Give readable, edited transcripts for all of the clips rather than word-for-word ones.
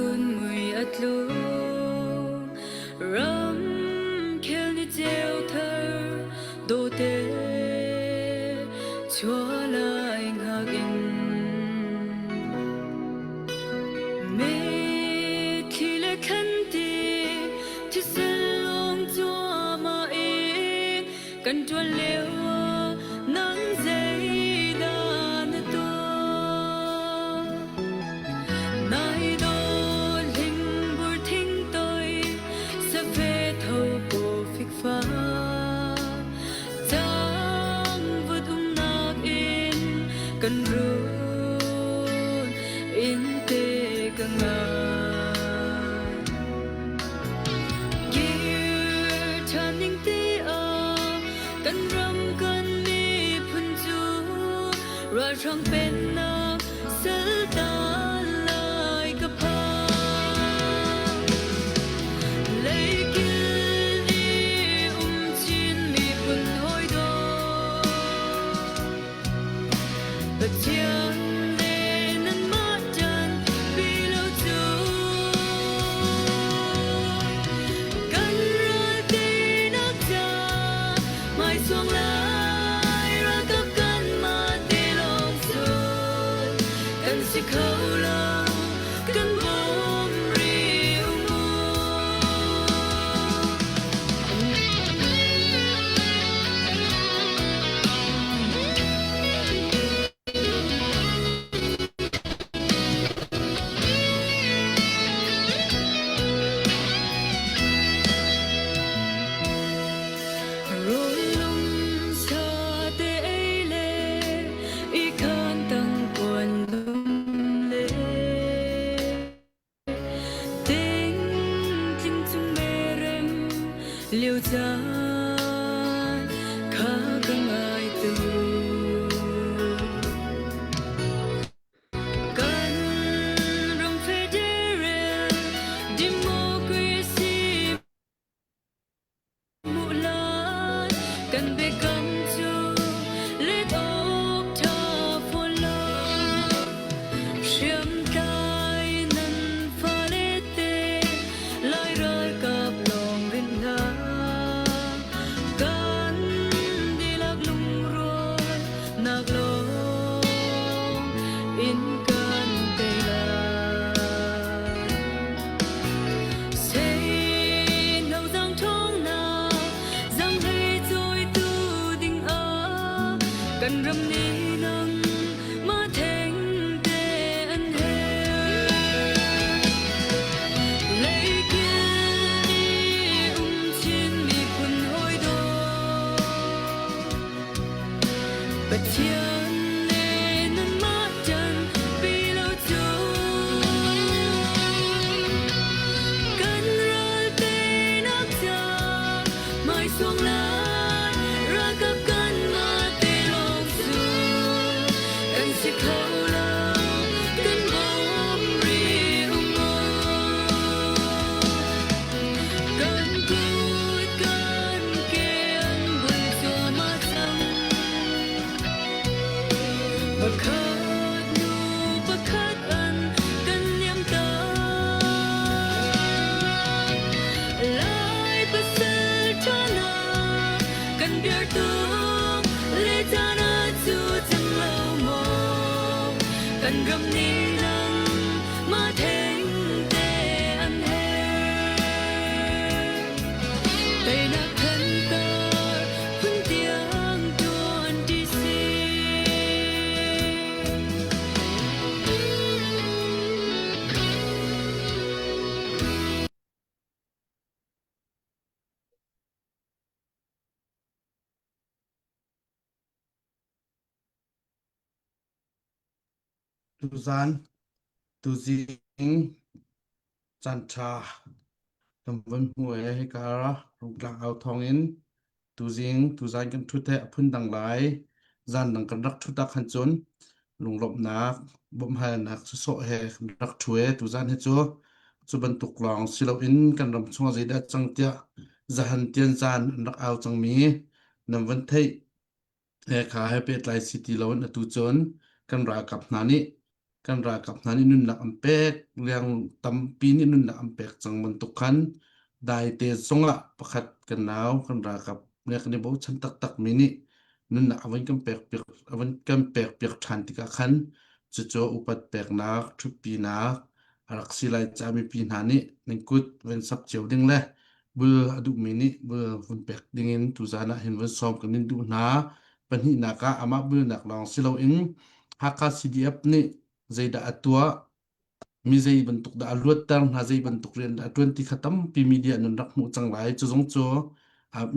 Chun mui a tlu. Ramkhel ni ceu thar dawte chuah lai hngak in. Mitthli le thlanti thisen lawng cuahmah in kan ṭuan lio ah nang zeidah na tuah? Nai dawt hlingbur thingtoi safe tho paw fikfa Cangvut umnak in kan run in te ka ngai. Kir ṭhan ning ti ah kan ram kan miphun cu ralhrang pennak saltan lai ka phang. Leikil i um chin miphun hawi dawt Pathian le nanmah ṭan pi lo cu kan ral teinak ca hmaisuang lai ralkap kanmah te lawng cun kan si kho lo kan bawm rih u mu. Runlum sa te ei le i khan tang kuan lum le Ting tling chung merem liu caan kha ka ngai tu. Kan ram federal democracy Muhlan kan biakam cu let awk ṭha fawn lo. Hriamtlai nan fale te Lai ralkap lawng rinh hna. Kan dihlak lungrual nak lawng in kan tei lai. Kan ram nih nang ma theng te an her. Leikil i um chin miphun hawi dawt. Pathian le nanmah ṭan pi lo cu kan ral teinak ca hmaisuang lai ralkap kanmah te lawng cu kan si kho lo kan bawm rih u maw kan kut kan ke an bul cuahmah cang. Pakhat hnu pakhat an kan liam tak. Lai pasal ṭha hna kan biar tuk le caan ah cu cang lo maw? Kan ram nih nang mah theng te an herh. Teinak thantar phun tiang ṭuan ṭi si. Tuzaan, tuzing caanṭha kan von hmu ee hika Rungtlang au thawngin tuzing tuzaan kan ṭhut he a phundang lai. Zan dang kan rak ṭhut ah khan cun lunglawmhnak, bawmhhalnak sawsawh he kan rak ṭhu ee tuzaan hi cu cu bantuk lawng si loin kan ram chungah zeidah cang tiah zahan tian zaan an rak au cangmi nan van theih Hika he pehtlai si ti loin atu cun kan ralkap hna nih. Kan ralkap hna nih nunnak an pek, leng tampi nih nunnak an pek cang bantuk khan daite zongah pakhat kan nau kan ralkap ne kan i bochan taktak mi nih nunnak a van kan pek piak a van kan pek piak ṭhan tikah khan cucu upat peknak ṭhutpinak a rak si lai caah mipi hna nih nan kut van sap cio ding le bul a duhmi nih bul vun pek dingin tuzaan ah hin vun sawm kan in duh hna. Pahnihnak ah amah bulnak lawng si loin Hakha CDF nih zeidah a tuah, mi zei bantuk dah a luatter hna, zei bantuk rian dah a ṭuan ti kha tampi media nan rak hmuh cang lai. Cu zong cu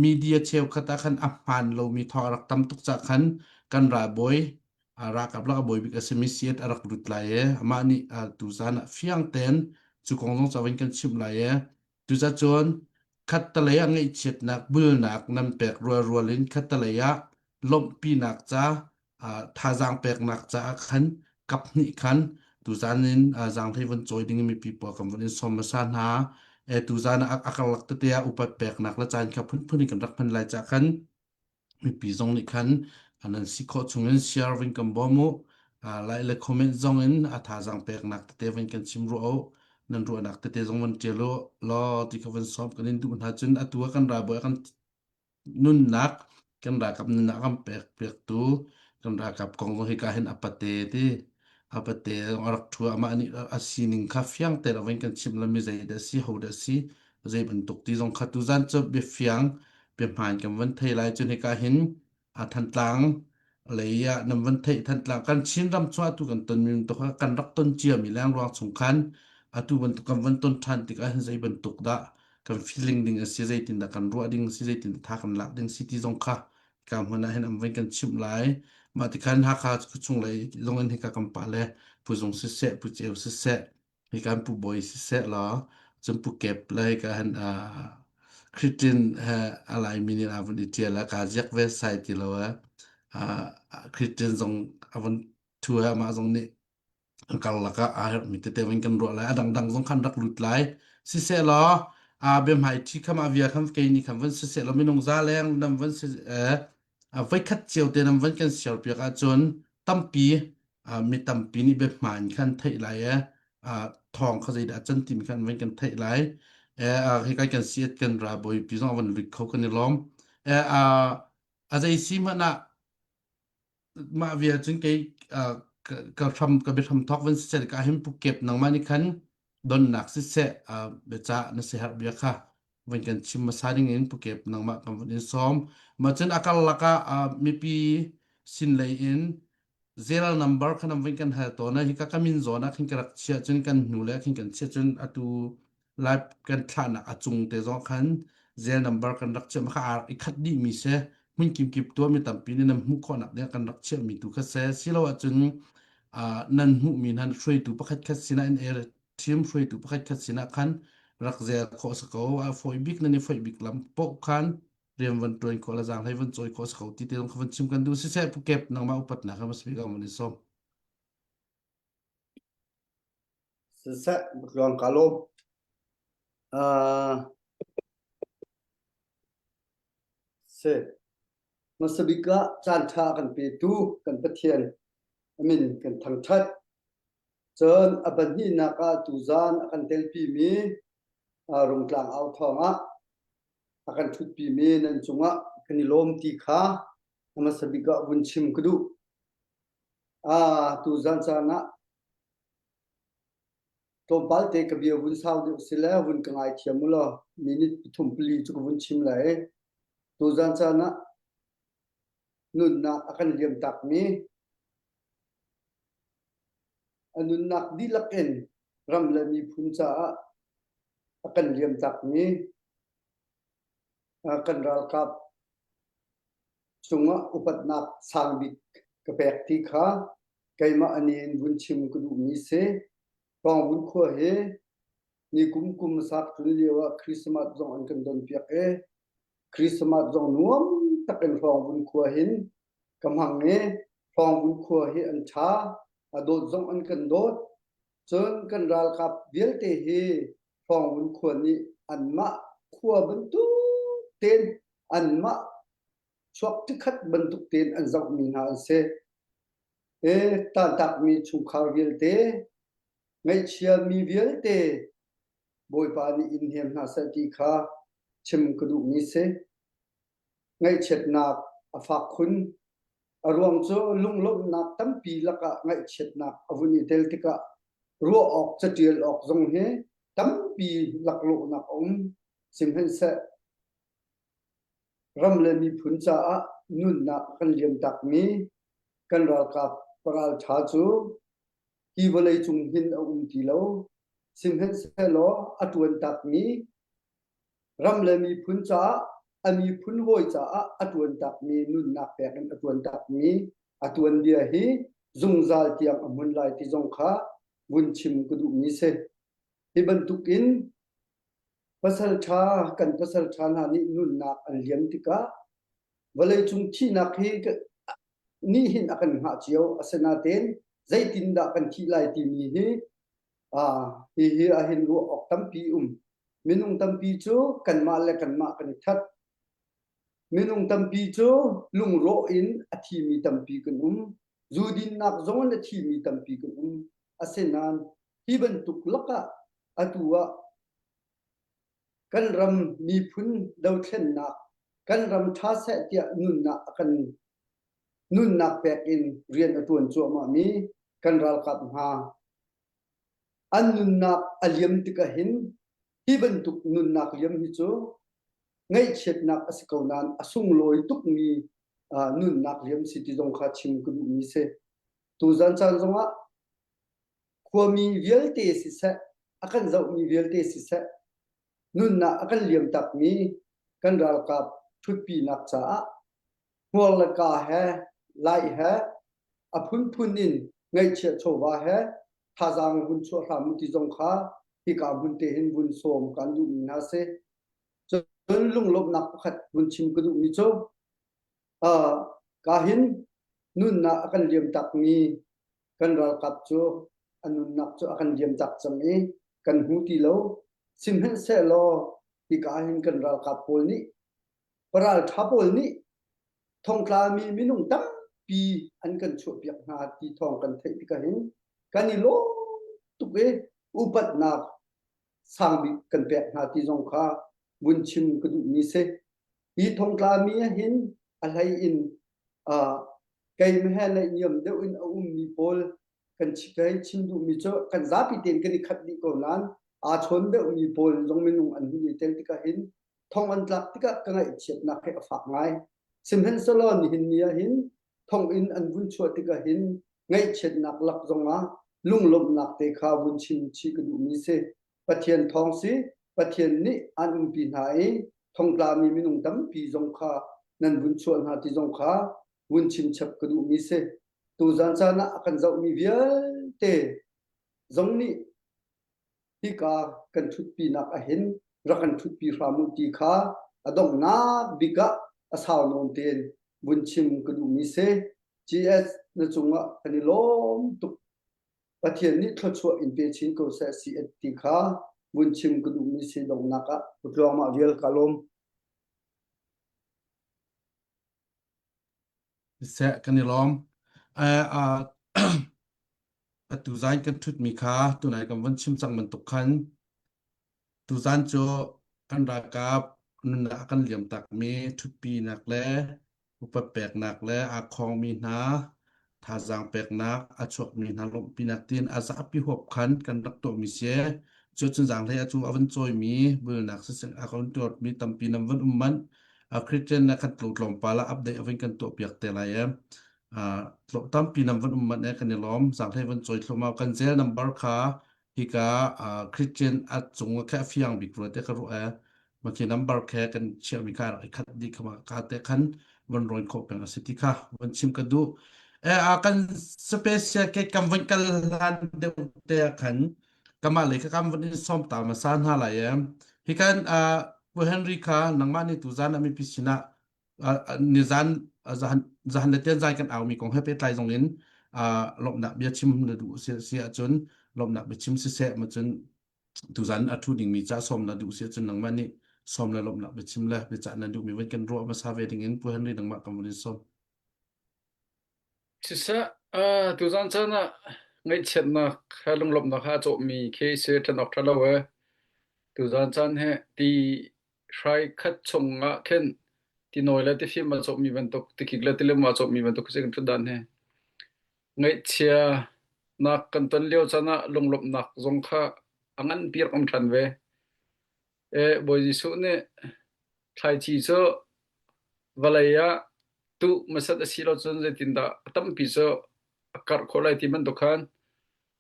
media cheukhat ah khan a hmaan lomi thawng a rak tam tuk caah khan kan ralbawi ralkap lak a bawi bik a simi CAT a rak lut lai i amah nih tuzaan ah fiang tein cu kong zong ca kan chimh lai i Cucacun khattalei ah ngaihchiatnak bulnak nan pek rualrual in khattalei ah lawmhpinak ca thazaang peknak caah khan kap hnih khan tuzaan in zaanghlei von cawi ding in mipi pawl kan von in sawm hmasa hna. E tuzaan ah a karlak tete ah upat peknak le caan kha phunphun in kan rak hman lai caah khan mipi zong nih khan nan si khawh chungin share vin kan bawm u. Like le comment zong in a thazaang peknak tete vin kan chim rua u. Nan ruahnak tete zong van ṭial u law ti kha van sawm kan in duh hna cun atu ah kan ralbawi kan nunnak kan ralkap nunnak kan pek piaktu kan ralkap kong zong hika hin a pate ti a pate a rak ṭhu amah nih a sining kha fiang tein a vun kan chimh lo mi zei dah si ho dah si zei bantuk ti zong kha tuzan cu biafiang biahmaan kan van thei lai cun hika hin a Thantlang lei ah nan van theih Thantlang kan Chin ram cu atu kan ton mi bantuk kan rak ton cia mi leng ruang chung khan atu bantuk kan van ton ṭhan tikah hin zei bantuk dah kan feeling ding a si zeitin dah kan ruah ding si zeitin dah tha kan lak ding si ti zong kha ka hmun ah hin an van kan chimh lai mah tikhan Hakha chung lei zong in hika kan pa le Pu Zung siseh Pu Ceu siseh hika Pu Bawi siseh law cun Pu Kep le hika han Christian he a Laimi nih a vun i ṭial a ka ziak ve sai ti lo a Christian zong a vun thu he amah zong nih an karlak ah aa herhmi tete in kan ruah lai a dangdang zong khan rak lut lai sisehlaw a biahmai ṭhi kham a via kham kei nih khan van sisehlaw minung za leng nam van si a voikhat cio te nam van kan siar piak ahcun tampi mi tampi nih biahman khan theih lai e thawng kha zeidah can timi khan van kan theih lai e hi kai kan siat kan ra bawi pi zong van lut kho kan i lawm e a zei si hmanh ah mah vial cun kei ka hram ka biahram thawk van siseh ka hin pukep nangmah nih khan donnak siseh biacah na siaherh bia kha van kan chim hmasa ding in pukep nangmah kan van in sawm mah cun a karlak ah mipi sin lei in Zero number kha nam van kan hal tawn hi ka ka min zawn ah khin ka rak chiah cun kan hnu le khin kan chiah cun atu live kan thlahnak a cung te zong khan zel number kan rak chiah kha i khat dih mi se hmun kim kip tuah mi tampi nih nan hmuh khawhnak ding kan rak chiah mi tu kha se silo ahcun nan hmuh mi nan hruaitu pakhat khat sinah in er team hruaitu pakhat khat sinah khan rak zel khawh sa ko a foi bik nan i foi bik lam poh khan rian van tuan khawh la zaang hlei van cawi khawh sa ko ti te zong kha van chim kan duh siseh pukep nangmah upatnak ha mas bik ang man i som Siseh, tluang ka lawm. Uh, si. Hmasa bik ah caan ṭha kan petu kan Pathian a min kan thangṭhat. Cun a pahnihnak ah tuzaan a kan telpimi uh, Rungtlang au thawng ah a kan ṭhutpimi nan cungah kan i lawm ti kha hmasa bik ah vun chim ka duh. Ah, tuzaan caan ah tlawmpal te ka bia vun sau deuh si le vun ka ngaithiam u law minute pathum pali cu ka vun chim lai. Tuzaan caan ah nunnak a kan liam takmi a nunnak dihlak in ram le miphun caah a kan liam takmi kan ralkap cungah upatnak sang bik ka pek ti kha keimah ani in vun chim ka duhmi si. Pawngvun khua hi ni kum kum sak tlun lio ah Christmas zong an kan don piak i Christmas zong nuam tak in Hrawngvun khua hin ka hmang i Hrawngvun khua hi an ṭha a dawt zong an kan dawt cun kan ralkap vialte hi Hrawngvun khua nih anmah khua bantuk tein anmah chuak tikhat bantuk tein an zohmi hna an si. E tantakmi chungkhar vialte, ngaihchiami vialte Bawipa nih in hnem hna seh ti kha chim ka duhmi si. Ngaihchiatnak a fak khun. A ruang cu lunglawmhnak tampi lakah ngaihchiatnak a vun i tel tikah ruah awk catial awk zong hi tampi laklawhnak a um. Sihmanhseh ram le miphun caah nunnak a kan liamtakmi kan ralkap ralṭha cu hi vawlei cung hin a um ti lo. Sihmanhsehlaw a ṭuan takmi ram le miphun caah a miphun hawi caah a ṭuan takmi nunnak pek in a ṭuan takmi a tuanbia hi zungzal tiang a hmun lai ti zong kha vun chim ka duhmi si. Hi bantukin pasalṭha kan pasalṭha hna nih nunnak an liam tikah vawleicung thihnak hi nih hin a kan hngah cio asinain zeitindah kan thih lai timi hi hihi ahhin ruah awk tampi um. Minung tampi cu kanmah le kanmah kan i that. Minung tampi cu lungrawh in a thimi tampi kan um. Zu dinnak zong in a thimi tampi kan um. Asinain hi bantuk lakah atu ah kan ram miphun dothlennak kan ram ṭha seh tiah nunnak a kan nunnak pek in rian a ṭuan cuahmahmi kan ralkap hna an nunnak a liam tikah hin hi bantuk nunnak liam hi cu ngaihchiatnak a si ko nain a sunglawi tukmi nunnak liam si ti zong kha chim ka duhmi si. Tuzan caan zongah khuami vialte siseh, a kan zohmi vialte siseh, nunnak a kan liamtakmi kan ralkap ṭhutpinak caah hmuar le ka he lai he a phunphun in ngaihchiah chawva he thazaang vun chuah hram u ti zong kha hika hmun te hin vun sawm kan duhmi hna si. Cun lunglawmhnak pakhat vun chim ka duhmi cu uh, ka hin nunnak a kan liamtakmi kan ralkap cu a nunnak cu a kan liamtak cang i kan hmu ti lo. Sihmanhsehlaw hika hin kan ralkap pawl nih ralṭha pawl nih thongtlami minung tampi an kan chuahpiak hna ti thawng kan theih tikah hin kan i lawm tuk i upatnak sangbik kan pek hna ti zong kha vun chim ka duhmi si. Hi thongtlami ah hin a hlei in uh, keimah he naihniam deuh in a ummi pawl kan kai chim duhmi cu kan zapi tein kan i khat dih ko nain aa chawn deuhmi pawl zong minung an hun i tel tikah hin thong an tlak tikah ka ngaihchiatnak hi a fak ngai. Sihmanhsehlaw nihin ni ah hin thonginn an vun chuah tikah hin ngaihchiatnak lak zongah lunglawmhnak te kha vun chim chih ka duhmi si. Pathian thawng si, Pathian nih an umpi hna i thongtlami minung tampi zong kha nan vun chuah hna ti zong kha vun chim chap ka duhmi si. Tuzan caan ah a kan zohmi vialte zong nih hika kan ṭhutpinak ahhin rak kan ṭhutpi hram u ti kha a donghnak bik ah a sau nawn tein vun chim ka duhmi si. GS na cungah kan i lawm tuk. Pathian nih thluachuah in pe chin ko seh si ti kha vun chim ka duhmi si donghnak ah tluangmah vial ka lawm. Seh kan i lawm. Uh, uh, atu zan kan ṭhutmi kha tunai kan von chim cang bantuk khan tuzan cu kan ralkap nunnak kan liam takmi ṭhutpinak le upat peknak le aa khongmi hna thazaang peknak a chuakmi hna lawmhpinak tiin a zapi huap khan kan rak tuahmi si. Cu cun zaanghlei a cu a van cawimi bulnak siseh a kan tuarmi tampi nam van um manh. A Christian na khat tlawmpal ah update a van kan tuah piak te lai e. Tampi nam van um manh e kan i lawm. Zaanghlei van cawi thluahmah kan zel number kha hika Christian a cung kha a fiang bik rua te ka ruah e. Makhi number khe kan chiahmi kha rak i khat dih kha ka te khan van rawn khawh peng a si ti kha van chim ka duh. E a kan special ke kam van kal hlan deuh te ah khan kamah lei kha kam van in sawm ta hmasa hna lai e. Hi kan Pu Henry kha nangmah nih tuzan ah mipi sinah nizan zahan zahan le tian zai kan aumi kong he pehtlai zong in lawmhnak bia chim na duh si si ahcun lawmhnak bia chim siseh ma cun tuzan a thu dingmi ca sawm na duh si ahcun nangmah nih sawm le lawmhnak bia chim le biacah na duhmi van kan ruah hmasa ve ding in Pu Henry nangmah kan van in sawm. Siseh, tuzaan caan ah ngaihchiatnak he lunglawmhnak he aa cawhmi khi si ṭhen awk ṭha lo ee. Tuzaan caan hi ti hrai khat chung ah khin tinawi le tifim aa cawhmi bantuk, tikik le tilim aa cawhmi bantuk khi si kan ṭhutdan hi. Ngaihchianak kan ton lio caan ah lunglawmhnak zong kha a nganpi rak um ṭhan ve. Bawi Jesuh nih thlaici cu vawlei ah tuh hmasat a si lo cun zeitindah a tampi cu a karh khawh lai ti bantuk khan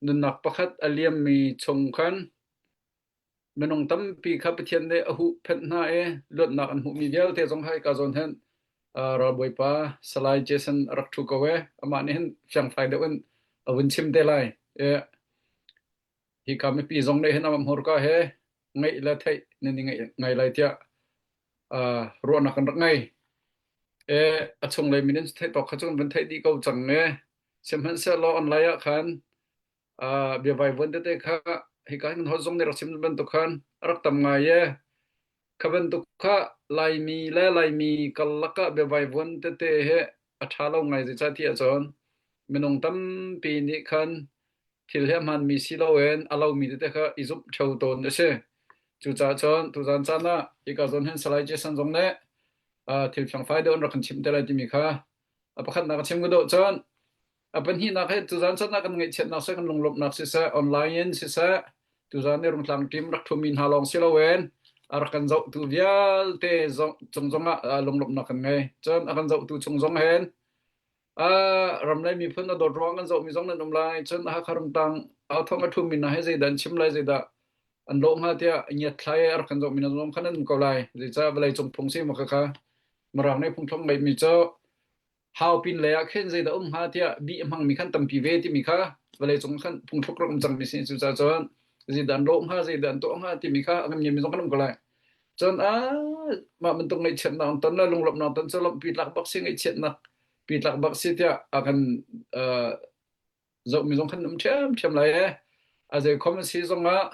nunnak pakhat a liammi chung khan minung tampi kha Pathian nih a huhphenh hna i luatnak an hmuhmi vialte zong kha hika zawn hin ralbawipa Salai Jason a rak ṭhu ko e. Amah nih hin fiangfai deuh in a vun chim te lai. Hika mipi zong nih hin amah hmurka he ngaih le theih nan i ngai lai tiah ruahnak kan rak ngei. E, a chunglei min in theih tawk kha cu kan van theih dih ko cang e. Sihmanhsehlaw online ah khan biavai vuan tete kha hika hin hot zong nih rak chim bantuk khan a rak tam ngai e. Kha bantuk kha Laimi le Laimi karlak ah biavai vuan tete he a ṭha lo ngai zeicah ti ahcun minung tampi nih khan thil hi a hmaanmi si loin a lomi tete kha i zumh ṭheo tawn a si. Cucaah cun tuzaan caan ah hika zawn hin Salai Jason zong nih thil fiangfai deuh in rak kan chimh te lai timi kha a pakhatnak a chim ka dawh cun a pahnihnak hi tuzaan caan ah kan ngaihchiatnak seh kan lunglawmhnak siseh online in siseh tuzaan i Rungtlang team rak ṭhumi hna lawng si loin a rak kan zohtu vialte zong cung zongah lunglawmhnak kan ngei. Cun a kan zohtu chung zong hin ram le miphun a dawt ruang kan zohmi zong nan um lai. Cun Hakha Rungtlang authawng a ṭhumi hna hi zeidah an chim lai, zeidah an lawh hnga tiah ngiatthlai a rak kan zohmi hna zong khan an um ko lai. Zeicah vawlei cung phung si maw khakha Mirang nih phungthlong ngeihmi cu hau pin lei ah khin zeidah um hnga tiah bih a hmangmi khan tampi ve timi kha vawlei cung khan phungthluk rak um cangmi si. Cucaah cun zeidah an lawh hnga, zeidah an tuah hnga timi kha a kan ngiami zong kan um ko lai. Cun ah mah bantuk ngaihchiatnak an ton le lunglawmhnak ton cu lawmhpi tlak bak si ngaihchiatnak pi tlak bak si tiah a kan zohmi zong khan um ṭhiamṭhiam lai e. A zei khom a si zongah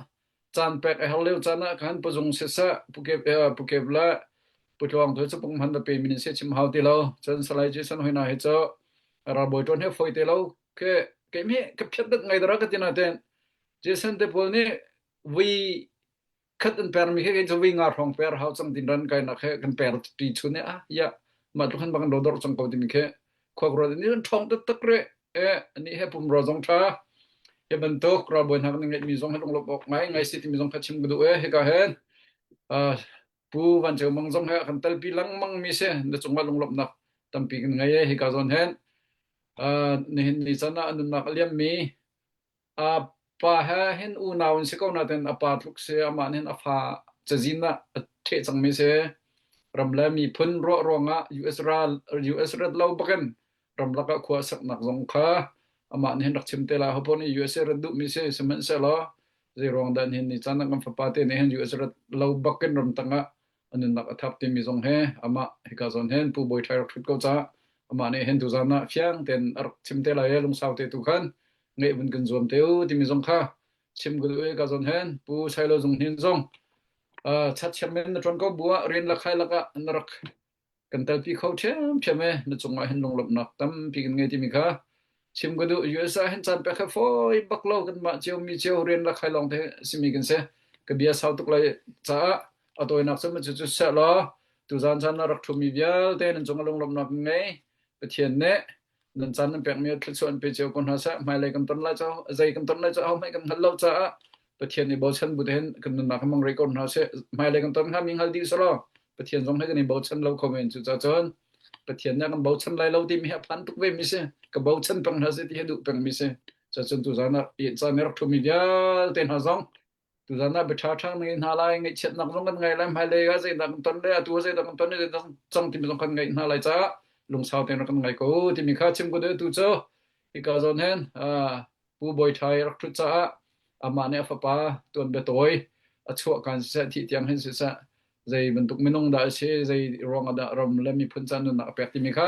caan pek a herh lio caan ah khan puzung siseh pukep pukep le putluang tu cu pung hman va pe min se chim hau ti lo. Cun Salai Jason hoi na hi cu ralbawi ṭuan he foi te lo ke keimi ka phiat dat ngai dara ka ti na ten Jason te pawl nih vui khat an permi khi kei cu vi nga hrawng per hau cang din ran kai nak he kan per ti chun e ah ya mah tluk han bang do dor cang ko timi khi khua kro ni an ṭhawng taktak re e ani he pum ro zong ṭha he bantuk ralbawi hna kan ngeih mi zong he lunglawmh awk ngai ngai si timi zong kha chim ka duh e hika hen pu Van Ceu Mang zong he kan telpi lengmang mi si na cungah lunglawmhnak tampi kan ngei e hika zawn hen nihin ni chan ah nunnak a liam mi A pa he hin unau an si ko nain a pa tluk si amah nih hin a fa cazin ah a ṭheh cangmi si. Ram le miphun ruah ruangah US ral US rat lo bakin ramlak ah khua a saknak zong kha amah nih hin rak chim te lai. Hopo nih USA rat duhmi si sihmanhsehlaw zei ruang dah nihin ni caan ah kan fapa te nih hin US rat lo bakin ramtang ah a nunnak a thap timi zong he amah hika zawn hin Pu Bawi Ṭhai rak ṭhut ko caah amah nih hin tuzaan ah fiang tein a rak chim te lai i lungsau te tu khan ngeih vun kan zuam te u timi zong kha chim ka duh i ka zawn hen Pu Sailo Zung Hnin zong chat chiam in na ṭuan ko bu ah rian la khai lakah na rak kan telpi kho ṭhiamṭhiam e na cungah hin lunglawmhnak tampi kan ngei timi kha chim ka duh US ah hin caan pek kha fawi bak lo kanmah cio mi cio rian la khai lawng te simi kan si ka bia sau tuk lai caah a tawinak cu cu cu seh law tuzaan caan na rak ṭhumi vialte nan cungah lunglawmhnak kan ngei Pathian nih nan caan nan pekmi thluachuah an pe cio ko hna seh hmailei kan ton lai cu zei kan ton lai cu ahohmanh kan hngal lo caah Pathian i bochan bu te hin kan nunnak hi hmang rih ko hna seh hmailei kan ton hnga mi hngal dih selaw Pathian zong hi kan i bochan lo kho men cucaah cun Pathian nih kan bochan lai lo timi hi a phan tuk ve mi si ka bochan peng hna seh ti hi duh peng mi si cucun tuzaan ah caan i rak ṭhumi vialte hna zong Tuzaan ah bia ṭhaṭha na ngei hna lai, ngaihchiatnak zong kan ngei lai, hmailei ah zeidah kan ton le atu ah zeidah kan ton le zeidah cang timi zong kan ngaih hna lai caah lungsau tein rak kan ngai ko timi kha chim ko tu cu hika zawn hin Pu Bawi Ṭhai rak ṭhut caah amah nih a fapa tuanbia tawi a chuah kan siseh thih tiang hin siseh zei bantuk minung dah a si zei ruang ah dah ram le miphun caan nunnak a pek timi kha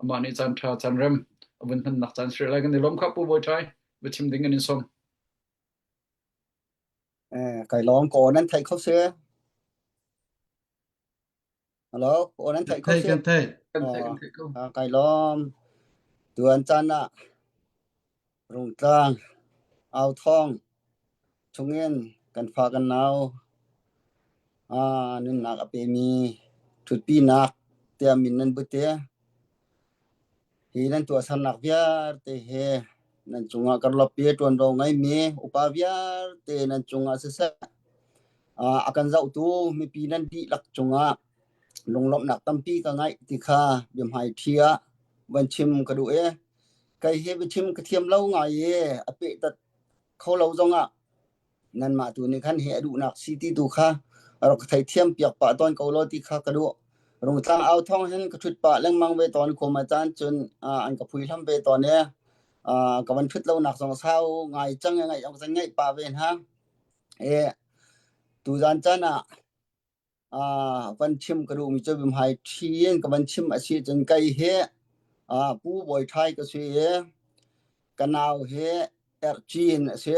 amah nih caan ṭha caan rem a vun hmannak caan si lai kan i lawm kha Pu Bawi Ṭhai va chim ding in in sawm. Kai lawm ko nan theih kho si. Hello, ko nan theih kho Thei si. kan thei. Kan theih kan theih ko. Kai lawm. Tuan caan ah Rungtlang authawng chungin kan fa kan nau nunnak a pemi ṭhutpinak tiah min nan but i hi nan tuahsernak vialte hi nan cungah karlawpi ṭuanvo ngeimi upa vialte nan cungah siseh a kan zohtu mipi nan dihlak cungah lunglawmhnak tampi ka ngeih ti kha biahmaiṭhi ah van chim ka duh i kei hi biachim ka thiam lo ngai i a pehtat kho lo zongah nanmah tu nih khan hi a duhnak si ti tu kha rak ka theithiam piak pah tawn ko law ti kha ka duh. Rungtlang au thawng hin ka ṭhut pah lengmang ve tawn khum a caan cun an ka phui hlam ve tawn i ka van ṭhut lonak zong sau ngai cang i ngaih zong ngaih pah ve hna. E tuzan caan ah van chim ka duhmi cu biahmai ṭhi in ka van chim a si cun kei hi Pu Bawi Ṭhai ka si i ka nau hi Ercin a si.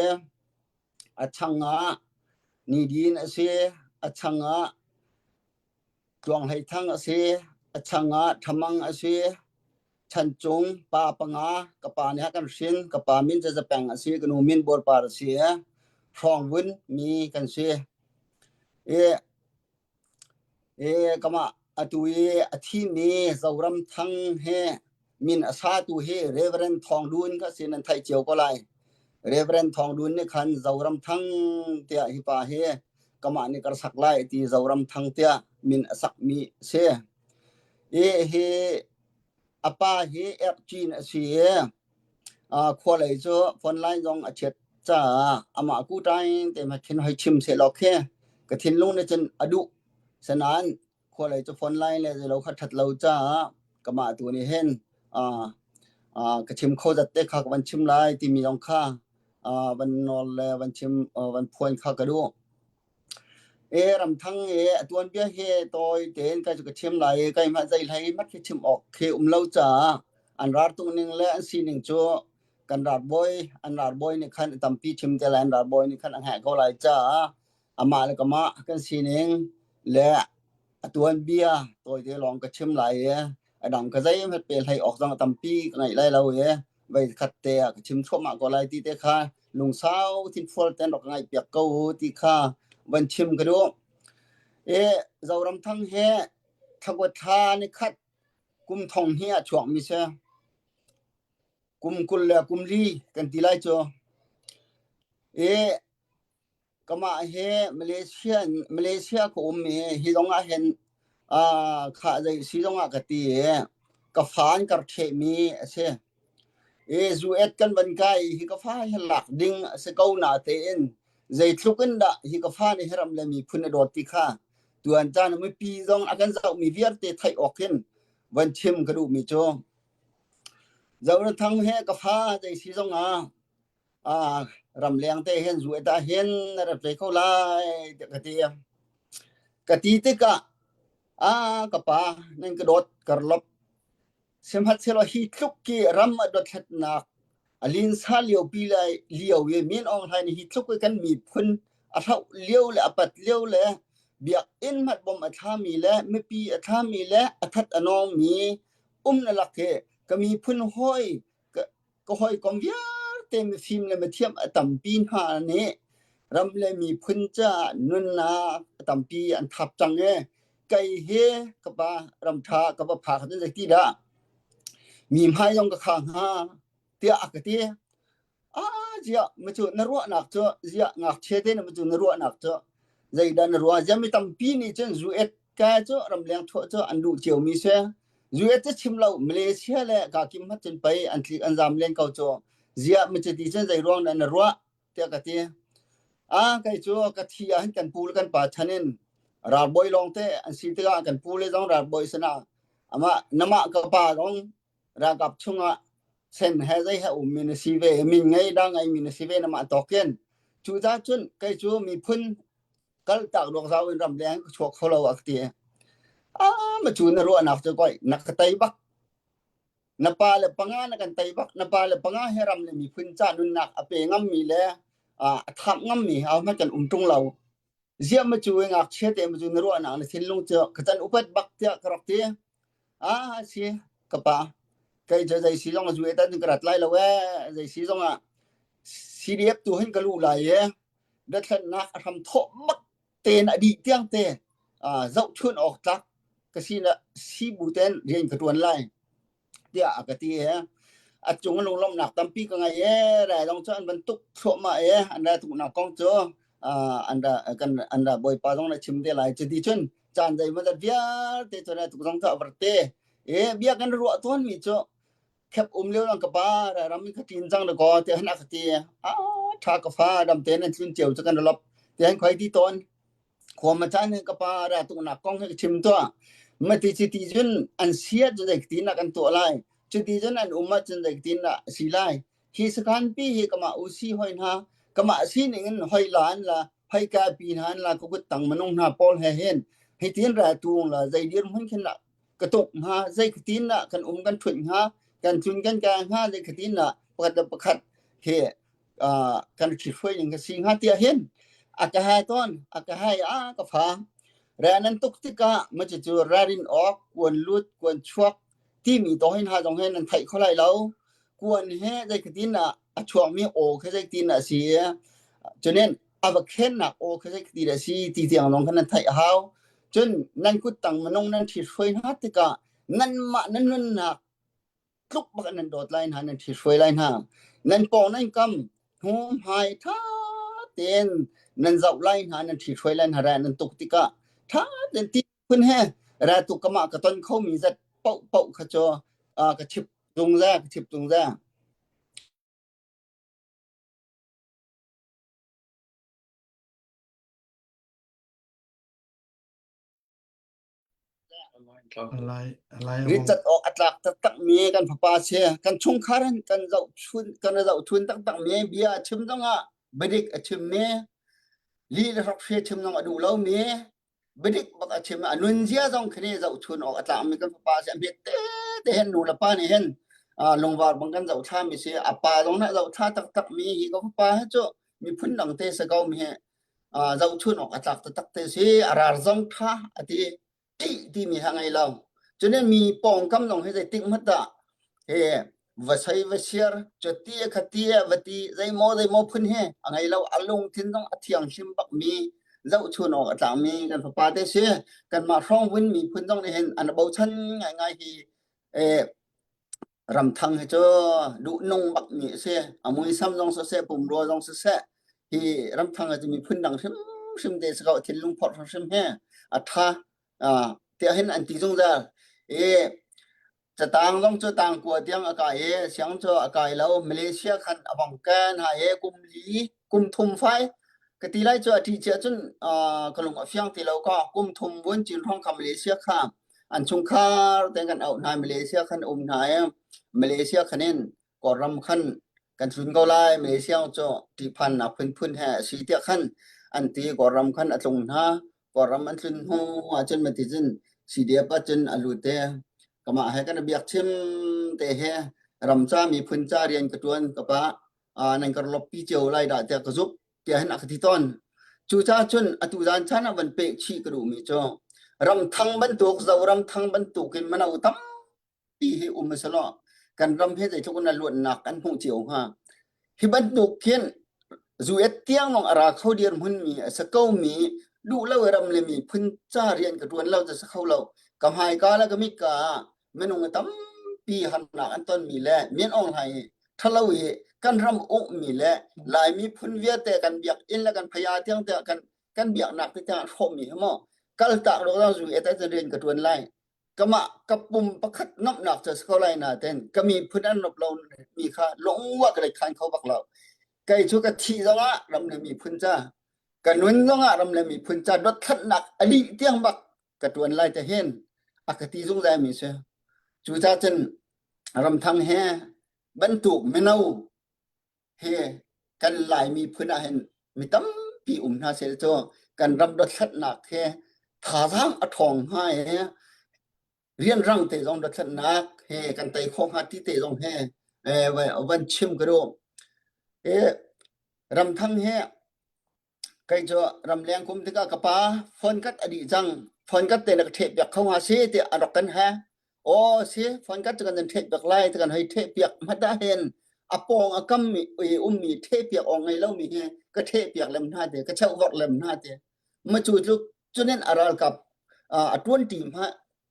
A chang ah Nidin a si. A chang ah Tluang Hlei Thang a si. A chang ah Ṭhamang a si. Chancung pa panga ka pa nih a kan hrin. Ka pa min Zazapeng a si. Ka nu min Bawlpar a si. Hrawngvun mi kan si. I kamah atu i a thimi Zoram Thang he min a satu hi Reverend Thawng Dun kha si nan theih cio ko lai. Reverend Thawng Dun nih khan Zoram Thang tiah hi pa hi kamah nih ka sak lai ti Zoram Thang tiah min a sakmi a si. I hi a pa hi Ercin a si i khua lei cu phone line zong a chiat caah amah kuṭain te ma khin hoi chim sehlaw khi ka thinlung nih cun a duh. Sanain khua lei cu phone line le zeilo kha ṭhat lo caah kamah tu nih hin ka chim kho zat te kha ka van chim lai timi zong kha van nawl le van chim van phuan kha ka duh. E ramthang e a tuanbia he tawi tein kai cu ka chim lai i keimah zei hlei mat khi chim awk khi um lo caah an raltuk ning le an sining cu kan ralbawi an ralbawi nih khan a tampi chim te lai an ralbawi nih khan a hngalh ko lai caah amah le kamah kan sining le a tuanbia tawite lawng ka chim lai i a dang ka zeihmanh pe hlei awk zong a tampi ka ngeih lai lo i voi khat te ah ka chim thluahmah ko lai ti te kha lungsau thinfual ten rak ngaih piak ko u ti kha van chim ka duh. E Zoramthang he thlakuat thla ni khat kum thong hi a chuak mi si. Kum 20 le kum li kan ti lai cu. E Kamah hi Malaysia Malaysia ka um i hi zong ah hin uh, kha zei si zong ah ka ti i ka fa an kar ṭhehmi a si. I zu-et kan van kai i hi ka fa hi lak ding a si ko na tein zeitluk in dah hi ka fa nih hi ram le miphun a dawt ti kha tuan caan mipi zong a kan zohmi vialte theih awk hin van chim ka duhmi cu Zorathang he ka fa zei si zong ah ah ramleng te hin zu eta hin na rat ve kho lai tiah ka ti. Ka ti tikah a ka pa nan ka dawt karlop sihmanhsehlaw hi tluk ki ram a dothlatnak a linsa lio pi lai lio i Min Aung Hlaing hi tluk i kan miphun a hloh lio le a pat lio le biakinn hmat bom a thlami le mipi a thlami le a that a nawngmi um na lak hi ka miphun hawi ka hawikom vialte mifim le mithiam a tampi hna nih ram le miphun caah nunnak a tampi an thap cang i kei hi ka pa ram ṭha ka va phak cun zeiti dah mi hmai zong ka kha hnga tiah a ka ti. Ah ziah macu na ruahnak cu ziah ngakchia te na macu na ruahnak cu zeidah na ruah ziah mi tampi nih cun zu et ka cu ramleng thuah cu an duh ciomi si. US cu chim lo Malaysia le kakim hmat cun pei an tlik an zam len ko cu ziah miciti cun zei ruang dah na ruah tiah ka ti ah kei cu ka thi ah hin kan pu le kan pa chan in ralbawi lawng te an si tikah kan pu le zong ralbawi sana amah namah ka pa zong ralkap chungah sen he zei he um mi na si ve min ngei da ngei mi na si ve namah tokin cu ca cun kei cu miphun kaltak ruak zau in ram leng ka chuak kho lo a ka ti. Ah ma cu na ruahnak cu koi na ka tei bak. Na pa le panga na kan tei bak. Na pa le panga he ram le miphun ca nunnak a pe ngam mi le a thap ngam mi hau hmanh kan um tung lo. Ziah ma cu ngakchia te ma cu na ruahnak na thinlung cu ka can upat bak tiah ka rak ti. Ah si ka pa. Kei cu zei si zong a zu e tan ka rat lai lo ee. Zei si zong ah CDF tu hin ka lu lai e. Dothlennak a hram thawh bak tein a dih tiang te zohchun awk tlak ka si na si bu ten rian ka tuan lai tiah a ka ti he a cung lunglawmhnak tampi ka ngei e rai dong cu an van tuk thluahmah e an ra tuknak kong cu an ra kan an ra bawipa zong na chim te lai cuti cun caan zei maw vialte cu ra tuk zong cu a var te e bia kan ruah tawn mi cu khep um lio lang ka pa ram in ka ṭin cang na ko ti han a ka ti a ṭha ka fa dam te nan tlun cio cu kan lop ti han khoi ti tawn khua ma caan ka pa ra tuknak kong he ka chim tuah mati chi ti cun an sia cu zei ti na kan tuah lai cu ti cun an um ah cun zei ti na si lai hi sakhan pi hi kama usi hoi hna kama sining in hoi la an la hoi ka pi hna an la ka kut tang manung hna pawl he hin hi tin ra tung la zei dir mun khin la ka tuk hnga zeitin dah kan um kan ṭhut hnga kan tlun kan kai hnga zeitin dah pakhat le pakhat he uh, kan ṭhithruai ning ka si hnga tiah hin a ka hai tawn a ka hai a ka fa ra nan tuk tikah ma cu rarin awk kuan lut kuan chuak timi to hin ha zong he nan theih kho lai lo kuan he zeitin ah a chuakmi aw kha zeitin ah si cunin a va khennak aw kha zeiti dah si ti tiang lawng khan nan theih a hau. Cun nan kuttang minung nan ṭhithruai hna tikah nanmah nan nunnak tluk bak nan dawt lai hna, nan ṭhithruai lai hna. Nan pawng nan kam hnu hmai ṭha tein nan zoh lai hna, nan ṭhithruai lai hna ra nan tuk tikah ṭha tein ti phun he ra tuk kamah ka ton khomi zat paoh paoh kha cu ka chip zungzal ka chip zungzal. Ritcat awk a tlak taktakmi kan fapa si. Kan chungkhar in kan zohchun kan zohchun taktakmi bia a chim zongah biadik a chimmi lih le hrokhre chim zong a duh lomi biadik bak a chim a nunzia zong khi nih zohchun awk a tlakmi kan fapa si. A hmet tete hin nu le pa nih hin lungvar bang kan zohthlami si. A pa zong nih a zohthla taktakmi hi ka fapa hi cu miphun dang te si ko mi hi zohchun awk a tlak taktak te si a rar zong ṭha a ti ṭih timi ha ngei lo cun mi pawngkam zong hi zeitik hmanh dah he va sei va siar cuti khati va ti zeimaw zeimaw phun hi a ngei lo a lungthin zong a thianghlim bak mi zohchun awk a tlak mi kan fapa te si kanmah hrawng vun miphun zong nih hin an bochan ngaingai hi eh Ramthang hi cu duhnung bak mi a si. A muisam zong siseh, pumrua zong siseh, hi ramthang hi cu miphun dang hrimhrim te si ko, thinlung phorh hrimhrim hi a ṭha tiah hin an ti zungzal. I catang zong cu tangkua tiang a kai i siang cu a kai lo. Malaysia khan a vong ken ha i kum li, kum thum fai ka ti lai cu a ṭih cia cun ka lung a fiang ti lo ka kum thum vun cin hrawng kha Malaysia kha An chungkhar tein kan auh hna Malaysia khan um hna i Malaysia khan in Kawlram khan kan tlun ko lai Malaysia cu ṭihphannak phunphun he a si tiah khan an ti Kawlram khan a tlung hna Kawlram an tlun hnu ahcun mati cun CDF ahcun a lut i kamah he kan i biak chim te he ramca miphun ca rian ka ṭuan ka pa nan ka loppi cio lai dah tiah ka zumh tiah hin a ka ti tawn. Cucaah cun atu zan chan ah van peh chih ka duhmi cu ramthang bantuk Zoram thang bantuk in mano tampi hi um selaw kan ram hi zeitluk in a luatnak kan hmuh cio hnga. Hi bantuk khin zuet tiang lawng a ra kho dirhmun mi a si ko mi duh lo i ram le miphun ca rian ka ṭuan lo cu si kho lo. Ka hmaika le ka mit ka ah minung tampi harnak an tonmi le Min Aung Hlaing ṭhalo i kan ram ukmi le Laimi phun vialte kan biakinn le kan phaya tiang tiang kan kan biaknak te tiang hrawhmi hi maw kaltak ro zong zu eta cun rian ka ṭuan lai kamah ka pum pakhat nomhnak cu si ko lai na ten ka miphun an nop lo mi kha lungwa ka lei khan kho bak lo kei cu ka thih zongah ram le miphun ca ka nun zongah ram le miphun ca dothlatnak a lih tiang bak ka ṭuan lai te hin a ka ti zungzal mi si. Cucaah cun ramthang he bantuk mino he kan Lai miphun ah hin mi tampi um hna seh cu kan ram dothlatnak he thazaang a ṭhawng hnga i rianrang te zong dothlatnak he kan tei khawh hnga ti te zong he van chim ka duh. Ramthang he Kei cu ramleng kum tikah ka pa phone kat a dih cang. Phone kat te na ka ṭheh piak kho hnga si tiah a rak kan he. Aw si phone kat cu kan theh piak lai ti kan hei theh piak hmat ah hin a pawng a kam mi i ummi theh piak awk ngei lomi hi ka theh piak lem hna te ka cheuh vorh lem hna te ma cu tluk cunin a ralkap a tuan ti hma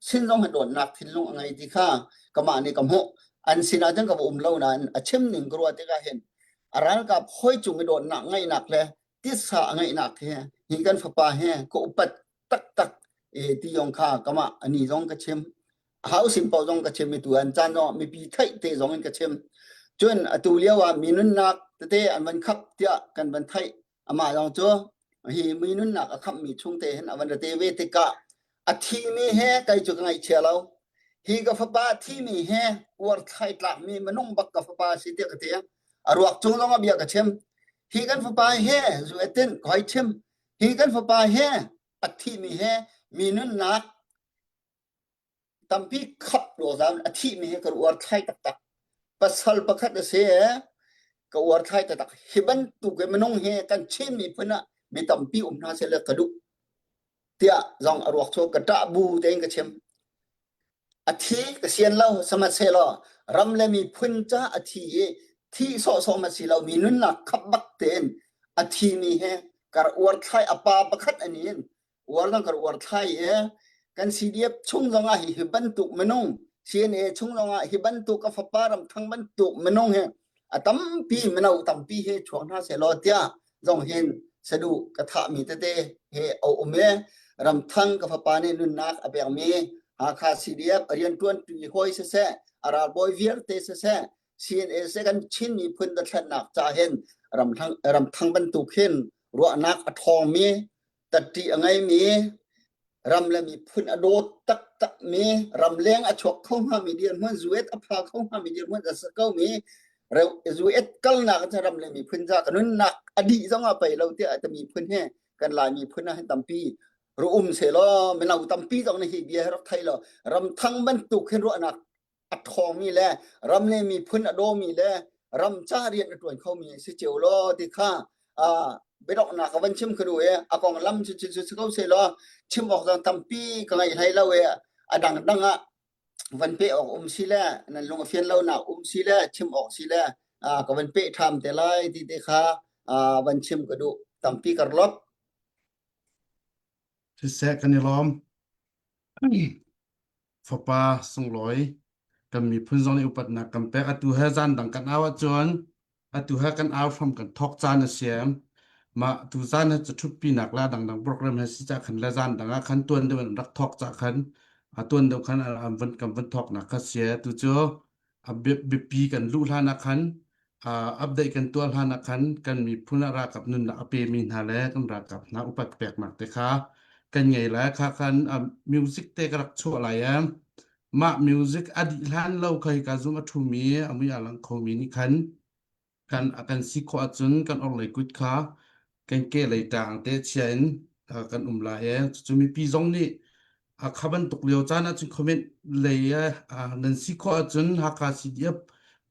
sin zong hi dawtnak thinlung a ngei ti kha kamah nih ka hmuh an sinah cun ka va um lo nain a chim ning ka ruah tikah hin a ralkap hoi cung i dawtnak ngeihnak le titsa a ngeihnak he hi kan fapa he ka upat taktak e ti zong kha kamah ani zong ka chim hau sin paoh zong ka chim i tu an caan zong mipi theih te zong in ka chim cun atu lio ah mi nunnak tete an van khap tiah kan van theih amah zong cu hi mi nunnak a khammi chung te hin a van ra te ve tikah a thimi he kei cu ka ngaihchia lo hi ka fapa thimi he uar thlai tlakmi minung bak ka fapa si tiah ka ti a ruak cung zong ah bia ka chim hi kan fapa he zu etin ka hoi chim Hi kan fapa he a thihmi he mi nunnak tampi khap ruangzam a thihmi he ka uar thlai taktak. Pasal pakhat a si ka uar thlai taktak. Hi bantuk in minung hi kan Chin miphun ah mi tampi um hna seh le ka duh tiah zong a ruak cu ka ṭah bu tein ka chim. A thi ka sian lo sihmanhsehlaw ram le miphun ca a thi i thi sawhsawh ma si lo mi nunnak khap bak tein a thimi he kar uar thlai a pa pakhat an in uar dang kar uar thlai i kan CDF chung zong ah hi hi bantuk minung CNA chung zong ah hi bantuk a fapa ram thang bantuk minung he a tampi mino tampi he chuak hna sehlaw tiah zong hin sadu ka thahmi tete he a um i ramthang ka fapa nih nunnak a pekmi Hakha CDF a rianṭuanṭi hawi siseh a ralbawi vialte siseh CNA se kan Chin miphun dothlennak ca hin ramthang ramthang bantuk hin ruahnak a ṭhawngmi tatṭi a ngeimi ram le miphun a dawt taktakmi ramleng a chuak kho hngami dirhmun zuet a pha kho hngami dirhmun a si komi zuet kalnak cu ram le miphun ca ka nunnak a dih zong ah pei lo tiah ta miphun he kan lai miphun ah hin tampi ru um selaw mino tampi zong nih hi bia hi rak thei law ramthang bantuk hin ruahnak a ṭhawngmi le ram le miphun a dawmi le ram ca rian a ṭuan khomi si cio law ti kha biadonghnak ka van chim ka duh i a konglam cu cu cu ko seh law chim awk zong tampi ka ngei hlei lo i a dangdang ah van peh awk um si le nan lung a fian lonak um si le chim awk si le ka van peh ṭham te lai ti te kha van chim ka duh tampi kar lop. Siseh kan i lawm. Fapa sunglawi kan miphun zong nih upatnak kan pek. Atu he zan dang kan au ahcun atu he kan au hram kan thawk caan a si. Mah tu zan he cu ṭhutpinak le dangdang program he si cah khan le zan dang ah khan tuan deuh in rak thawk cah khan a tuan deuh khan an van kan van thawknak kha si. Tu cu a biapi kan luh hlan ah khan update kan tuah hlan ah khan kan miphun ah ralkap nunnak a pemi hna le kan ralkap hna upat peknak te kha kan ngei lai kha khan music te ka rak chuah lai em mah music a dih hlan lo kha hika zum a ṭhumi a mui a lang khomi nih khan kan a kan si khawh ahcun kan orhlei kut kha kan ke lei ṭang te chia in kan um lai e cucu mipi zong nih a kha bantuk lio caan ahcun comment lei nan si khawh ahcun Hakha CDF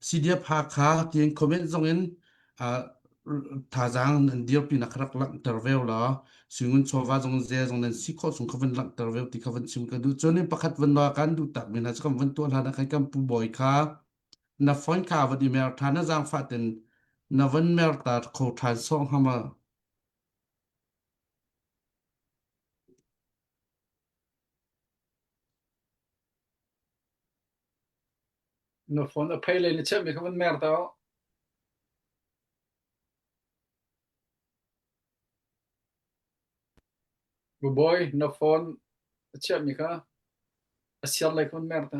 CDF Hakha tiin comment zong in thazaang nan dirpi nak rak langhter ve law singun chawva zong ze zong nan si khawh chung kha van langhter ve ti kha van chim ka duh cun pakhat van la kan duh tak mi hna cu kan van tuah hlan ah khan kan pu bawi kha na phone kha van i mer ṭhan na zaangfah ten na van mer ta kho ṭhan sawh hnga ma? Na phone a phei lei na chiahmi kha van mer ta. Bawi, na phone a chiahmi kha a siar lei kha van mer ta.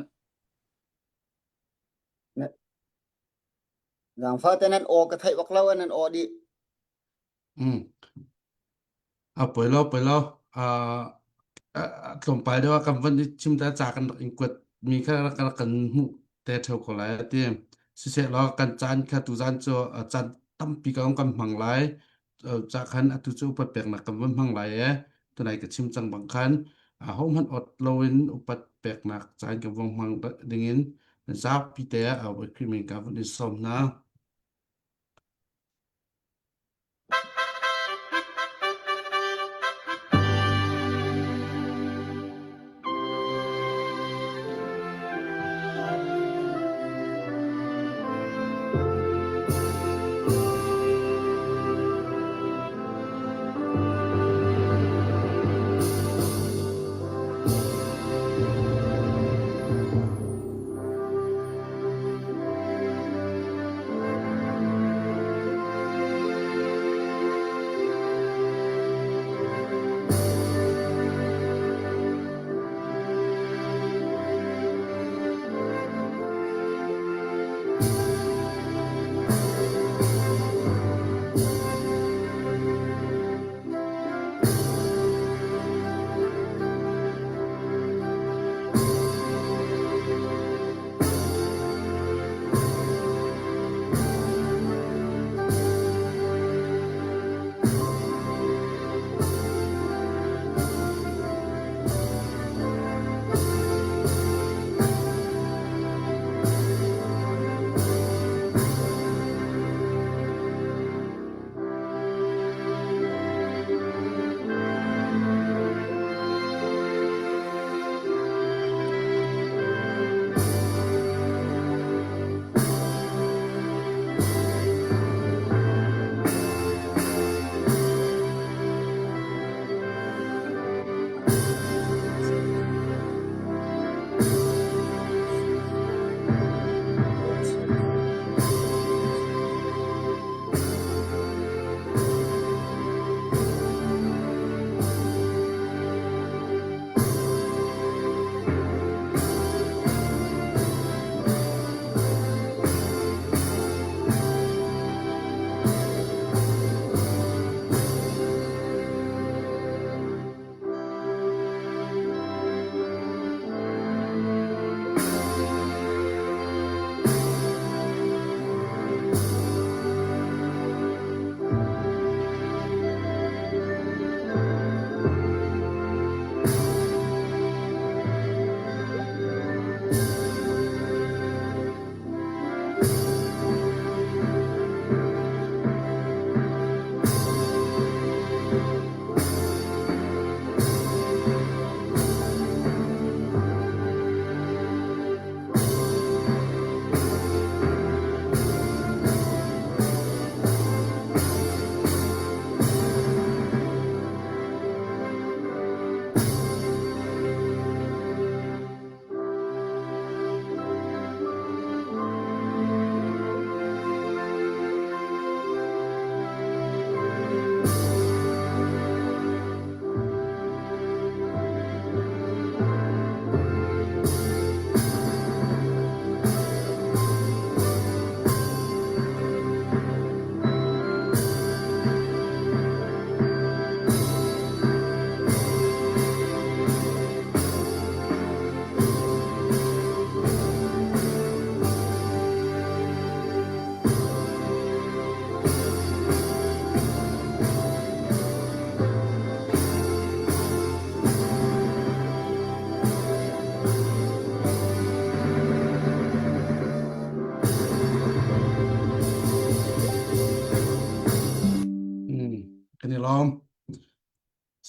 Zaangfah te nan aw ka theih bak lo nan aw dih. Mm. A poi lo poi lo. Uh, tlawmpal deuh ah kan van i chim ta ca kan rak in kuat mi kha rak rak kan hmuh te theo ko lai ti. Siseh law kan caan kha tuzan cu caan tampi ka kan hmang lai. Ca khan atu cu upat peknak kan van hmang lai e. Tunai ka chim cang bang khan ho hmanh ot loin upat peknak caan kan vong hmang dingin zapi te ah Khrih ka van in sawm hna.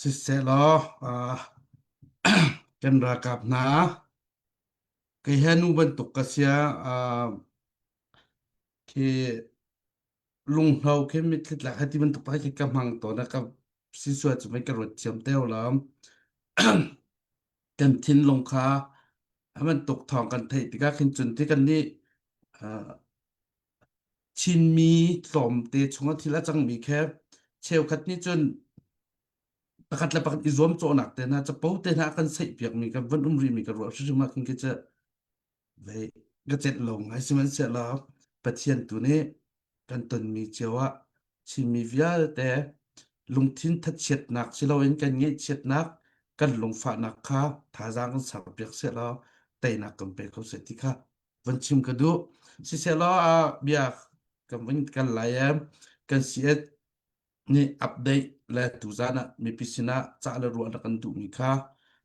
Sissehlaw kan ralkap hna kei he nu bantuk ka sia khi lunghno khi mitthli tlak hei ti bantuk pa khi ka hmang tawn a ka si sual cu mei ka ruat thiam teo lam. Kan thinlung kha a bantuk thawng kan theih tikah khin cun ti kan nih Chinmi tlawmte chungah thil a cangmi khi cheukhat nih cun pakhat le pakhat i zuamcawhnak te hna capo te hna a kan seihpiakmi kan van um rihmi ka ruah hrimhrim ah khin khi cu vei ka celh lo ngai sihmanhsehlaw Pathian tu nih kan tonmi cio ah Chinmi vialte lungthin thachiatnak si loin kan ngaihchiatnak kan lungfahnak kha thazaang kan serpiak sehlaw teinak kan pe kho seh ti kha van chim ka duh. Sisehlaw ah bia kan vun kal lai i kan CS nih update le tuzan ah mipi sinah cah le ruah na kan duhmi kha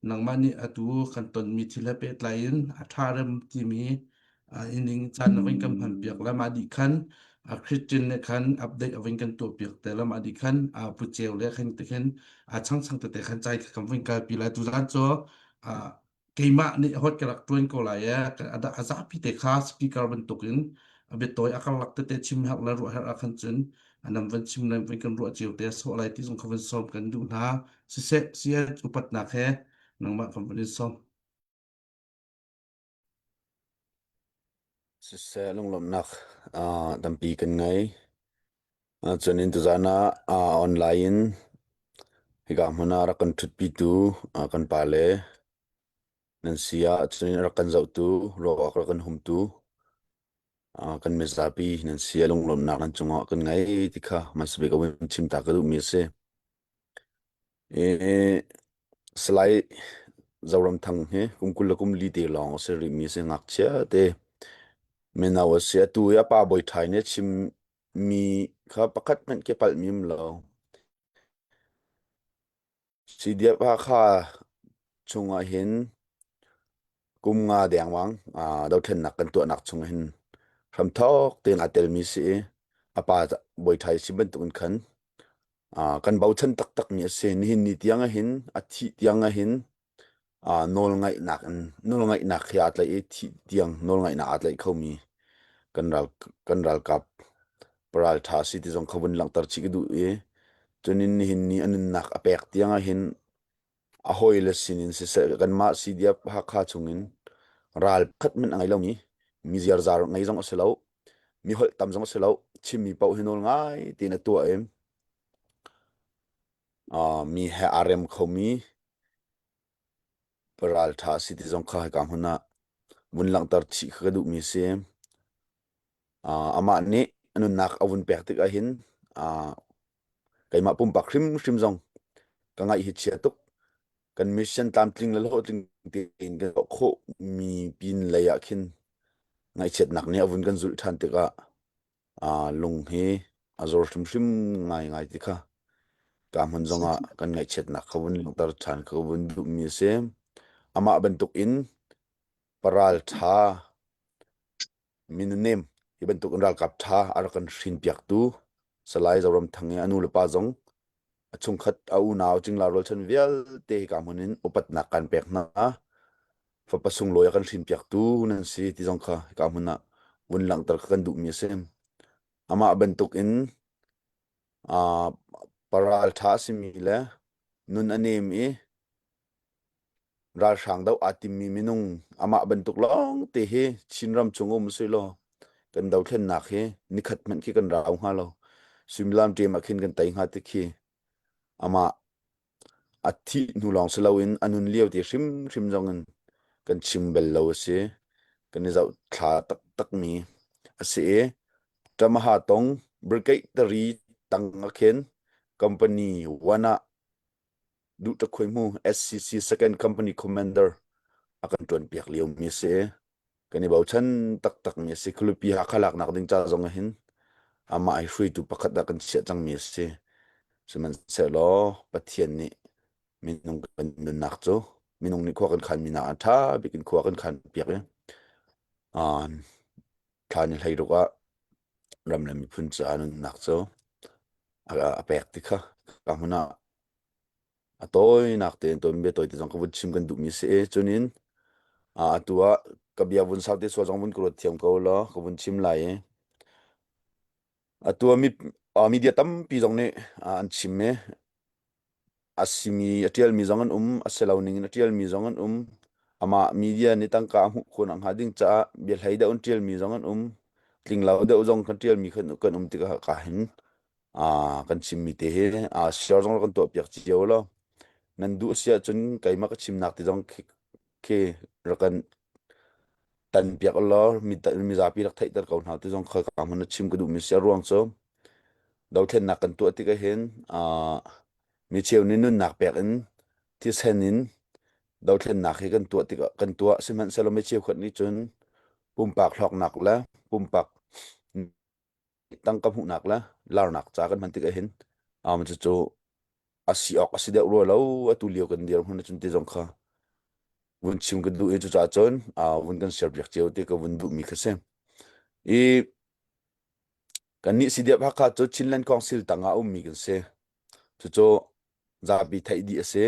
nangmah nih atu kan tonmi thil he pehtlai in a ṭha rem timi ining caan na vun kan hman piak le mah dih khan Christian nih khan update a vun kan tuah piak te le mah dih khan pu ceu le khan te khin a changchang tete khan cai kha kan vun kalpi lai tuzan cu keimah nih hot ka rak ṭuan ko lai ee a zapi te kha speaker bantukin a biatawi a karlak tete chim herh le ruah herh ah khan cun anam van chim le van kan ruah cio te sawh lai ti zong kha van sawm kan duh hna siseh sian upatnak he nangmah kan van in sawm. Siseh lunglawmhnak tampi kan ngei. Cun in tuzaan ah online in hika hmun ah rak kan ṭhutpitu kan pale nan si ah cun rak kan zohtu, ruak rak kan humtu kan mizapi nan si ah lunglawmhnak nan cungah kan ngei ti kha hmasa bik a vun chim ta ka duhmi a si. Salai Zoramthang hi kum 20 le kum li te lawng a si rihmi a si ngakchia te mino a si. Atu i a pa bawi ṭhai nih a chimmi kha pakhat hmanh khi a palhmi um lo. CDF Hakha chungah hin kum nga dengmang dothlennak kan tuahnak chung hin hramthawk tein aa telmi si i a pa bawi ṭhai si bantukin khan kan bochan taktakmi a si. Nihin ni tiang ahhin a thih tiang ahhin nawlngaihnak in nawlngaihnak he aa tlaih i thih tiang nawlngaihnak aa tlaih khomi kan ral kan ralkap paralṭha a si ti zong kha vun langhter chih ka duh i cun in nihin ni a nunnak a pek tiang ahhin a hawile sinin siseh kanmah CDF Hakha chungin ral pakhat hmanh a ngei lomi mi ziarzar ngei zong a si lo mi holh tam zong a si lo chimmi paoh hi nawl ngai tein a tuah i mi he aa rem khomi ralṭha a si ti zong kha hika hmun ah vun langhter chih kha ka duhmi a si. Amah nih a nunnak a vun pek tik ahhin keimah pumpak hrimhrim zong ka ngaih hi chia tuk. Kan mission tlamtling le hlawhtling tein kan tuah khawhmi pin lei ah khin ngaihchiatnak nih a vun kan zulh ṭhan tikah lung hi a zor hrimhrim ngaingai ti kha ka hmun zongah kan ngaihchiatnak kha vun langhter ṭhan kha vun duhmi a si. Amah bantuk in paral ṭha minunem hi bantuk in ralkap ṭha a rak kan hrin piaktu Salai Zoramthang i a nu le pa zong a chungkhat a unau cingla rualchan vialte hika hmun in upatnak kan pek hna. Fapa sunglawi a kan hrin piaktu nan si ti zong kha hika hmun ah vun langhter kha kan duhmi a si. Amah bantuk in uh, paral ṭha a simi le nun a nem i Ralhrang doh aa timmi minung amah bantuk lawngte hi Chinram chung um usih law kan dothlennak hi nikhat hmanh khi kan rau hnga lo. Suimilam ṭem ah khin kan tei hnga ti khi amah a thih hnu lawng si loin a nun lio ti hrimhrim zong in kan chim bel lo a si. Kan i zohthla taktakmi a si i Ṭamaha tong Brigade tari tang ah khin company one ah Duhtakhuai SCC Second Company Commander a kan ṭuanpiak liomi a si. Kan i bochan taktakmi a si. Khualipi Hakha laknak ding ca zong ah hin amah hi hruaitu pakhat ah kan chiah cangmi a si. Sihmanhsehlaw Pathian nih minung kan nunnak cu minung nih khua kan khanmi nak a ṭha bik in khua kan khanpiak i thla ni 16 ah ram le miphun caah nunnak cu a pek ti kha ka hmun ah. A tawinak tein tawnbia tawi te zong ka vun chim kan duhmi si i cunin atu ah ka bia vun sau te sual zong vun ka ruat thiam ko law ka vun chim lai i atu ah mi media tampi zong nih an chim i a simi a ṭialmi zong an um a si lo ning in a ṭialmi zong an um amah media nih tangka a hmuh khawh nakhnga ding caah bia hlei deuh an ṭialmi zong an um tling lo deuh zong kan ṭialmi kan um tikah ka hin kan chimmi te hi share zong kan tuah piak cio law nan duh si ahcun keimah ka chimnak ti zong khi rak kan tan piak law mizapi rak theihter ko hna ti zong kha ka hmun na chim ka duhmi si a ruang cu dothlennak kan tuah tikah hin mi cheu nih nunnak pek in thisen in dothlennak hi kan tuah tikah kan tuah sihmanhsehlaw mi cheukhat nih cun pumpak hlawknak le pumpak tangka hmuhnak le larnak ca kan hman tikah hin um cucu a si awk a si deuh rua lo atu lio kan dirhmun ahcun ti zong kha vun chim ka duh i cucaah cun vun kan share piak cio ti ka vun duhmi kha si i kannih CDF Hakha cu Chinland Council tangah a ummi kan si cucu zapi theih dih a si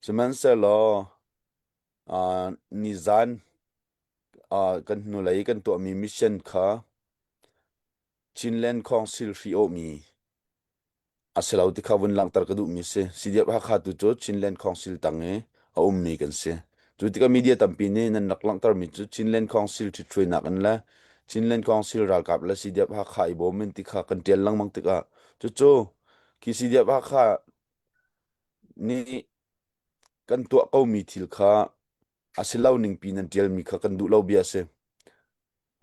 sihmanhsehlaw nizan kan hnulei kan tuahmi mission kha Chinland Council hri awhmi a si lo ti kha vun langhter ka duhmi si. CDF Hakha tu cu Chinland Council tang i a ummi kan si. Cu tikah media tampi nih nan rak langhtermi cu Chinland Council ṭhithruainak in le Chinland Council ralkap le CDF Hakha i bawm in ti kha kan ṭial lengmang tikah cucu khi CDF Hakha nih kan tuah komi thil kha a si lo ningpi nan ṭialmi kha kan duh lo bia a si.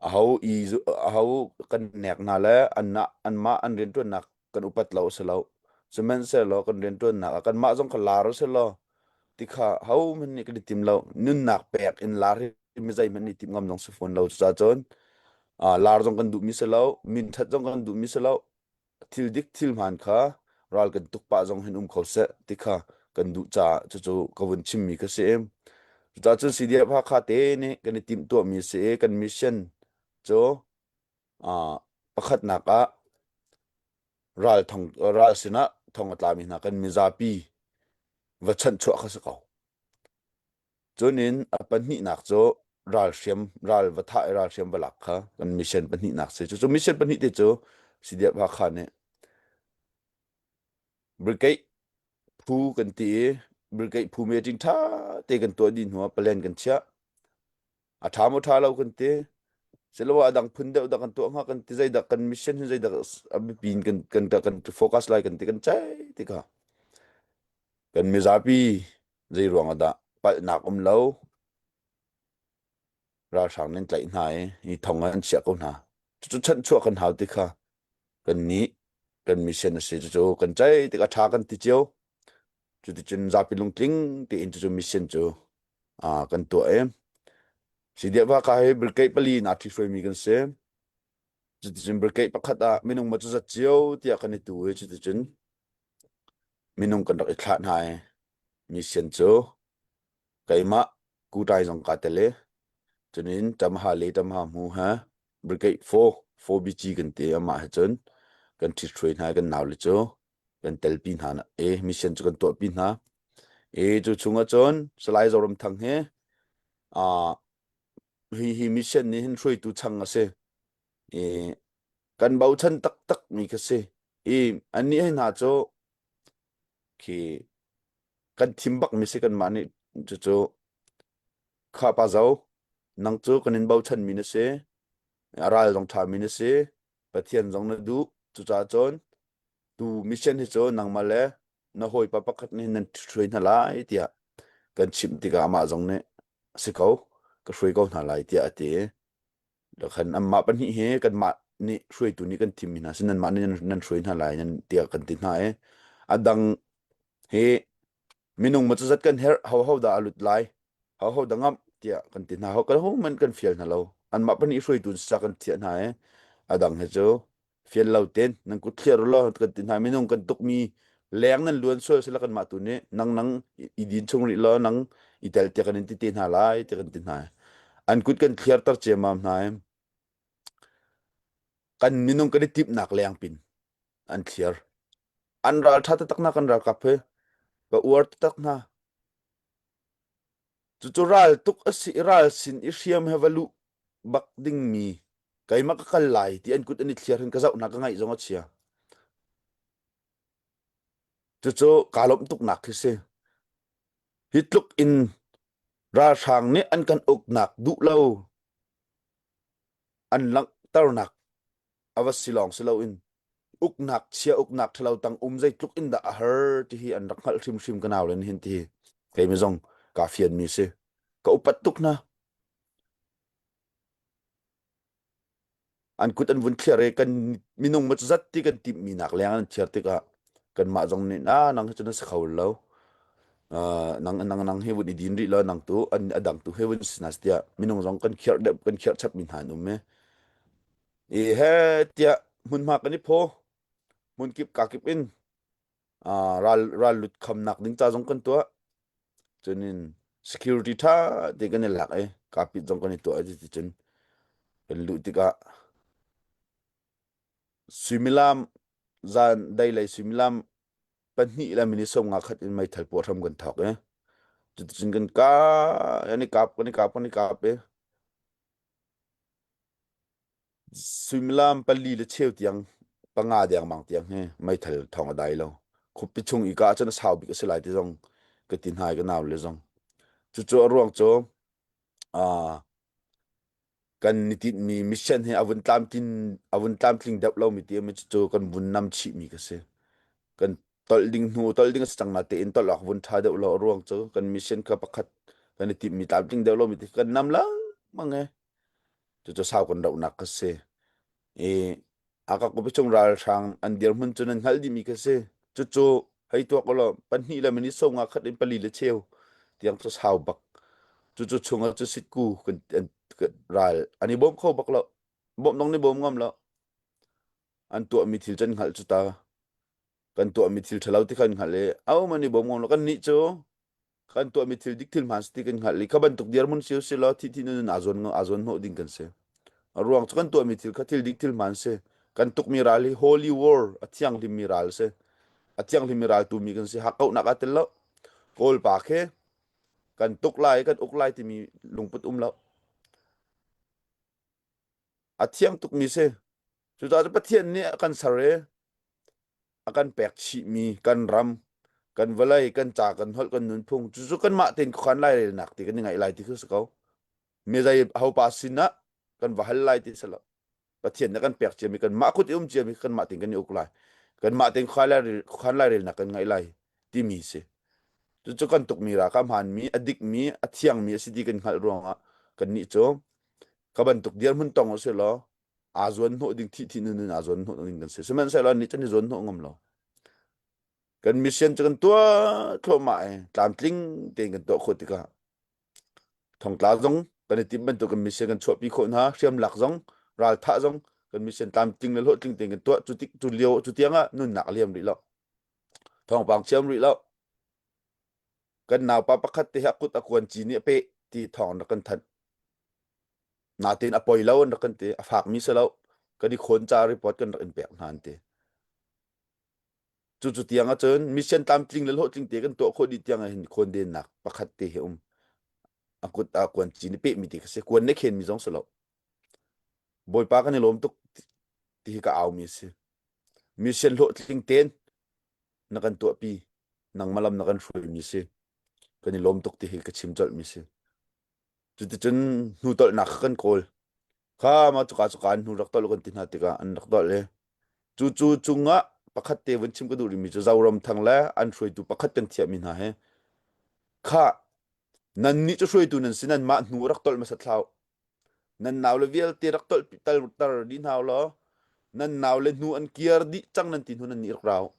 Aho i aho kan nek hna le anmah anmah an rianṭuannak kan upat lo a si lo. Sihmanhsehlaw kan rianṭuannak ah kanmah zong kha lar a si lo ti kha hohmanh nih kan i tim lo. Nunnak pek in lar hi mi zeihmanh nih timh ngam zong si fawn lo. Cucaah cun lar zong kan duhmi si lo, min ṭhat zong kan duhmi si lo. Thil dik thil hmaan kha ral kan tuk pah zong hin um kho seh ti kha kan duh caah cucu ka vun chimmi kha si. Cucaah cun CDF Hakha te nih kan i timhtuahmi si i kan mission cu uh, pakhatnak ah ral thong ral sinah thong a tlami hna kan mizapi va chanhchuah kha si ko. Cunin a pahnihnak cu ralhriam ral va thah i ralhriam va lak kha kan mission pahnihnak si. Cucu mission pahnih te cu CDF Hakha nih brigade phu kan ti i brigade phu meeting ṭha te kan tuah dih hnuah plan kan chiah. A ṭha maw ṭha lo kan ti. Siloah a dang phun deuh dah kan tuah hnga kan ti zeidah kan mission hi zeidah a biapi in kan kan kan focus lai kan ti kan ceih tikah kan mizapi Zei ruang ah dah palhnak um lo ralhrang nih an tlaih hna i hi thong ah an chiah ko hna. Cucu chanhchuah kan hau ti kha kan nih kan mission a si. Cucu kan ceih tik a ṭha kan ti cio. Cuticun zapi lungtling tein cucu mission cu uh, kan tuah i CDF Hakha hi brigade pali in aa ṭhihruaimi kan si. Cuticun brigade pakhat ah minung ma cu zat cio tiah kan i tu i cuticun minung kan rak i thlah hna i mission cu keimah kutai zong kaa tel i cunin Ṭamha le Ṭamha hmu he Brigade 4 4BG kan ti amah he cun kan ṭhithruai hna i kan naule cu kan telpi hna i mission cu kan tuahpi hna i cu chungah cun Salai Zoramthang hi uh, hi hi mission nih hin hruaitu chang a si i kan bochan taktak mi kha si i annih hei hna cu khi kan thim bak mi si kanmah nih cucu kha pa zo nang cu kan in bochan mi na si a ral zong ṭha mi na si Pathian zong na duh cucaah cun tu mission hi cu nangmah le na hawipa pakhat nih nan hruai hna lai tiah kan chimh tikah amah zong nih a si ko ka hruai ko hna lai tiah a ti khan anmah pahnih hi kanmah nih hruaitu nih kan thimmi hna si nanmah nih nan hruai hna lai nan tiah kan ti hna i a dang hi minung ma cuzat kan herh ho ho dah a lut lai ho ho dah ngamh tiah kan ti hna ho kan ho man kan fial hna lo anmah pahnih hruaitu sa kan thiah hna i a dang hi cu fial lo ten nan kut thliar law kan ti hna minung kan tukmi leng nan luan sual sila kan mah tu nih nang nang i din chung rih law nang i tel tiah kan in ti te hna lai tiah kan ti hna an kut kan thliar tar ciammam hna i kan minung kan i timhnak leng pin an thliar an ral tha taktak na kan ralkap he. Ka uar taktak hna. Cucu ral tuk a si i ral sin i hriam he va luh bak dingmi keimah ka kal lai ti an kut an i thliar hin ka zoh hna ka ngaih zong a chia. Cucu kaa lawmh tuknak khi si. Hi tluk in ralhrang nih an kan uknak duh lo an langhternak a va si lawng si loin uknak chia uknak ṭhalo tang um zeitluk in dah a har ti hi an rak hngalh hrimhrim ka nau len hin ti hi keimi zong kaa fianmi si ka upat tuk hna an kut an vun thliar i kan minung ma zat ti kan timhmi nak leng an thiar tikah kanmah zong nih na nang hi cu na si kho lo nang nang nang hi vun i din rih lo nang tu an a dang tu he vun si na tiah minung zong kan khiar deuh kan khiar chap mi hna an um i I he tiah hmunhma kan i phaw. Hmunkip kakip in uh, ral ral lut khamnak ding ca zong kan tuah. Cunin security tha te kan i lak i kapit zong kan i tuah i cun kan luh tikah suimilam zan dai lei suimilam pahnih le minute 50 khat in meithal puah hram kan thawk i cuticun kan ka kan i kap kan i kap kan i kap i Suimilam pali le cheu tiang panga dengmang tiang hi meithal thawng a dai lo. Khuapi chung i ka ahcun a sau bik a si lai ti zong ka ti hna i ka nau le zong. Cucu a ruang cu uh, kan ni tinhmi mission hi a vun tlamtlin a vun tlamtling deuh lomi ti mi cucu kan vun nam chihmi ka si. Kan tolh ding hnu tolh ding a si cang na tein tolh awk vun ṭha deuh lo a ruang cu kan mission kha pakhat kan i timhmi tlamtling deuh lomi ti kan nam lengmang e. Cucu sau kan rohnak ka si. I Akak chung ralhrang an dirhmun cu nan hngalh dihmi ka si. Cucu hei tuak ulaw pahnih le minute som nga khat in pali le cheu tiang cu sau bak. Cucu chungah cu sitku kan, an, ral an i bawm kho bak lo. Bawm dong nih bawm ngam lo. An tuahmi thil cu an hngalh cu ta. Kan tuahmi thil ṭhalo ti kha an hngalh i au man i bawm ngam lo. Kan nih cu kan tuahmi thil dik thil hmaan si ti kan hngalh i kha bantuk dirhmun si usih law thi thi nun aa zawn aa zawn hnawh ding kan si. A ruang cu kan tuahmi thil kha thil dik thil hmaan si. Kan tukmi ral hi holy war a thianghlimmi ral si. A thianghlimmi ral tumi kan si. Hakkauhnak aa tel lo. Kawl pa khi kan tuk lai kan uk lai timi lungput um lo. A thiang tukmi si. Cucaah Pathian nih a kan ser i a kan pek chihmi kan ram kan vawlei kan ca kan holh kan nunphung cucu kanmah tein khuakhan lairelnak ti kan i ngaih lai ti khi si ko mi zei hopa sin ah kan va hal lai ti si lo Pathian nih kan pek ciami kanmah kut i um ciami kanmah tein kan i uk lai kanmah tein khuakhan lairelnak kan ngaih lai timi si cucu kan tukmi ra ka hmaanmi a dikmi a thiangmi a si ti kan hngalh ruangah kannih cu ka bantuk dirhmun tong u si law aa zuan hnawh ding thih thih nun in aa zuan hnawh ding kan si sihmanhsehlaw annih cu an i zuan hnawh ngam lo kan mission cu kan tuah thluahmah i tlamtling tein kan tuah khawh tikah thongtla zong kan i timh bantuk kan mission kan chuahpi khawh hna hriamlak zong ralthah zong kan mission tlamtling le hlawhtling tein kan tuah cu tik cu lio cu tiang ah nunnak a liam rih lo thawngpang chiam rih lo kan naupa pakhat te hi a kut a kuan ci nih a peh ti thawng rak kan thanh Natein a poi lo an rak kan ti. A fakmi si lo. Kan i khawn ca report kan rak in pek hna an ti. Cucu tiang ahcun mission tlamtling le hlawhtling te kan tuah khawh dih tiang ah hin khawn dennak pakhat te hi um. A kut ah kuan ci ni pehmi ti kha si. Kuan ne khenmi zong si lo. Bawipa kan i lawm tuk ti hi ka aumi a si. Mission hlawhtling ten na kan tuahpi nangmah lam na kan hruaimi si. Kan i lawm tuk ti hi ka chim colhmi si. Cuticun hnutolhnak kha kan kawl. Kha mah cuka cuka an hnu rak tolh kan ti hna tikah an rak tolh i cu cu cungah pakhat te vun chim ka duh rihmi cu Zoram Thang le an hruaitu pakhat kan thiahmi hna hi kha nannih cu hruaitu nan si nanmah hnu rak tolh hmasat hlah u. Nan naule vialte rak tolh tal tar dih hna u law nan naule hnu an kiar dih cang nan ti hnu nannih rak ra u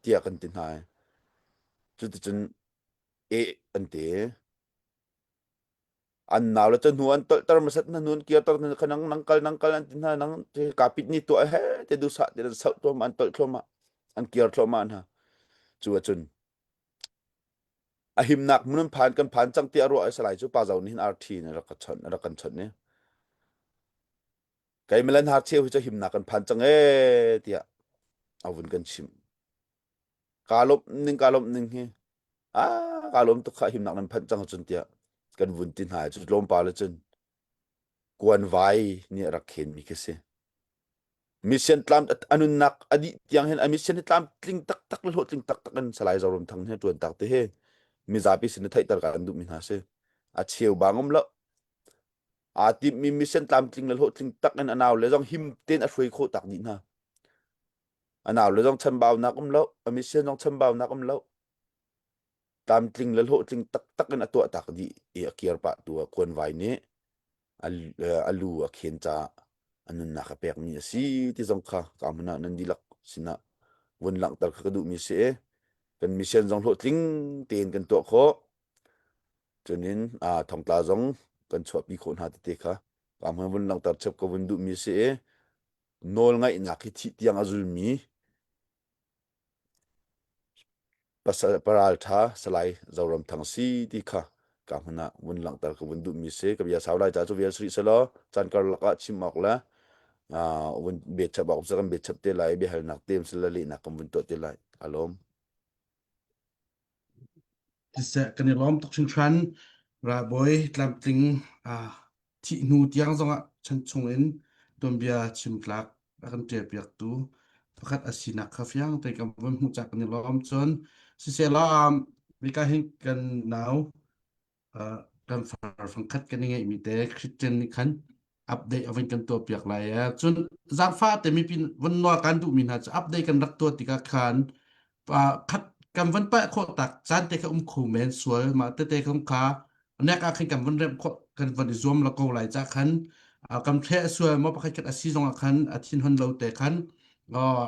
tiah kan ti hna i cuticun e an ti. An naule cu hnu an tolhter hmasat hna hnu an kirter hna kha nang nang kal nang kal an ti hna nang kapit ni tuah he te duhsah te an sauh thluahmah an tolh thluahmah an kir thluahmah hna cu ahcun a himnak hmun an phan kan phan cang tiah ruah ai salai cu pa zo nih hin RT in rak ka chawnh rak kan chawnh ni kei milan har cheu hi cu himnak kan phan cang ee tiah a vun kan chimh ka lawmh ning ka lawmh ning hi. Ah, ka lawm tuk kha himnak nan phanh cang cun tiah kan vun ti hna cu tlawmpal cun kuan vai nih a rak khen mi khi si. Mission tlam a nunnak a dih tiang hin a mission hi tlamtling taktak le hlawhtling taktak in Salai Zoram Thang hi ṭuan tak te hi mizapi sin i theihter ka an duhmi hna si. A cheu bang um lo. Aa timmi mission tlamtling le hlawhtling tak in a nau le zong him tein a hruai khawh tak dih hna. A nau le zong chambaunak um lo, a mission zong chambaunak um lo. Tlamtling le hlawhtling taktak in a tuah tak dih i a kir pah tu ah kuanvai nih a lu a khen caah a nunnak a pekmi a si ti zong kha ka hmun ah nan dihlak sinah vun langhter kha ka duhmi si i kan mission zong hlawhtling tein kan tuah khawh. Cunin thongtla zong kan chuahpi khawh hna tete kha ka hmun vun langhter chap ka vun duhmi si i nawl ngaihnak hi thih tiang a zulmi Pasal ṭha Salai Zoram Thang si ti kha ka hmun ah vun langhter ka vun duhmi si. Ka bia sau lai ca cu vial si rih selaw caan karlak ah chim awk le vun betchap awk cu kan betchap te lai i biahalnak te um sila lehnak kan vun tuah te lai. A lawm. Siseh kan i lawm tuk hringhran. Ralbawi tlamtling thih hnu tiang zongah chan chungin tuanbia chim tlak a kan ṭialpiaktu pakhat a sinak kha fiang tein kan vun hmuh cak kan i lawm. Cun siseh um, hika hin kan nau kan far fangkhat kan i ngeihmi te Christian nih khan update a vun kan tuah piak lai e. Cun zaangfah te mipi vun nawl kan duhmi hna cu update kan rak tuah tikah khan khat kan van paih khawh tak caan te kha um kho men sual mah tete kong kha nek ah khan kan van remh khawh kan van i zuam la ko lai ca khan kan thle sual maw pakhat khat a si zong ah khan a thin hon lo te khan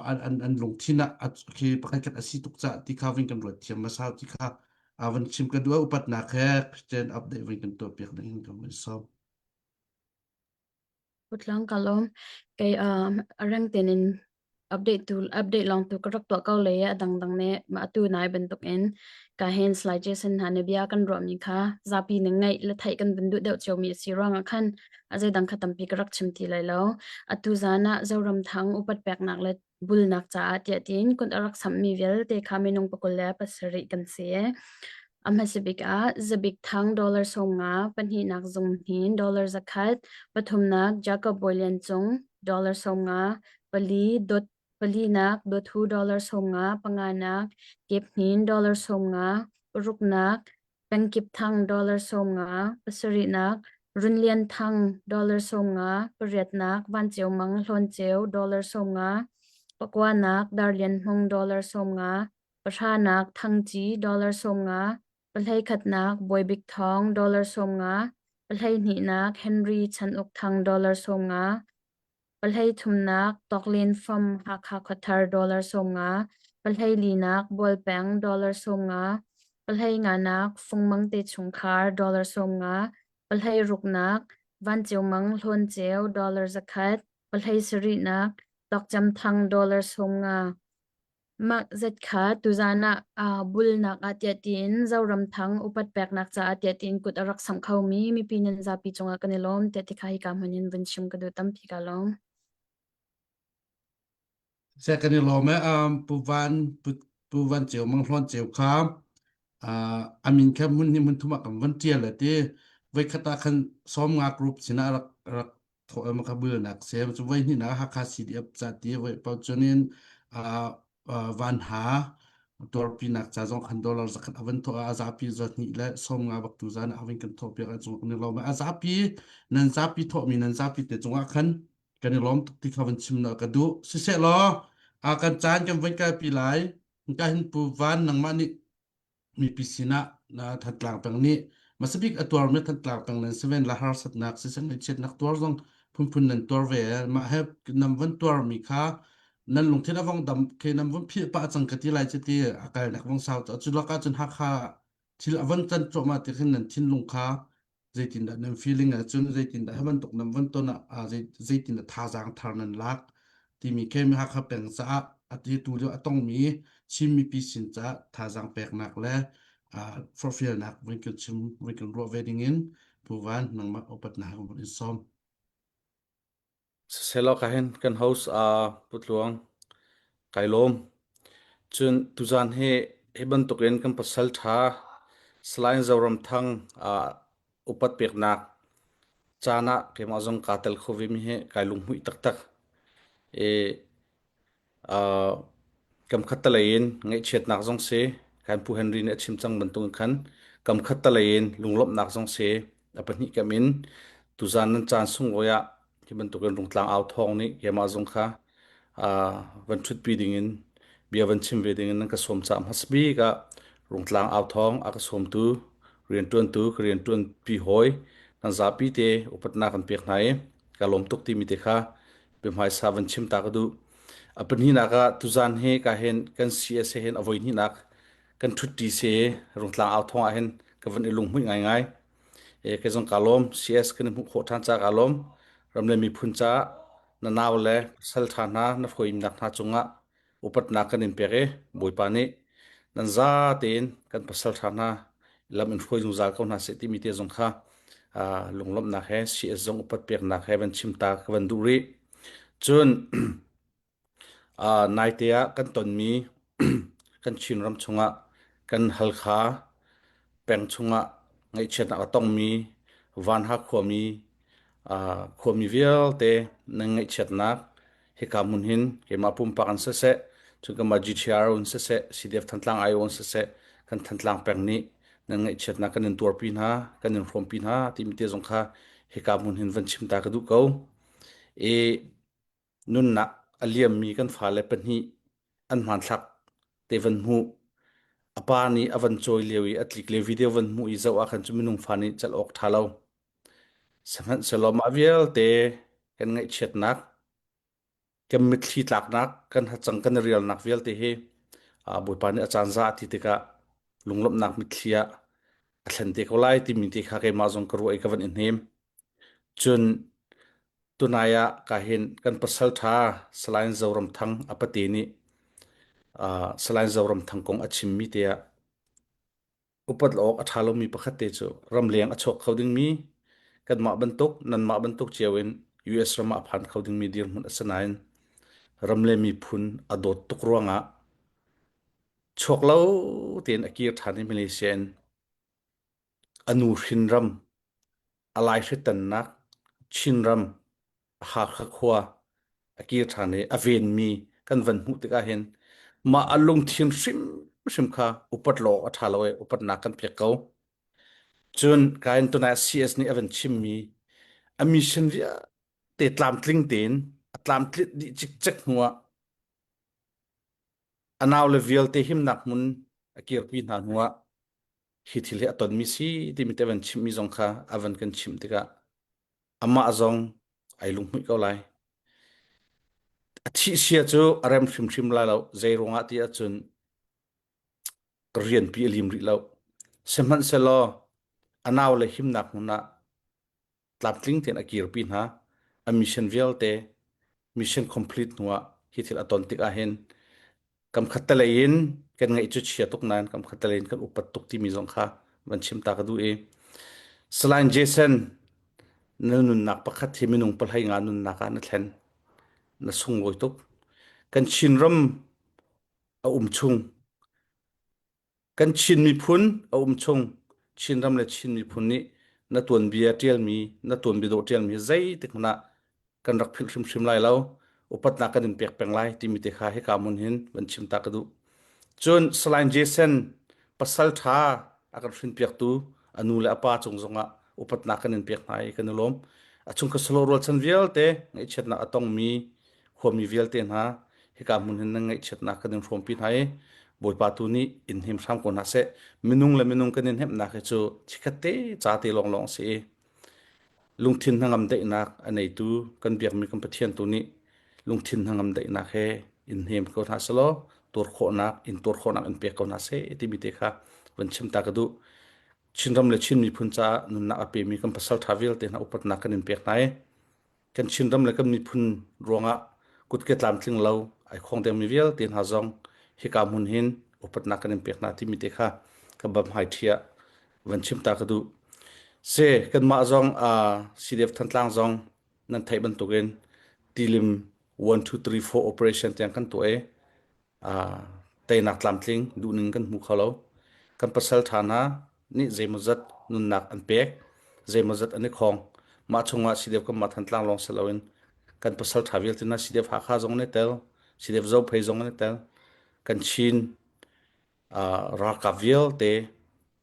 an an an lungthin ah khi pakhat khat a si tuk ca ti kha vin kan ruat thiam ma sau ti kha van chim ka duh upatnak he Christian update vin kan tuah piak ding kan van sawm. Putlang ka lawm. Kei uh, reng tein in update tu update long tu ka rak tuah ko le a dangdang ne ma atu nai bantuk in ka hen slide Jason hna ne bia kan ruah mi kha zapi ne ngaih le theih kan van duh deuh cio mi a si ruangah khan a zei dang kha tampi ka rak chim ti lai lo. Atu zan ah Zoram Thang upat peknak le bulnak caah tiah tiin kun a rak samhmi vialte kha minung 27 kan si. A hmasa bik ah Zabik Thang dollar 50, pahnihnak Zung Hnin dollar 100, pathumnak Jacob Bawi Lian Cung dollar 50, pali dot palinak Dawthu dollar 50, panganak Kep Hnin dollar 50, paruknak Pengkip Thang dollar 50, pasarihnak Run Lian Thang dollar 50, pariatnak Van Ceu Mang Hlawn Ceu dollar 50, pakuanak Dar Lian Hmung dollar 50, pahranak Thang Ci dollar 50, pahleikhatnak Bawi Bik Thawng dollar 50, pahleihnihnak Henry Chan Uk Thang dollar 50, Pahleithumnak Tawklin from Hakha Khuathar dollar 50, pahleilinak Bualpeng dollar 50, pahleinganak Fungmang te chungkhar dollar 50, pahleiruknak Vanceumang Hlawn dollar 100, pahleisarihnak Tawkcam Thang dollar 50. Mah zat kha tuzaan ah aa bulnak ah tiah tiin Zoramthang upat peknak caah tiah tiin kut a rak samh khomi mipi nan zapi cungah kan i lawm tiah tikha hika hmun in vun chim ka duh tampi ka lawm. Seh kan i lawm e um, Pu Van Pu, Pu Van Ceu Mang Hlawn Ceu kha uh, a min kha hmun hnih hmun thum ah kan van ṭial le ti voikhat ah khan 50 group sinah rak rak thawh em kha bulnak sem cu voi hnih nak Hakha CDF ca ti voi pau chunin van ha tuarpinak ca zong khan dollar zakhat avan thawh a zapi zahnih le 50 bak tu zan avin kan thawh piak chung kan i lawm a zapi nan zapi thawh mi nan zapi te cungah khan kan i lawm tuk ti kha van chim na ka duh siseh law a kan caan kan van kalpi lai ka hin pu van nangmah nih mipi sinah na Thantlang peng nih hmasabik a tuarmi Thantlang peng nan si ven la harsatnak siseh ngaihchiatnak tuar zong phunphun nan tuar ve mah he nam van tuarmi kha nan lungthin a vong dam ke nam vun philh pah cang ka ti lai cu ti a kalnak vong sau cu lak ah cun Hakha thil a von can cuahmah ti khin nan thinlung kha zeitindah nan feeling ahcun zeitindah hi bantuk nan von ton ah zeitindah thazaang thar nan lak timi khi Hakha peng caah a ti tu lio a tongmi Chin mipi sin caah thazaang peknak le forhfialnak voi kan chim voi kan ruah ve ding in Pu Van nangmah upatnak kan von in sawm. Siselaw ka hin kan host uh, Pu Tluang kai lawm. Cun tuzan hi Hi bantukin kan pasal ṭha Salai Zoramthang upat peknak caan ah keimah zong kaa tel kho ve mi hi kai lunghmuih taktak. I kam khat talei in ngaihchiatnak zong si, kan Pu Henry nih a chim cang bantuk khan kam khat talei in lunglawmhnak zong si, a pahnih kam in tuzan nan caan sunglawi ah Hi bantukin Rungtlang au thawng nih keimah zong kha van ṭhutpi dingin bia van chim ve dingin nan ka sawm caah hmasa bik ah Rungtlang au thawng a ka sawmtu rianṭuantu ka rianṭuanpi hawi nan zapi te upatnak kan pek hna i ka lawm tuk timi te kha biahmaisa van chim ta ka duh. A pahnihnak ah tuzan hi ka hin kan CS he hin a voi hnihnak kan ṭhutṭi si Rungtlang au thawng ah hin ka van i lunghmuih ngaingai. Kei zong kaa lawm. CS kan i hmuh khawh ṭhan caah kaa lawm. Ram le miphun caah na nau le pasal ṭha hna na hruaimnak hna cungah upatnak kan in pek i Bawipa nih nan za tein kan pasal ṭha hna lam in hruai zungzal ko hna seh timi te zong kha lunglawmhnak he CS zong upat peknak he van chim ta ka van duh rih. Cun Naite ah kan tonmi kan Chinram chungah kan Halkha peng chungah ngaihchiatnak a tongmi Vanha khuami khuami vialte nan ngaihchiatnak hika hmun hin keimah pumpak in siseh, cun kanmah GTR in siseh, CDF Thantlang IO in siseh, kan Thantlang peng nih nan ngaihchiatnak kan in tuarpi hna, kan in hrawmpi hna timi te zong kha hika hmun hin van chim ta ka duh ko. I Nunnak a liammi kan fale pahnih an hmanthlak te van hmuh. A pa nih a van cawi lio i a tlik lio video van hmuh i zoh ah khan cu minung fa nih celh awk ṭha lo. Sihmanhsehlaw mah vialte kan ngaihchiatnak, kan mitthli tlaknak, kan hacang kan i rialnak vialte hi Bawipa nih a caan za a ti tikah lunglawmhnak mitthli ah a thlen te ko lai timi te kha keimah zong ka ruah i ka van i hnem. Cun Tunai ah ka hin kan pasal ṭha Salai Zoramthang a pate nih uh, Salai Zoramthang kong a chimmi te ah upat awk a ṭha lomi pakhat te cu ramleng a chuak kho dingmi kanmah bantuk nanmah bantuk cio in US ram ah a phan kho dingmi dirhmun a si nain ram le miphun a dawt tuk ruangah chuak lo tein a kir ṭhan i Malaysia in A nu hrin ram, a laihritannak Chinram, Hakha khua a kir ṭhan i a venmi kan van hmuh tikah hin mah a lungthin hrimhrim kha upat lo awk a ṭha lo i upatnak kan pek ko. Cun kain tunai CS nih a van chimmi a mission vialte tlamtling tein a tlamtlinh dih cikcek hnuah a naule vialte himnak hmun a kirpi hna hnuah hi thil hi a tonmi si timi te van chimmi zong kha a van kan chimh tikah amah zong ai lunghmuih ko lai. A thih sia cu a rem hrimhrim lai lo. Zei ruangah ti ahcun ka rianpi a lim rih lo. Sihmanhsehlaw a nau le himnak hmun ah tlamtling tein a kirpi hna. A mission vialte mission complete hnuah hi thil a ton tik ahhin kam khat telei in kan ngaih cu chia tuk nain kam khat telei in kan upat tuk timi zong kha van chim ta ka duh i Salai Jason na nunnak pakhat hi minung pahlei nga nunnak ah na thlen na sunglawi tuk kan Chinram a um chung Kan Chin miphun a um chung Chinram le Chin miphun nih na tuanbia ṭialmi, na tuanbia dawh ṭialmi hi zeitik hmanh ah kan rak philh hrimhrim lai lo. Upatnak kan in pek peng lai timi te kha hika hmun hin van chim ta ka duh. Cun Salai Jason pasal ṭha a kan hrinpiaktu a nu le a pa cung zongah upatnak kan in pek hna i kan i lawm. A chungkhat salo rualchan vialte ngaihchiatnak a tongmi khuami vialte hna hika hmun hin nan ngaihchiatnak kan in hrawmpi hna i Bawipa tu nih in him hram ko hna seh. Minung le minung kan in hnemhnak hi cu chikkhat te ca te lawnglawng a si i lungthin hnangam daihnak a neitu kan biakmi kan Pathian tu nih lungthin hnangam daihnak he in hnem ko hna selaw tuar khawhnak in tuar khawhnak in pek ko hna seh timi te kha van chim ta ka duh. Chinram le Chin miphun caah nunnak a pemi kan pasal ṭha vialte hna upatnak kan in pek hna i kan Chinram le kan miphun ruangah kutke tlamtling lo ai khong dengmi vialte hna zong hika hmun hin upatnak kan in pek hna timi te kha ka bam hai ṭhia van chim ta ka duh. Se kanmah zong uh, CDF Thantlang zong nan theih bantukin tilim 1 2 3 4 operation tiang kan tuah i uh, Teinak tlamtling duhning kan hmu kho lo. Kan pasal ṭha hna nih zeimawzat nunnak an pek, zeimawzat an i khawng. Mah chungah CDF kanmah Thantlang lawng si loin kan pasal ṭha vialte hna CDF Hakha zong an i tel, CDF Zophei zong an i tel. Kan Chin uh, ralkap vialte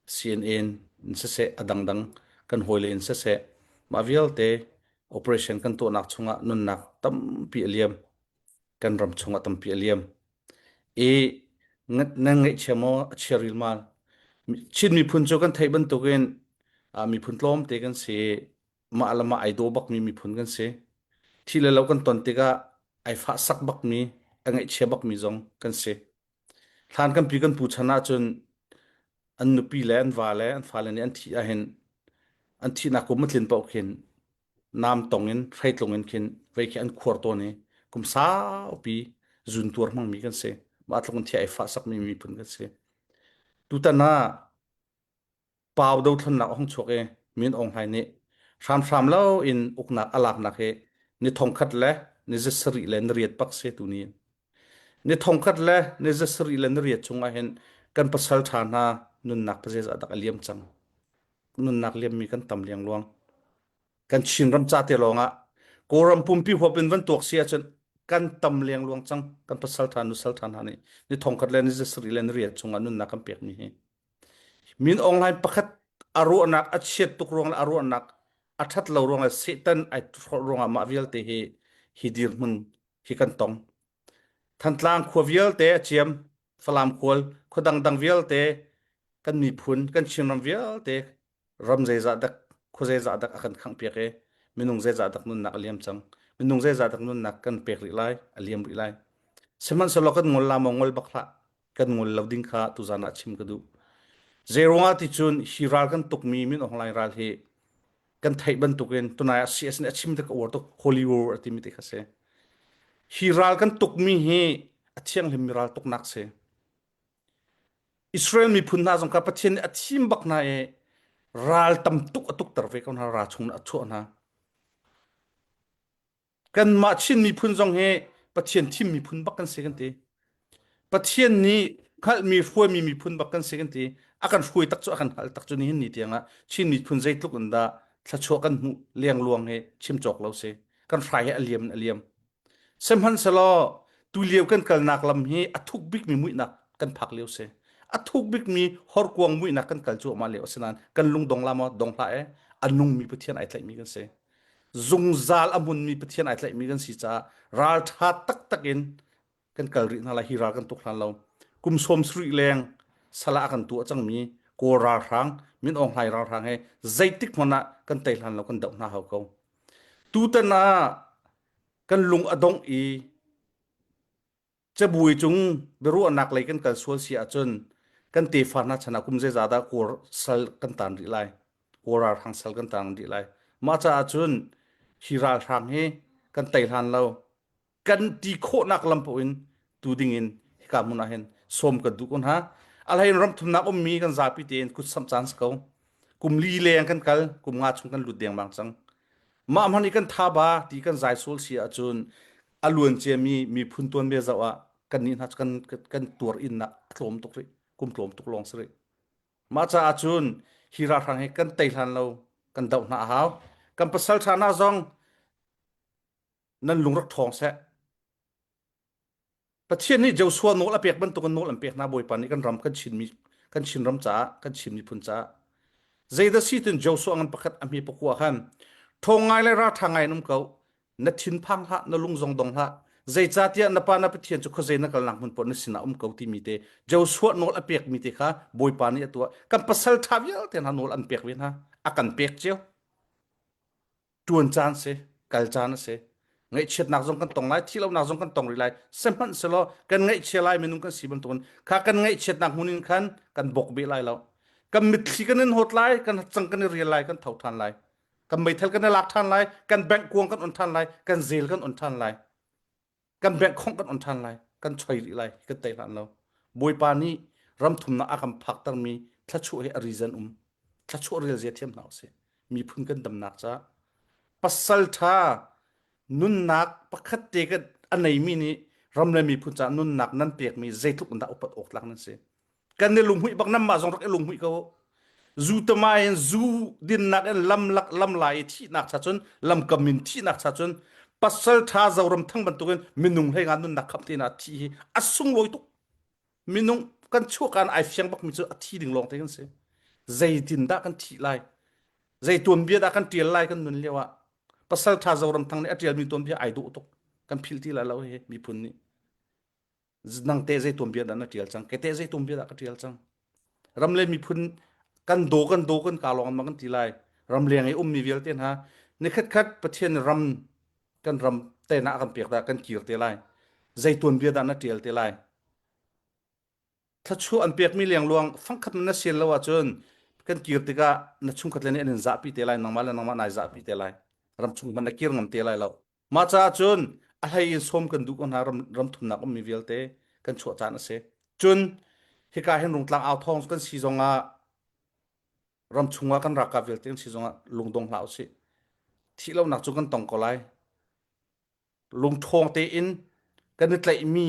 CNN in siseh a dangdang kan hawile in siseh mah vialte operation kan tuahnak chungah nunnak tampi a liam kan ram chungah tampi a liam i nan ngaihchia maw a chia rilmal Chin miphun cu kan theih bantukin miphun tlawmte kan si mah le mah ai daw bakmi miphun kan si thi le lo kan ton tikah ai fah sak bakmi a ngaihchia bakmi zong kan si Hlan kan pi kan pu chan ahcun an nupi le an va le an fale nih an thih ahhin an thihnak kum a tlin paoh khin nam tong in hreitlung in khin vei khi an khuar tawn i kum saupi zun tuar hmangmi kan si. Mah tluk in thi ai fah sakmi miphun kan si. Tutan ah Pau dothlennak a hung chuak i Min Aung Hlaing nih hramhram lo in uknak a laknak hi ni thongkhat le ni zasarih le ni riat bak si tuni. Ni thongkhat le ni zasarih le ni riat chung ah hin kan pasal ṭha hna nunnak pazeizah dak a liam cang. Nunnak liammi kan tam liangluang. Kan Chinram ca te lawng ah Kawlram pumpi huap in van tuak si ahcun kan tam lengluang cang. Kan pasal ṭha nusal ṭha hna nih ni thongkhat le ni zasarih le ni riat chung ah nunnak kan pekmi hi. Min Aung Hlaing pakhat a ruahnak a chiat tuk ruang le a ruahnak a ṭhat lo ruang le Satan ai hrolh ruangah mah vialte hi hi dirhmun hi kan tong. Thantlang khua vialte a ciam, Falam khual, khua dangdang vialte kan miphun, kan Chinram vialte ram zeizah dak khua zeizah dak a kan khanghpiak i minung zeizah dak nunnak a liam cang. Minung zeizah dak nunnak kan pek rih lai, a liam rih lai. Sihmanhsehlaw kan ngol la maw ngol bak hlah. Kan ngol lo ding kha tuzan ah chim ka duh. Zeiruangah ti cun hi ral kan tukmi Min Aung Hlaing ral hi kan theih bantukin tunai ah CS nih a chim te ka uar tuk Holy War a timi te kha si. Hi ral kan tukmi hi a thianghlimmi ral tuknak si. Israel miphun hna zong kha Pathian nih a thim bak hna i ral tam tuk a tukter ve ko hna ral chung a chuah hna. Kanmah Chin miphun zong hi Pathian thim miphun bak kan si kan ti. Pathian nih hngalhmi hruaimi miphun bak kan si kan ti. A kan hruai tak cu a kan hngalh tak cu nihin ni tiangah Chin miphun zeitluk in dah thluachuah kan hmuh lengluang hi chim cawk lo si. Kan hrai hi a liam in a liam. Sihmanhsehlaw tulio kan kalnak lam hi a thuk bikmi muihnak kan phak lio si. A thuk bikmi horkuang muihnak kan kal cuahmah lio a si nain kan lung dong la maw dong hlah e a nungmi Pathian ai tlaihmi kan si. Zungzal a hmunmi Pathian ai tlaihmi kan si caah ralṭha taktak in kan kal rih hna lai hi ral kan tuk hlan lo. Kum sawm sarih leng sala a kan tuah cangmi Kawl ralhrang Min Aung Hlaing ralhrang he zeitik hmanh ah kan tei hlan lo kan doh hna hau ko. Tutan ah kan lung a dongh i cabuai cung biaruahnak lei kan kal sual si ahcun kan tefa hna chan ah kum zeizah dah kawl sal kan tan rih lai kawl ralhrang sal kan tan rih lai mah caah cun hi ralhrang hi kan tei hlan lo kan ti khawhnak lam paoh in tu ding in hika hmun ah hin sawm kan duh ko hna alhain ramthumnak ummi kan zapi tein kut samh caan si ko kum li leng kan kal kum nga chung kan lut dengmang cang Mah hmanh i kan thaba ti kan zai sual si ahcun a luan ciami miphun tuanbia zoh ah kannih hna cu kan kan tuar innak a tlawm tuk rih kum tlawm tuk lawng si rih mah caah cun hi ralhrang hi kan tei hlan lo kan doh hna a hau kan pasal ṭha hna zong nan lung rak ṭhawng seh Pathian nih Joshua nawl a pek bantukin nawl an pek hna Bawipa nih kan ram kan Chinmi kan Chinram caah kan Chin miphun caah zeidah si tun Joshua ngan pakhat a hme pakua khan ṭhawng ngai le ralṭha ngai in um ko na thin phang hlah na lung zong dong hlah zeicahtiah na pa na Pathian cu khuazei na kalnak hmun paoh na sinah um ko timi te Joshua nawl a pekmi te kha Bawipa nih a tuah kan pasal ṭha vialte hna nawl an pek ve hna a kan pek cio ṭuan caan si kal caan a si ngaihchiatnak zong kan tong lai thihlonak zong kan tong rih lai sihmanhsehlaw kan ngaihchia lai minung kan si bantukin kha kan ngaihchiatnak hmun in khan kan bok beh lai lo kan mitthli kan in hawt lai kan cang kan i rial lai kan tho ṭhan lai kan meithal kan i lak ṭhan lai kan bank kuang kan on ṭhan lai kan zel kan on ṭhan lai kan bank khong kan on ṭhan lai kan choi rih lai kan tei hlan lo bawipa nih ram thumnak a kan phaktermi thlachuah hi a reason um thlachuah rel zia thiam hna usih miphun kan damnak ca pasal ṭha nunnak pakhat te kan a neimi nih Ram le miphun caah nunnak nan pekmi zeitluk in dah upat awk tlak nan si. Kan i lunghmuih bak nanmah zong rak i lunghmuih ko. Zu tama in zu dinnak in lam lak lam lai i thihnak cha cun lamkam in thihnak cha cun pasal tha Zoram thang bantukin minung hlei nga nunnak khamh te na thi hi a sunglawi tuk. Minung kan chuahkan ai fiang bakmi cu a thi ding lawng te kan si. Zeitin dah kan thih lai? Zei tuanbia dah kan tial lai kan nun lio ah? Pasal tha Zoram thang nih a tialmi tuanbia ai dawh tuk. Kan philh ti lai lo hi miphun nih. Nang te zei tuanbia dah na tial cang? Kei te zei tuanbia dah ka tial cang? Ram le miphun kan daw kan daw kan ka lawng ma kan ti lai. Ram leng i ummi vialte hna nikhat khat Pathian ram kan ram tehna a kan pek dah kan kir te lai. Zei tuanbia dah na tial te lai? Thluachuah an pekmi lengluang fangkhat na sian lo ahcun kan kir tikah na chungkhat le nih an in zahpi te lai nangmah le nangmah nai zahpi te lai ram chung hmanh na kir ngam te lai lo mah caah cun a hlei in sawm kan duh ko hna ram ram thumnak ummi vialte kan chuah caan a si cun hika hin rungtlang au thawng kan si zongah ram chungah kan ralkap vialte kan si zongah lungdong hlah usih thih lonak cu kan tong ko lai lungṭhawng tein kan i tlaihmi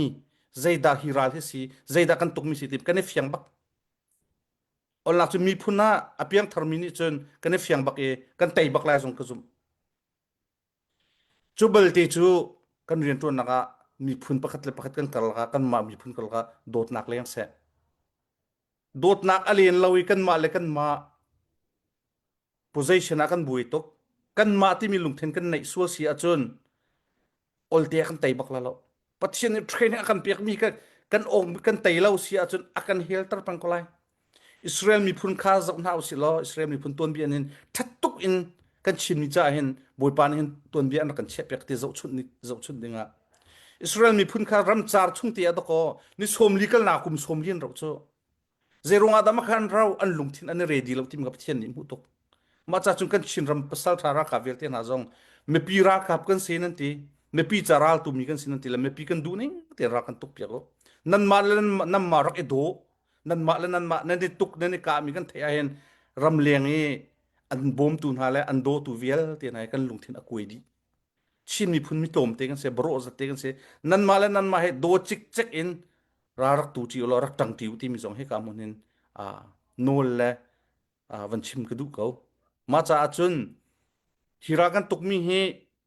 zeidah hi ral hi si zeidah kan tukmi si ti kan i fiang bak olnak cu miphun ah a piangtharmi nih cun kan i fiang bak i kan tei bak lai zong ka zumh cu balte cu kan rianṭuannak ah miphun pakhat le pakhat kan karlak ah kanmah miphun karlak ah dawtnak leng seh dawtnak a len lo i kanmah le kanmah Position ah kan buai tuk. Kanmah timi lungthin kan neih sual si ahcun olte kan tei bak la lo. Pathian nih training a kan pekmi kan kan ong kan tei lo si ahcun a kan helter peng ko lai. Israel miphun kha zoh hna usih law Israel miphun tuanbia in ṭhat tuk in kan Chinmi caah hin Bawipa nih hin tuanbia an rak kan chiahpiak ti zohchunh zohchunh dingah Israel miphun kha ramcar chung te ah dakaw ni sawmli kalnak kum sawmli an roh cu Zeiruang ah dah makhan rau an lungthin an i ready lo timi kha Pathian nih hmuh tuk. Mah ca cun kan Chinram pasal ṭha ralkap vialte hna zong mipi ralkap kan si nan ti, mipi ca ral tumi kan si nan ti le mipi kan duh ning te ral kan tuk piak u. Nanmah le nanmah rak i daw, nanmah le nanmah nan i tuk nan i kahmi kan theih ahhin ramleng i an bawmtu hna le an dawtu vialte hna hi kan lungthin a kuai dih. Chin miphun mi tlawmte kan si, barawh zatte kan si. Nanmah le nanmah he daw cikcek in ra rak tu ṭi ulaw rak ṭang ṭi u timi zong hika hmun hin nawl le van chim ka duh ko. Mah caah cun hi ral kan tukmi hi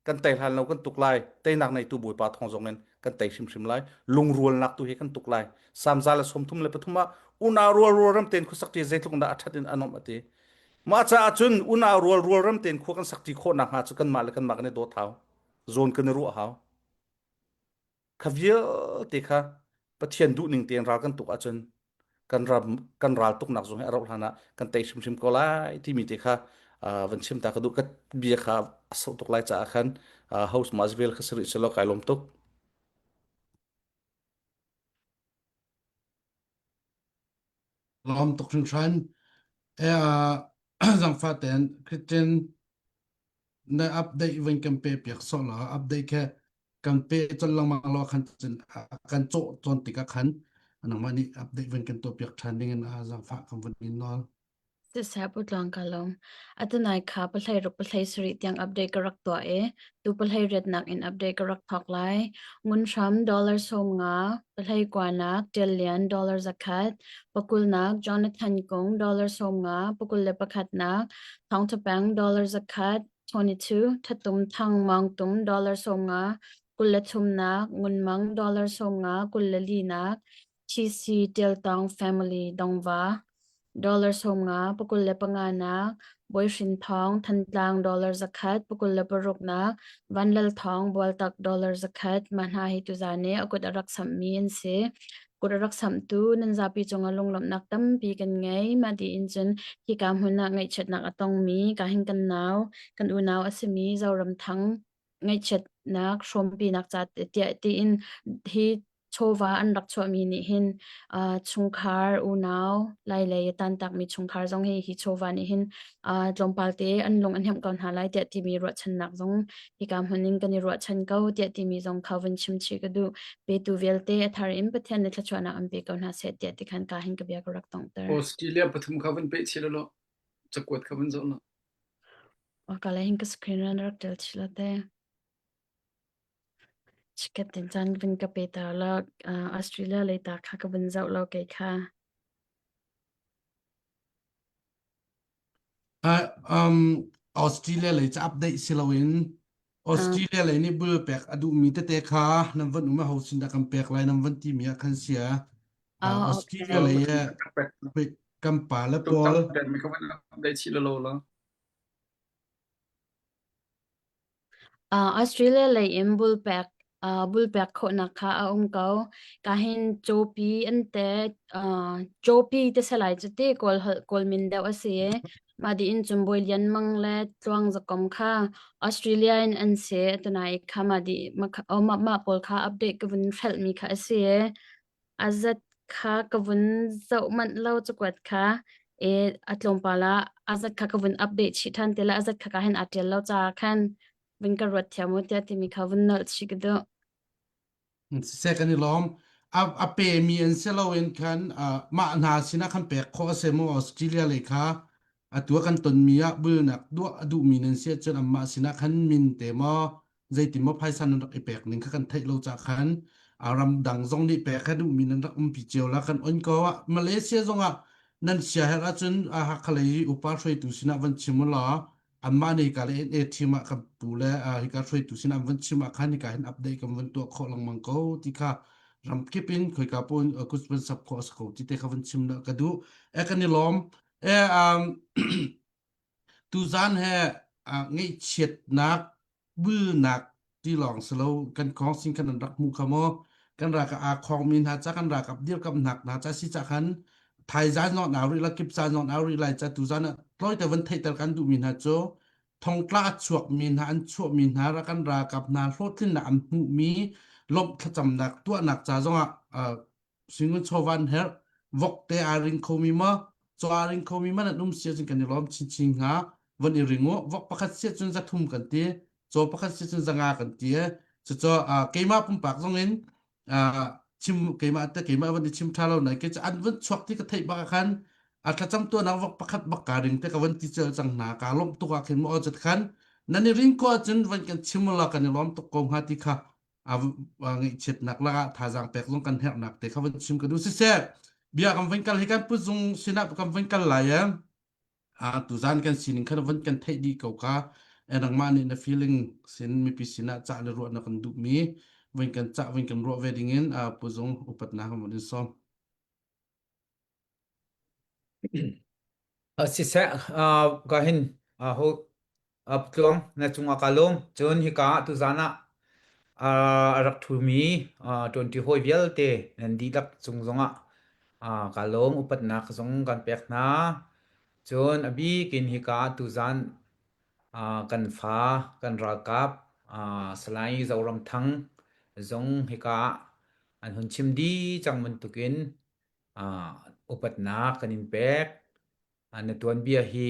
kan tei hlan lo kan tuk lai. Teinak neitu Bawipa thawng zong in kan tei hrimhrim lai. Lungrualnak tu hi kan tuk lai. Samza le 33 ah unau rual rual ram tein khuasak ṭi zeitluk dah a ṭhat in a nuamh a ti. Mah caah cun unau rual rual ram tein khua kan sak ṭi khawh nakhnga cu kanmah le kanmah kan i dawt hau. Zawn kan i ruah hau. Kha vialte kha Pathian duhning tein ral kan tuk ahcun kan ram kan ral tuknak zong hi a rauh hlan ah kan tei hrimhrim ko lai timi te kha van chim ta ka duh ka bia kha a sau tuk lai caah khan host mas vel kha sari selo kai lawm tuk. Lawm tuk hringhran. E zangfa ten Christian na update van kan pe piak sawh la update khe kan pe chon lengmang lo khan cun kan cawh tawn tikah khan nangmah nih update van kan tuah piak ṭhan ding in zaangfah kan vun in nawl. Siseh Pu Tluang ka lawm. Atunai kha pahlei ruk pahlei sarih tiang update ka rak tuah i tu pahlei riatnak in update ka rak thawk lai. Ngun hram dollar 50, pahlei kuanak Ṭial Lian dollar 100, pakulnak Jonathan Kung dollar 50, pakul le pakhatnak Thawng Tha Peng dollar 100, 22, Thatum Thang Maung Tum dollar 50, kul le thumnak Ngun Mang dollar 50, kul le linak TC Ṭialtawng Family Dongva dollar 50 pakul le panga nak Bawi Hrin Thawng Thantlang dollar 100 pakul le paruk nak Van Lal Thawng Bualtak dollar 100 mah hna hi tuzan i a kut a rak samhmi an si. Kut a rak samhtu nan zapi cungah lunglawmhnak tampi kan ngei. Mah tiin cun hika hmun ah ngaihchiatnak a tongmi ka hin kan nau kan unau a simi Zoram Thang ngaihchiatnak hrawmpinak ca tiah tiin hi chawva an rak chuahmi nih hin uh, chungkhar unau lailei a tantakmi chungkhar zong hi hi chawva nih hin uh, tlawmpal te an lung an hnemh ko hna lai tiah timi ruahchannak zong hika hmun in kan i ruahchan ko tiah timi zong kha vun chim chih ka duh petu vialte a thar in Pathian nih thluachuahnak an pe ko hna seh tiah tikhan ka hin ka bia ka rak tongter. Australia pathum kha vun pe chih lo cakuat kha vun zoh lo. Ka le hin ka screen ran rak tel chih la te. Chikkhat ten caan vun ka pe ta la uh, Australia lei ta kha ka vun zoh lo kei kha. Uh, um, Australia lei ca update si loin Australia lei nih bul pek a duhmi tete kha nan van um a ho sin dah kan pek lai nan van timi ah khan sia. Uh, Oh, Australia okay. lei eh, kan pa le pawl Update chih lo la. Uh, Australia lei in bulpek uh, bulpek khawhnak kha a um ko. Kahin cawpi an te uh, cawpi te salai cu te kawl holh kawl min deuh a si i mah di in cun Bawi Lian Mang le Tluang Zakom kha Australia in an si tunai kha mah di mah oh, mah mah pawl kha update ka vun hrelh mi kha a si i A zat kha ka vun zoh manh lo cakuat kha i a tlawmpal ah a zat kha ka vun update chih ṭhan ti lai. A zat kha ka hin aa ṭial lo caah khan vun ka ruat thiam u tiah timi kha vun nolh chih ka duh. Siseh kan i lawm. A, a pemi an si loin khan uh, mah hna sinah khan pek khawh a si maw Australia lei kha atu ah kan tonmi ah bulnak duah a duhmi nan si ahcun anmah sinah khan min te maw zeitin maw phaisa nan rak i pek ning kha kan theih lo cah khan a ramdang zong nih pek kha duhmi nan rak umpi cio la kan on ko ah Malaysia zong ah nan sia herh ahcun a Hakha lei upa hruaitu sinah van chim u law anmah nih ka le NA team ah kan pu le hika hruaitu sinah an van chim ah khan hika hin update kan van tuah khawh lengmang ko ti kha ramkip in khoika pun kus van sap khawh a si ko ti te kha van chim na ka duh e kan i lawm e um Tuzaan he ngaihchiatnak bulnak ti lawng si lo kan khawng sin khan an rak hmuh kha maw kan ralkap aa khawngmi hna ca kan ralkap dirkamnak hna ca si ca khan thaizaan zong an au rih lai kipzaan zong an au rih lai ca tuzaan ah tlawite van theihter kan duhmi hna cu thongtla a chuakmi hna an chuahmi hna kan ralkap hna hlawhtlinnak an hmuhmi lawmh thlacamnak tuahnak ca zongah Singun chawva an herh. Vok te aa ring khomi maw, caw aa ring khomi man an um si ahcun kan i lawm chinchin hnga. Von i ring u. Vok pakhat si ahcun 300 kan ti. Caw pakhat si ahcun 500 kan ti. Cucu keimah pumpak zong in chim keimah te keimah van i chim ṭha lo nai ke cu an van chuak ti ka theih bak ah khan a thlacam tuahnak vok pakhat bak kaa ring te ka van ti cel cang hna kaa lawmh tuk ah khin maw cat khan nan i ring ko ahcun van kan chim la kan i lawm tuk ko hnga ti kha a ngaihchiatnak lakah thazaang pek zong kan herhnak te kha van chim ka duh siseh bia kan van kal hi kan puzung sinah kan van kal lai e a tuzan kan sining khan van kan theih dih ko ka nangmah nih na feeling sin mipi sinah cah le ruah na kan duh mi van kan cah van kan ruah ve ding in puzung upatnak kan van in sawm Siseh, ka hin ho tluang na cungah ka lawm. Cun hika ah tuzaan ah a rak ṭhumi ṭuanṭi hawi vialte nan dihlak cung zongah ka lawm. Upatnak zong kan pek hna. Cun a bik in hika ah tuzaan kan fa, kan ralkap Salai Zoramthang zong hika ah an hun chim dih cang bantukin upatnak kan in pek. Na tuanbia hi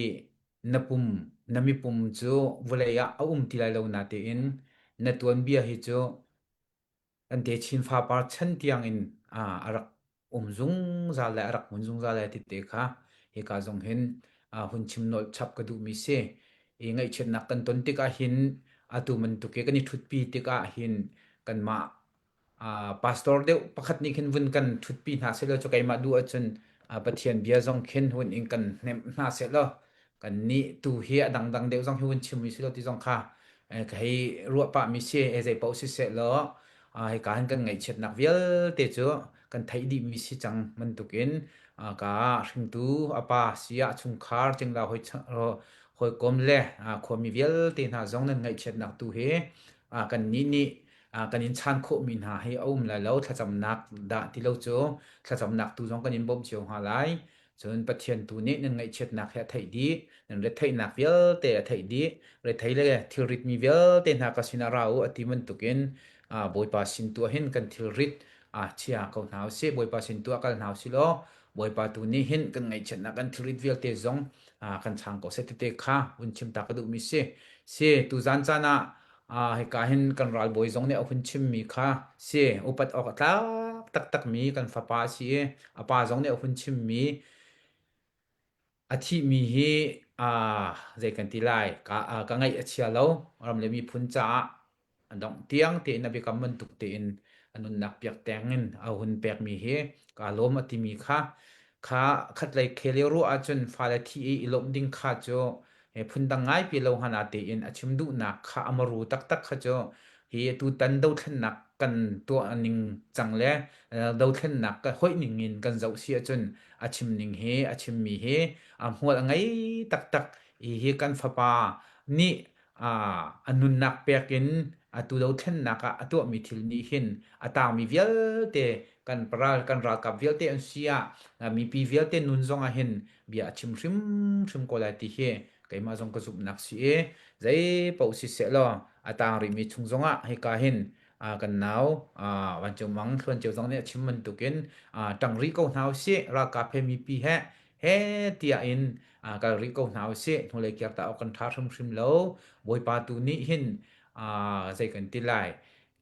na pum, na mipum cu vawlei ah a um ti lai lo natein na tuanbia hi cu kan techin fapar chan tiang in a rak um zungzal le a rak hmun zungzal lai ti te kha hika zong hin hun chim nolh chap ka duhmi si. I ngaihchiatnak kan ton tikah hin atu bantuk i kan i ṭhutpi tikah hin kanmah pastor deuh pakhat nih khin vun kan ṭhutpi hna sehlaw cu keimah duh ahcun Pathian bia zong khin hun in kan hnemh hna sehlaw kannih tu hi a dangdang deuh zong hi hun chim sehlaw ti zong kha ka hei ruah pahmi si e zei paoh si sehlaw hika hin kan ngaihchiatnak vialte cu kan theih dihmi si cang bantukin ka hringtu a pa siah chungkhar cingla hoi hawikom le khuami vialte hna zong nan ngaihchiatnak tu hi kannih nih kan in chan khawhmi hna hi a um lai lo thlacamnak dah ti lo cu thlacamnak tu zong kan in bawmh cio hnga lai cun Pathian tu nih nan ngaihchiatnak hi a theih dih nan retheihnak vialte a theih dih rethei le thilrit mi vialte hna ka sinah ra u a ti bantukin Bawipa sin tu ah hin kan thilrit chia ko hna usih Bawipa sin tu ah kal hna usih law Bawipa tu nih hin kan ngaihchiatnak kan thilrit vialte zong kan chang ko seh tete kha vun chim ta ka duhmi si si tuzan caan ah hika hin kan ralbawi zong nih a hun chimmi kha si upat awk a tlak taktakmi kan fapa a si i a pa zong nih a hun chimmi a thihmi hi zei kan ti lai ka, ka ngaih a chia lo ram le miphun caah. A dongh tiang tein a biakam bantuk tein a nunnak piak teng in a hun pekmi hi kaa lawm a timi kha kha khatlei khel i ruah ahcun fale thi i i lawmh ding kha cu phundang ngaipi lo hngana tein a chim duhnak kha a maru taktak kha cu hi tutan dothlennak kan tuah ning cang le dothlennak ka hoih ning in kan zoh si ahcun a chim ning hi a chimmi hi a hmual a ngei taktak hi hi kan fapa nih a nunnak pek in atu dothlennak ah a tuahmi thil nih hin a tangmi vialte kan paral kan ralkap vialte an si ah mipi vialte nun zong ah hin bia a chim hrimhrim ko lai ti hi keimah zong ka zumhnak si i zei paoh si seh law a tang rihmi chung zong ah hika hin kan nau Vancung Mang Thluan Ceu zong nih a chim bantukin ṭang rih ko hna usih ralkap he mipi he he tiah in kal rih ko hna usih hnulei kir ta awk kan ṭha hrimhrim lo Bawipa tu nih hin zei kan ti lai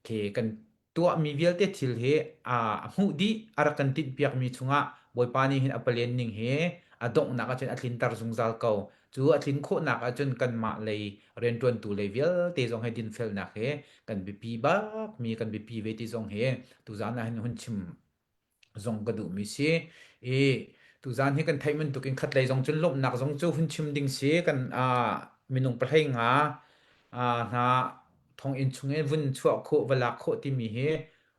khi kan tuahmi vialte thil hi a hmuh dih a rak kan tinhpiakmi chungah Bawipa nih hin a palen ning hi a donghnak ahcun a tlinter zungzal ko. Cu a tlin khawhnak ahcun kanmah lei rianṭuantu lei vialte zong hi dinfelnak hi kan biapi bakmi kan biapi ve ti zong hi tuzaan ah hin hun chim zong ka duhmi si. I tuzaan hi kan theih bantukin khatlei zong cun lawmhnak zong cu hun chim ding si kan minung pahlei nga hna thonginn chungin vun chuah khawh va lak khawh timi hi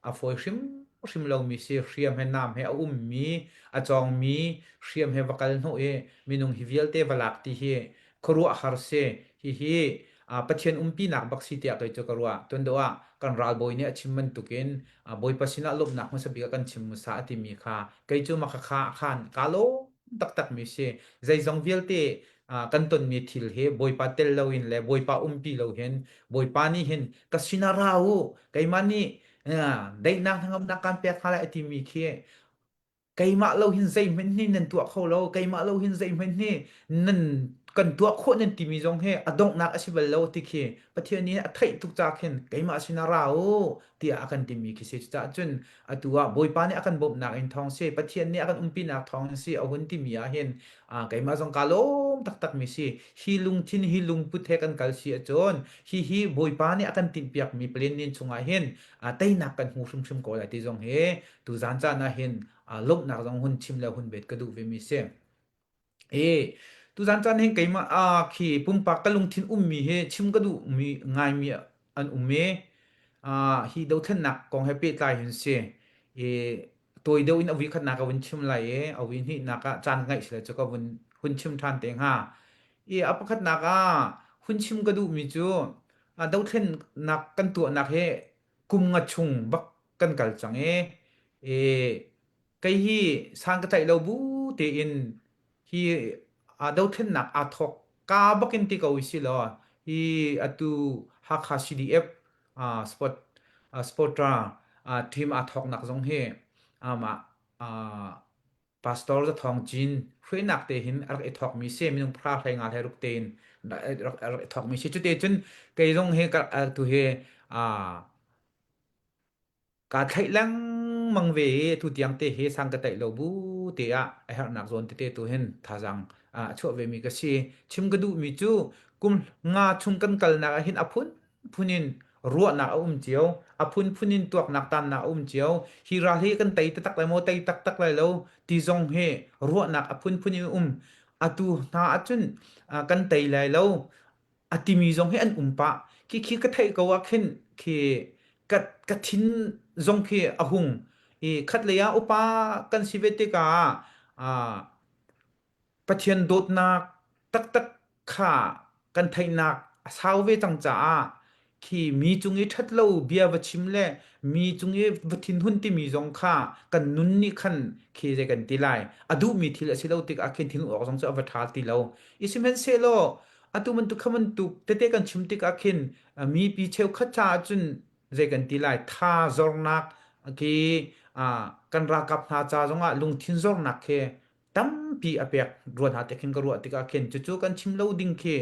a fawi hrimhrim lomi si hriam he nam he a ummi a cawngmi hriam he va kal hnawh i minung hi vialte va lak ti hi khuaruahhar si hihi Pathian umpinak bak si tiah kei cu ka ruah. Tuan deuh ah kan ralbawi nih a chim bantukin Bawipa sinah lawmhnak hmasa bik ah kan chim hmasa a timi kha kei cu maka kha khan kaa lawm taktakmi si. Zeizong vialte kan tonmi thil hi Bawipa tel loin le Bawipa umpi lo hin Bawipa nih hin ka sinah ra u keimah nih daihnak hnangamnak kaan pek hna lai a timi khi keimah lo hin zeihmanh hi nan tuah kho lo keimah lo hin zeihmanh hi nan kan tuah khawh nan timi zong hi a donghnak a si bal lo ti khi Pathian nih a theih tuk ca khin keimah sinah ra u tiah a kan timi khi si cucaah cun atu ah Bawipa nih a kan bawmhnak in thawng si Pathian nih a kan umpinak thawng in si a hun timi ah hin keimah zong kaa lawm taktak mi si hi lungthin hi lungput he kan kal si ahcun hi hi Bawipa nih a kan tinhpiakmi plan nin chungah hin teinak kan hmu hrimhrim ko lai ti zong hi tuzaan caan ah hin lawmhnak zong hun chim le hun bet ka duh ve mi si. E tuzaan caan hin keimah ah khi pumpak ka lungthin ummi hi chim ka duh mi ngaimi an um i hi dothlennak kong he pehtlai hin si. E tawi deuh in a vui khatnak ka vun chim lai i a vui hnihnak ah caan ngaih sile cu ka vun hun chim ṭhan te hnga. I a pakhatnak ah hun chim ka duhmi cu dothlennak kan tuahnak hi kum nga chung bak kan kal cang i i kei hi sang ka tlaih lo bu tein hi dothlennak aa thawk ka bakin ti ko si law hi atu Hakha CDF sport sporter team aa thawknak zong hi amah Pastor Za Thawng Cin hruainak te hin a rak i thawkmi si minung phra hlei nga hlei ruk tein rak i thawkmi si cute cun kei zong hi tu hi Kaa thlaih lengmang ve i atu tiang te hi sang ka taih lo bu te ah a herhnak zawn tete tu hin thazaang a chuah vemi ka si. Chim ka duhmi cu kum nga chung kan kalnak ah hin a phunphun in ruahnak a um cio, a phunphun in tuaknak tannak a um cio. Hi ral hi kan tei taktak lai maw, tei taktak lai lo ti zong hi ruahnak a phunphun in um. Atu hna ahcun kan tei lai lo, a timi zong hi an um pah. Khi khi ka theih ko ah khin khi ka ka thin zong khi a hung i khatlei ah upa kan si ve tikah ah Pathian dawtnak taktak kha kan theihnak a sau ve cang caah khi mi cung i ṭhat lo bia va chim le mi cung i va thinhun timi zong kha kan nun nih khan khi zei kan ti lai a duhmi thil a si lo tikah khin thinhun awk zong cu a va ṭha ti lo i sihmanhsehlaw atu bantuk kha bantuk tete kan chim tikah khin mipi cheukhat caah cun zei kan ti lai tha zornak khi kan ralkap hna ca zongah lungthin zornak khi tampi a pek ruan hna te khin ka ruah tikah khin cucu kan chim lo ding khi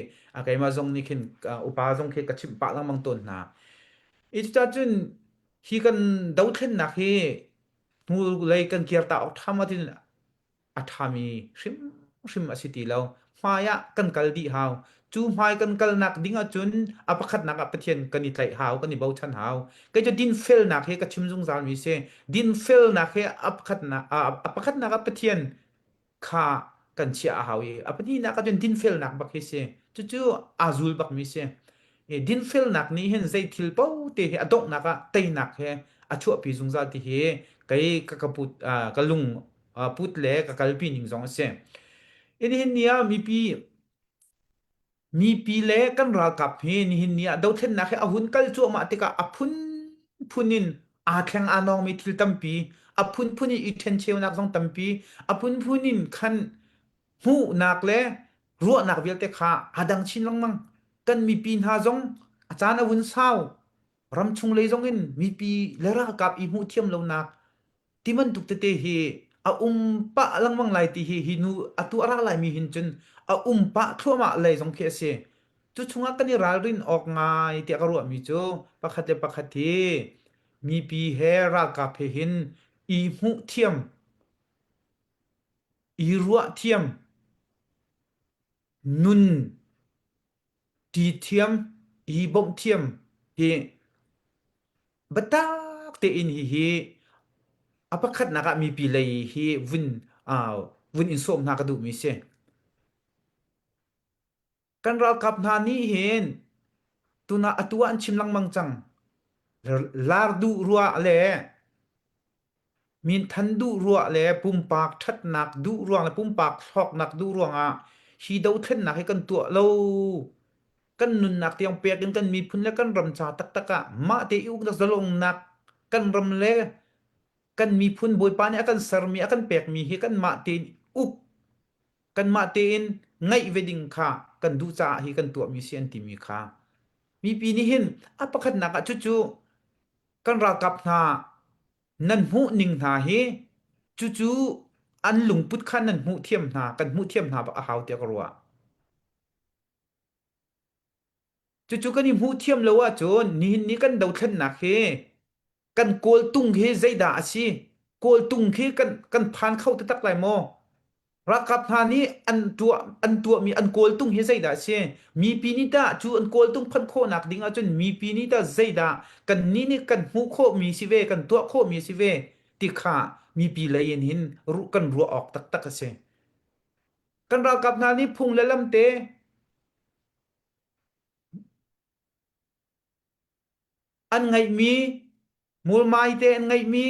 keimah zong nih khin upa zong khi ka chimh pah lengmang tawn hna. I cucah cun hi kan dothlennak hi hnulei kan kir ta awk ṭha ma tin a ṭhami hrimhrim a si ti lo. Hmai ah kan kal dih hau. Cu hmai kan kalnak ding ahcun a pakhatnak ah Pathian kan i tlaih hau, kan i bochan hau. Kei cu dinfelnak hi ka chim zungzal mi si. Dinfelnak hi a pakhatnak a pakhatnak ah Pathian kha kan chiah a hau i a pahnihnak ahcun dinfelnak bak hi si. Cucu aa zul bak mi si. I dinfelnak nih hin zei thil paoh te hi a donghnak ah teinak he a chuahpi zungzal ti hi kei ka ka put ka lung put le ka kalpi ning zong a si. Nihin ni ah mipi mipi le kan ralkap hi nihin ni ah dothlennak hi a hun kal cuahmah tikah a phunphun in aa thleng aa nawngmi thil tampi a phunphun in i ṭhencheunak zong tampi a phunphun in khan hmuhnak le ruahnak vialte kha aa dang chin lengmang. Kan mipi hna zong a caan a vun sau. Ramchung lei zong in mipi le ralkap i hmuh thiam lonak ti bantuk tete hi a um pah lengmang lai ti hi hi nu atu a ra laimi hin cun a um pah thluahmah lei zong khi a si. Cu chungah kan i ralrin awk ngai tiah ka ruahmi cu pakhat le pakhat hi mipi he ralkap he hin i hmuh thiam, i ruah thiam, nun ṭi thiam, i bawmh thiam hi Biatak tein hihi a pakhatnak ah mipi lei hi vun uh, vun in sawm hna ka duhmi si. Kan ralkap hna nih hin tuna atu ah an chim lengmang cang. Lar duh ruah le Minthan duh ruah le pumpak ṭhatnak duh ruang le pumpak hlawknak duh ruangah hi dothlennak hi kan tuah lo. Kan nunnak tiang pek in kan miphun le kan ram ca taktak ah mah te i uknak zalongnak kan ram le kan miphun Bawipa nih a kan sermi a kan pekmi hi kanmah tein uk kanmah tein ngeih ve ding kha kan duh caah hi kan tuahmi si an timi kha mipi nih hin a pakhatnak ah cucu kan ralkap hna nan hmuh ning hna hi cucu an lungput kha nan hmuh thiam hna kan hmuh thiam hna bak a hau tiah ka ruah. Cucu kan i hmuh thiam lo ahcun nihin ni kan dothlennak hi kan kawltung hi zeidah a si? Kawltung khi kan kan phan kho taktak lai maw? Ralkap hna nih an tuah an tuahmi an kawltung hi zeidah a si? Mipi nih tah cu an kawltung phanh khawhnak ding ahcun mipi nih tah zeidah kannih nih kan hmuh khawhmi si ve, kan tuah khawhmi si ve ti kha mipi lei in hin kan ruah awk taktak a si. Kan ralkap hna nih phung le lam te an ngeihmi mulmai te an ngeihmi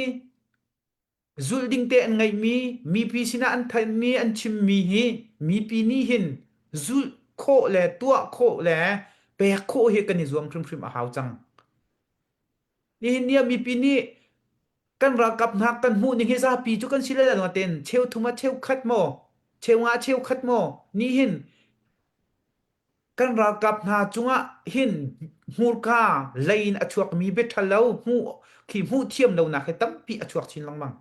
Zulh ding te an ngeihmi, mipi sinah an thanhmi, an chimmi hi mipi nih hin zulh khawh le tuah khawh le pek khawh hi kan i zuam hrimhrim a hau cang. Nihin ni ah mipi nih kan ralkap hna kan hmuh ning hi zapi cu kan si le lo ten cheu thum ah cheu khat maw cheu nga cheu khat maw nih hin Kan ralkap hna cungah hin hmurka lei in a chuakmi bia ṭhalo hmuh khi hmuh thiam lonak hi tampi a chuak chin lengmang.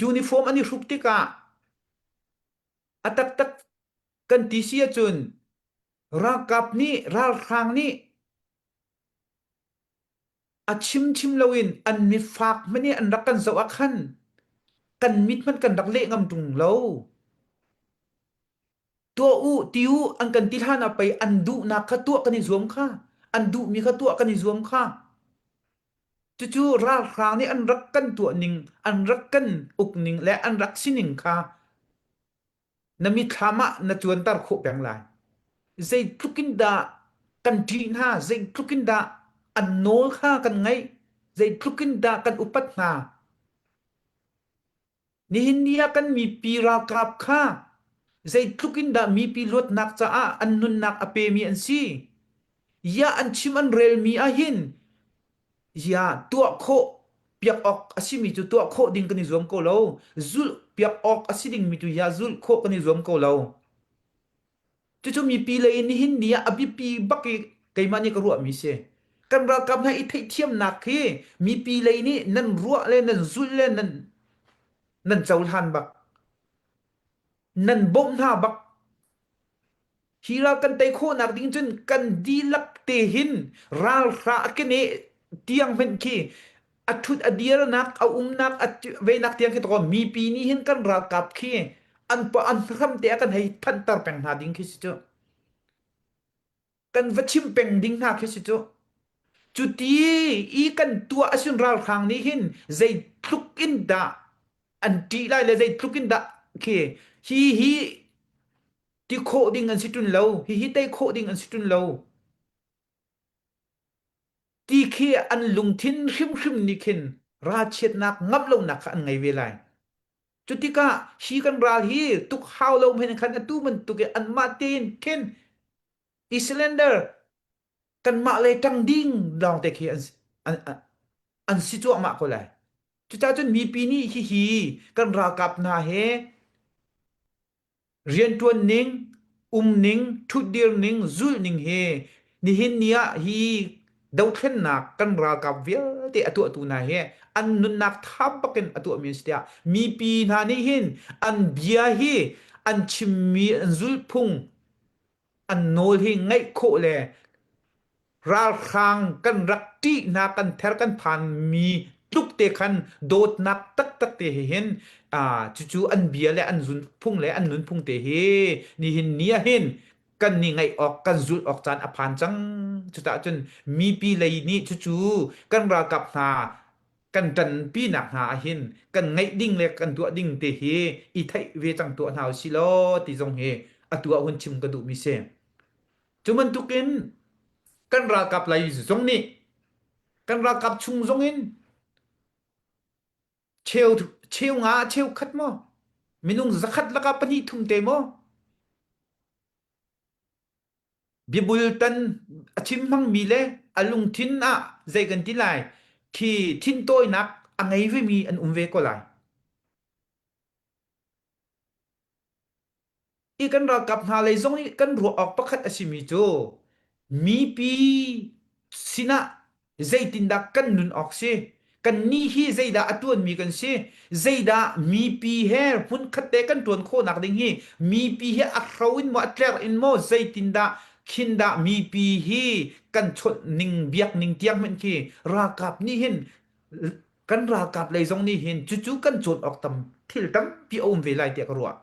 Uniform an i hruk tikah a taktak kan ti si ahcun ralkap nih ralhrang nih A chimchim loin an mitfak hmanh i an rak kan zoh ah khan kan mit hmanh kan rak leh ngam ṭung lo. Tuah u, ti u an kan ti hlan ah pei an duhnak kha tuah kan i zuam kha, an duhmi kha tuah kan i zuam kha. Cucu ralhrang nih an rak kan tuah ning, an rak kan uk ning le an rak sining kha na mithlam ah na cuanter khawh peng lai. Zeitluk in dah kan ṭih hna, zeitluk in dah an nawl kha kan ngaih, zeitluk in dah kan upat hna. Nihin ni ah kan mipi ralkap kha zeitluk in dah mipi luatnak caah an nunnak a pemi an si. Ya an chim an relmi ah hin ya tuah khawh piak awk a simi cu tuah khawh ding kan i zuam ko lo. Zulh piak awk a si dingmi tu ya zulh khawh kan i zuam ko lo. Cucu mipi lei in nihin ni ah a biapi bak i keimah nih ka ruahmi si. Kan ralkap hna i theihthiamnak hi mipi lei nih nan ruah le nan zulh le nan nan cohlan bak. Nan bawmh hna bak. Hi ral kan tei khawhnak ding cun kan dihlak te hin ralhra a kene tiang hmanh khi. A ṭhut a dirnak, a umnak, a veinak tiang khi to mipi nih hin kan ralkap khi an an hram te ah kan hei phanhter peng hna ding khi si cu. Kan va chim peng ding hna khi si cu. Cu ti i kan tuah asin ralhrang nih hin zeitluk in dah an ṭih lai le zeitluk in dah khi hi hi ti khawh ding an si ṭun lo hihi tei khawh ding an si ṭun lo ti khi an lungthin hrimhrim nih khin ralchiatnak ngamh lonak kha an ngei ve lai. Cu tikah hi kan ral hi tuk hau lo men khan atu bantuk in anmah tein khin Islander kanmah lei ṭang ding lawng te khi an, an, an si cuahmah ko lai. Cucaah cun mipi nih hihi kan ralkap hna he Rianṭuan ning, um ning, ṭhutdir ning, zulh ning hi nihin ni ah hi dothlennak kan ralkap vialte a tuahtu hna hi an nunnak thap bakin a tuahmi an si tiah mipi hna nih hin an bia hi an chimmi an zulhphung an nawl hi ngaih khawh le ralhrang kan rak ṭih hna kan ther kan phanmi tluk te khan dawtnak taktak te he hin cucu an bia le an zunphung le an nunphung te hi nihin ni ah hin kan ni ngaih awk kan zulh awk caan a phan cang. Cucaah cun mipi lei nih cucu kan ralkap hna kan ṭanpinak hna ah hin kan ngaih ding le kan tuah ding te hi i theih ve cang tuah hna usih law ti zong hi atu ah hun chim ka duhmi si. Cu bantukin kan ralkap lei zong nih kan ralkap chung zong in cheu cheu nga cheu khat maw minung zakhat lakah pahnih thum te maw biabul tan a chim hmangmi le a lungthin ah zei kan ti lai khi thintawinak a ngei vemi an um ve ko lai. I kan ralkap hna lei zong nih kan ruah awk pakhat a simi cu mipi sinah zeitindah kan nun awk si kannih hi zeidah a ṭuanmi kan si zeidah mipi he hmunkhat te kan ṭuan khawhnak ding hi mipi hi a hro in maw a tlerh in maw zeitindah khin dah mipi hi kan chawnh ning biak ning tiang hmanh khi ralkap nih hin kan ralkap lei zong nih hin cucu kan cawn awk tam thil tampi a um ve lai tiah ka ruah.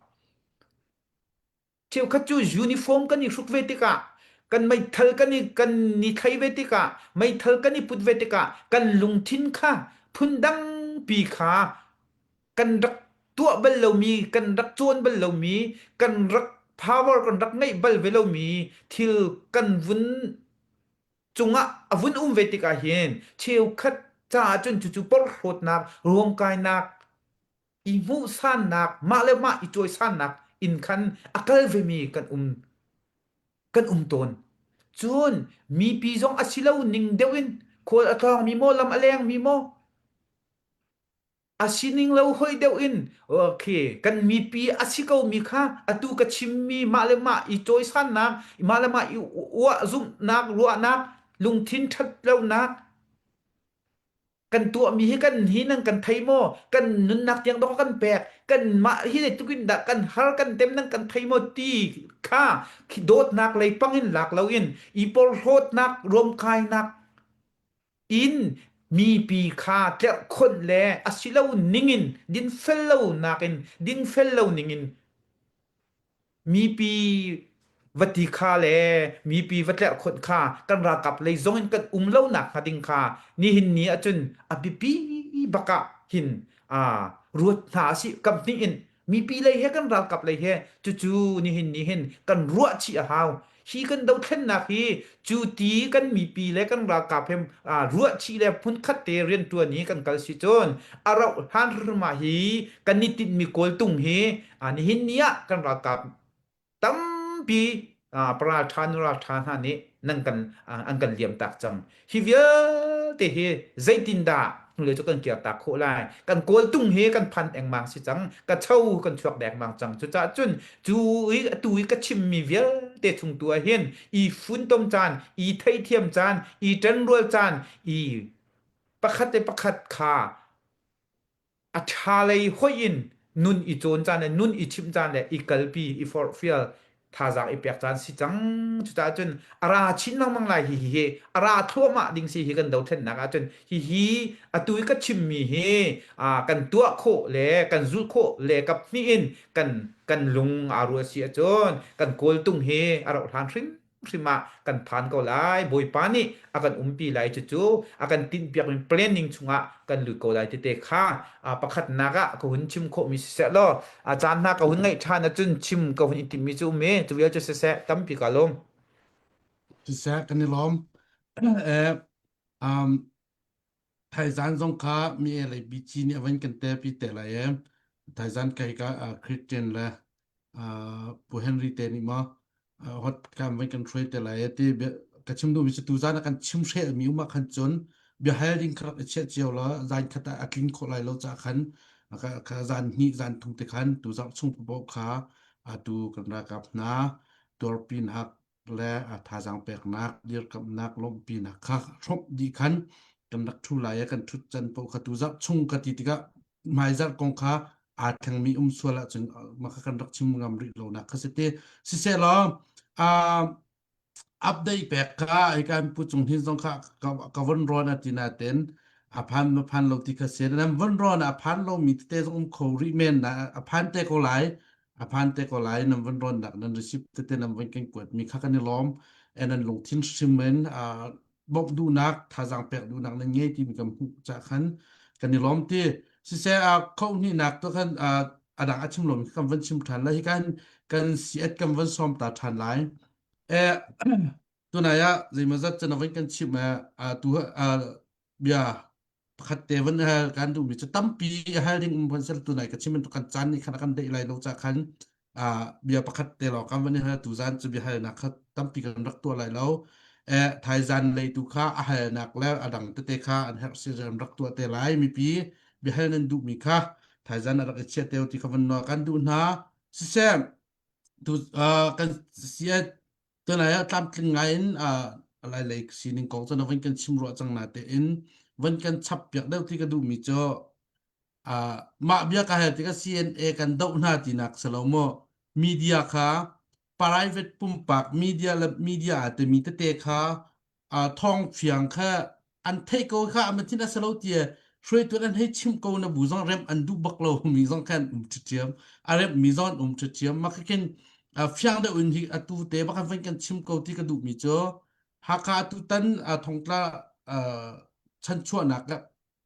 Cheukhat cu uniform kan i hruk ve tikah kan meithal kan i kan i thlai ve tikah meithal kan i put ve tikah kan lungthin kha phundang pi kha kan rak tuah bal lomi kan rak cawn bal lomi kan rak power kan rak ngeih bal ve lomi thil kan vun cungah a vun um ve tikah hin cheukhat caah cun cucu porhlawtnak ruamkainak i hmuhsannak mah le mah i cawisannak in khan a kal vemi kan um kan um tawn. Cun mipi zong a si lo ning deuh in khual a tlawngmi maw lam a lengmi maw a sining lo hoi deuh in okay kan mipi a si ko mi kha atu ka chimmi mah le mah i cawisannak mah le mah i uah zumhnak ruahnak lungthin ṭhat lonak kan tuahmi hi kan hi nan kan thei maw kan nunnak tiang dawk kan pek kan mah hi zeitluk in dah kan har kan tem nan kan thei maw ti kha khi dawtnak lei pang in lak loin i porhlawtnak ruamkainak in mipi kha tlerhkhonh le a si lo ningin dinfel lo nakin dingfel lo ningin Mipi va ti kha le mipi va tlerhkhonh kha kan ralkap lei zong in kan um lo nak hnga ding kha nihin ni ahcun a biapi bak ah hin aa ruat hna a si kam hnih in mipi lei he kan ralkap lei he cucu nihin ni hin kan ruah chih a hau hi kan dothlennak hi cu ti kan mipi le kan ralkap he ruah chih le hmunkhat te riantuan hi kan kal si cun a rauh hlan hrim ah hi kan i tinhmi kawltung hi nihin ni ah kan ralkap tampi paral ṭha nural ṭha hna nih nan kan an kan liam tak cang. Hi vialte hi zeitindah hnulei cu kan kirtak khawh lai? Kan kawltung hi kan phan engmang si cang, ka cho kan chuak dengmang cang. Cucaah cun cu i atu i ka chimmi vialte chung tu ah hin i funtom caan, i theithiam caan, i ṭanrual caan, i pakhat le pakhat kha a ṭha lei hoih in nun i cawn caan le nun i chimh caan le i kalpi, i forhfial. Thazaang i pek caan si cang. Cucaah cun a ra chin lengmang lai hi hi hi a ra thluahmah ding si hi kan dothlennak ahcun hihi atu i ka chimmi hi kan tuah khawh le kan zulh khawh le kap hnih in kan kan lung aa rual si ahcun kan kawltung hi a rauh hlan hrim hrim ah kan phan ko lai. Bawipa nih a kan umpi lai cucu a kan tinhpiakmi planning chungah kan lut ko lai tete kha pakhatnak ah ka hun chim khawhmi siseh law a caan hna ka hun ngaih ṭhan ahcun chim ka hun i timhmi cu um i cu vial cu siseh tampi ka lawm. Siseh kan i lawm. Eh, um, Thaizan zong kha mi e lei BG nih a van kan te pi te lai e. Thaizan kai ka Christian le Pu Henry te nih maw hot kan van kan hruai te lai e ti ka chim duhmi cu tuzan ah kan chim hrel mi um ah khan cun bia hal ding kha rak i chiah cio la zan khat ah a tling khawh lai lo ca khan ka zan hnih zan thum te khan tu zarh chung paoh kha atu kan ralkap hna tuarpinak le a thazaang peknak dirkamhnak lawmhpinak kha hrawmh dih khan kan rak ṭhu lai i kan ṭhut can paoh kha tu zarh chung ka ti tikah hmaizarh kong kha aa thlengmi um sual ahcun mah kha kan rak chim ngam rih lonak kha si ti sisehlaw uh, update pek kha ai kan pu cung hin zong kha ka von rawn a ti nain a phan ma phan lo ti kha si nan von rawn a phan lo mi tete zong um kho rih men na a phan te ko lai a phan te ko lai nan von rawn nak nan receipt tete nan von kan kuat mi kha kan i lawm e nan lungthin hrim in bawmh duhnak thazaang pek duhnak nan ngei ti mi kan hmuh ca khan kan i lawm ti siseh a kho hnih nak to khan a dang a chim lomi kan van chim than lai hi kan kan siat kan van sawm ta than lai e tunai ah zeimawzat chan van kan chim a tu bia pakhat te van hal kan duhmi cu tampi hal ding um van sel tunai ka chim kan caan nih khan kan deih lai lo ca khan bia pakhat te lawng kan van hal tu zan cu bia halnak kha tampi kan rak tuah lai lo e thaizan lei tu kha a halnak le a dang tete kha an herh si rak tuah te lai mipi bia hal nan duhmi kha thaizan a rak i chiah teo ti kha van nawl kan duh hna siseh tu kan sia tunai ah tlamtling ngai in lai lei sining kong cu na van kan chim ruah cang na tein van kan chap piak deuh ti ka duhmi cu mah bia ka hal tikah CNA kan doh hna tinak si lo maw media kha private pumpak media le media aa timi tete kha thawng fiang kha an theih ko kha ama thin a si lo tia hruaitu an hei chim ko na bu zong rem an duh bak lo mi zong khan um ṭhiam a rem mi zong an um ṭhiam ma khin fiang deuh in hi atu te bak van kan chim ko ti ka duh mi cu Hakha atu tan thongtla chanchuahnak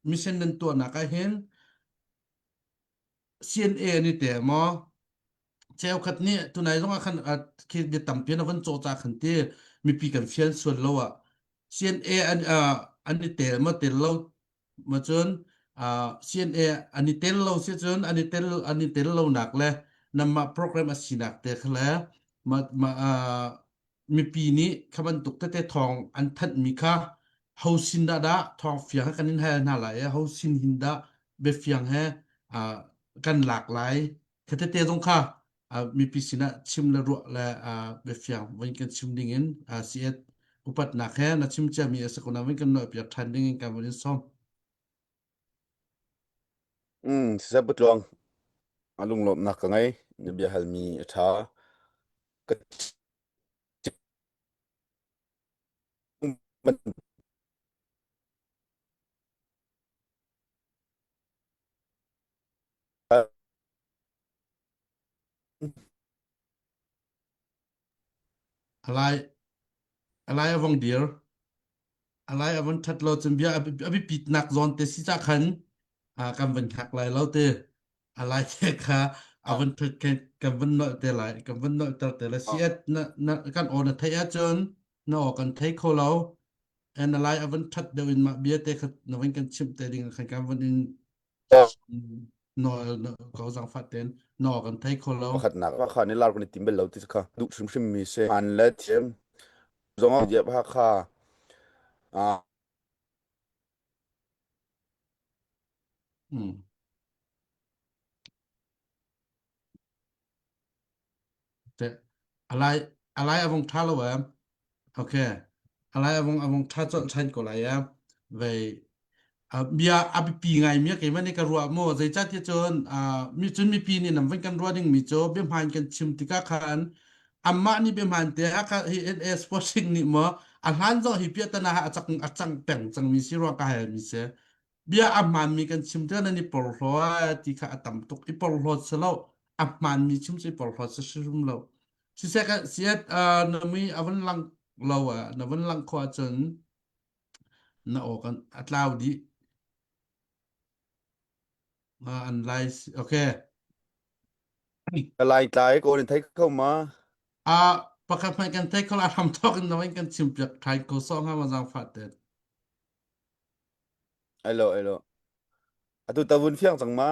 mission nan tuahnak ah hin CNA an i tel maw? Cheukhat nih tunai zong ah khan khi bia tampi na van cawh ca khan ti mipi kan fian sual lo ah CNA an an i tel maw tel lo ma cun CNA an i tel lo si cun an i tel an i tel lo nak le namah program a sinak te kha le ma ma mipi nih kha bantuk tete thawng an thanhmi kha ho sin dah dah thawng fiang he kan in hal hna lai i ho sin hin dah biafiang he uh, kan lak lai kha tete zong kha uh, mipi sinah chim le ruah le uh, biafiang voi kan chim ding in uh, siet upatnak he na chim ciami a si ko na voi kan noi piak than ding in kan von in sawm Mm, siseh putluang a lunglawmhnak ka ngei na bia halmi a ṭha ka Alai alai a vong dir alai a von ṭhat lo cun bia a biapitnak zawn te si ca khan kan van hngak lai lo te alai te kha a van ṭhat khan kan van nolh te lai kan van nolh ter te lai si at na na kan aw na theih ahcun na aw kan thei kho lo and alai a van ṭhat deuh in mah bia te kha na van kan chimh te ding khan kan van in nawl ko zangfah ten naw kan thei kho lo pakhatnak kha ni lar kan i tim bel lo ti kha duh hrimhrim mi si an le thiam zong ah diap ha kha Hmm. Te alai alai avong tha lo em. Okay. Alai avong avong tha chol than ko lai em. Vei bia a biapi ngai mi keimah nih ka ruah maw zeicahtiah cun mi cun mipi nih nam van kan ruah ding mi cu bia hmaan kan chim tikah khan. Amah nih biahmaan te Hakha hi NS Sporting nih maw a hlan zong hi piahtana ha a cang a cang peng cangmi si ruang ka hal mi si. Bia a hmaanmi kan chim te nan i porhlaw ai ti kha a tam tuk i porhlawt si lo a hmaanmi chim cu i porhlawt si hrim lo. Siseh ka siat na mui a vun lang lo ah na vun lang khawh ahcun na aw kan a tlau dih. An lai okay. Ka lai tlai ko nan thei kho ma? A pakhat hmanh kan thei kho la hram thawk in nawain kan chim piak thai ko so nga ma zang fa te. Alo alo. Atu tavun fiang cang ma?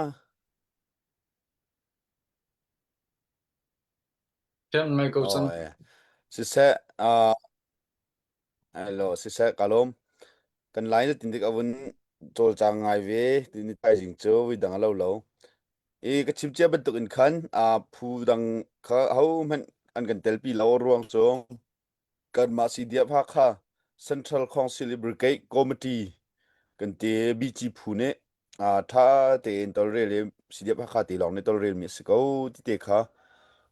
Fiang ngai ko cang. Oh, siseh uh, Alo, siseh ka lawm. Kan lai na tin tik avun cawlcang ngai ve ti ni thaizing cu vui dang a lo lo. I ka chim cia bantuk in khan a phu dang kha ho hmanh an kan telpi lo ruang cu kanmah CDF Hakha Central Council Brigade Committee kan ti BG phu nih a tha tein tolrel i CDF Hakha te lawng nih tolrel mi a si ko ti te kha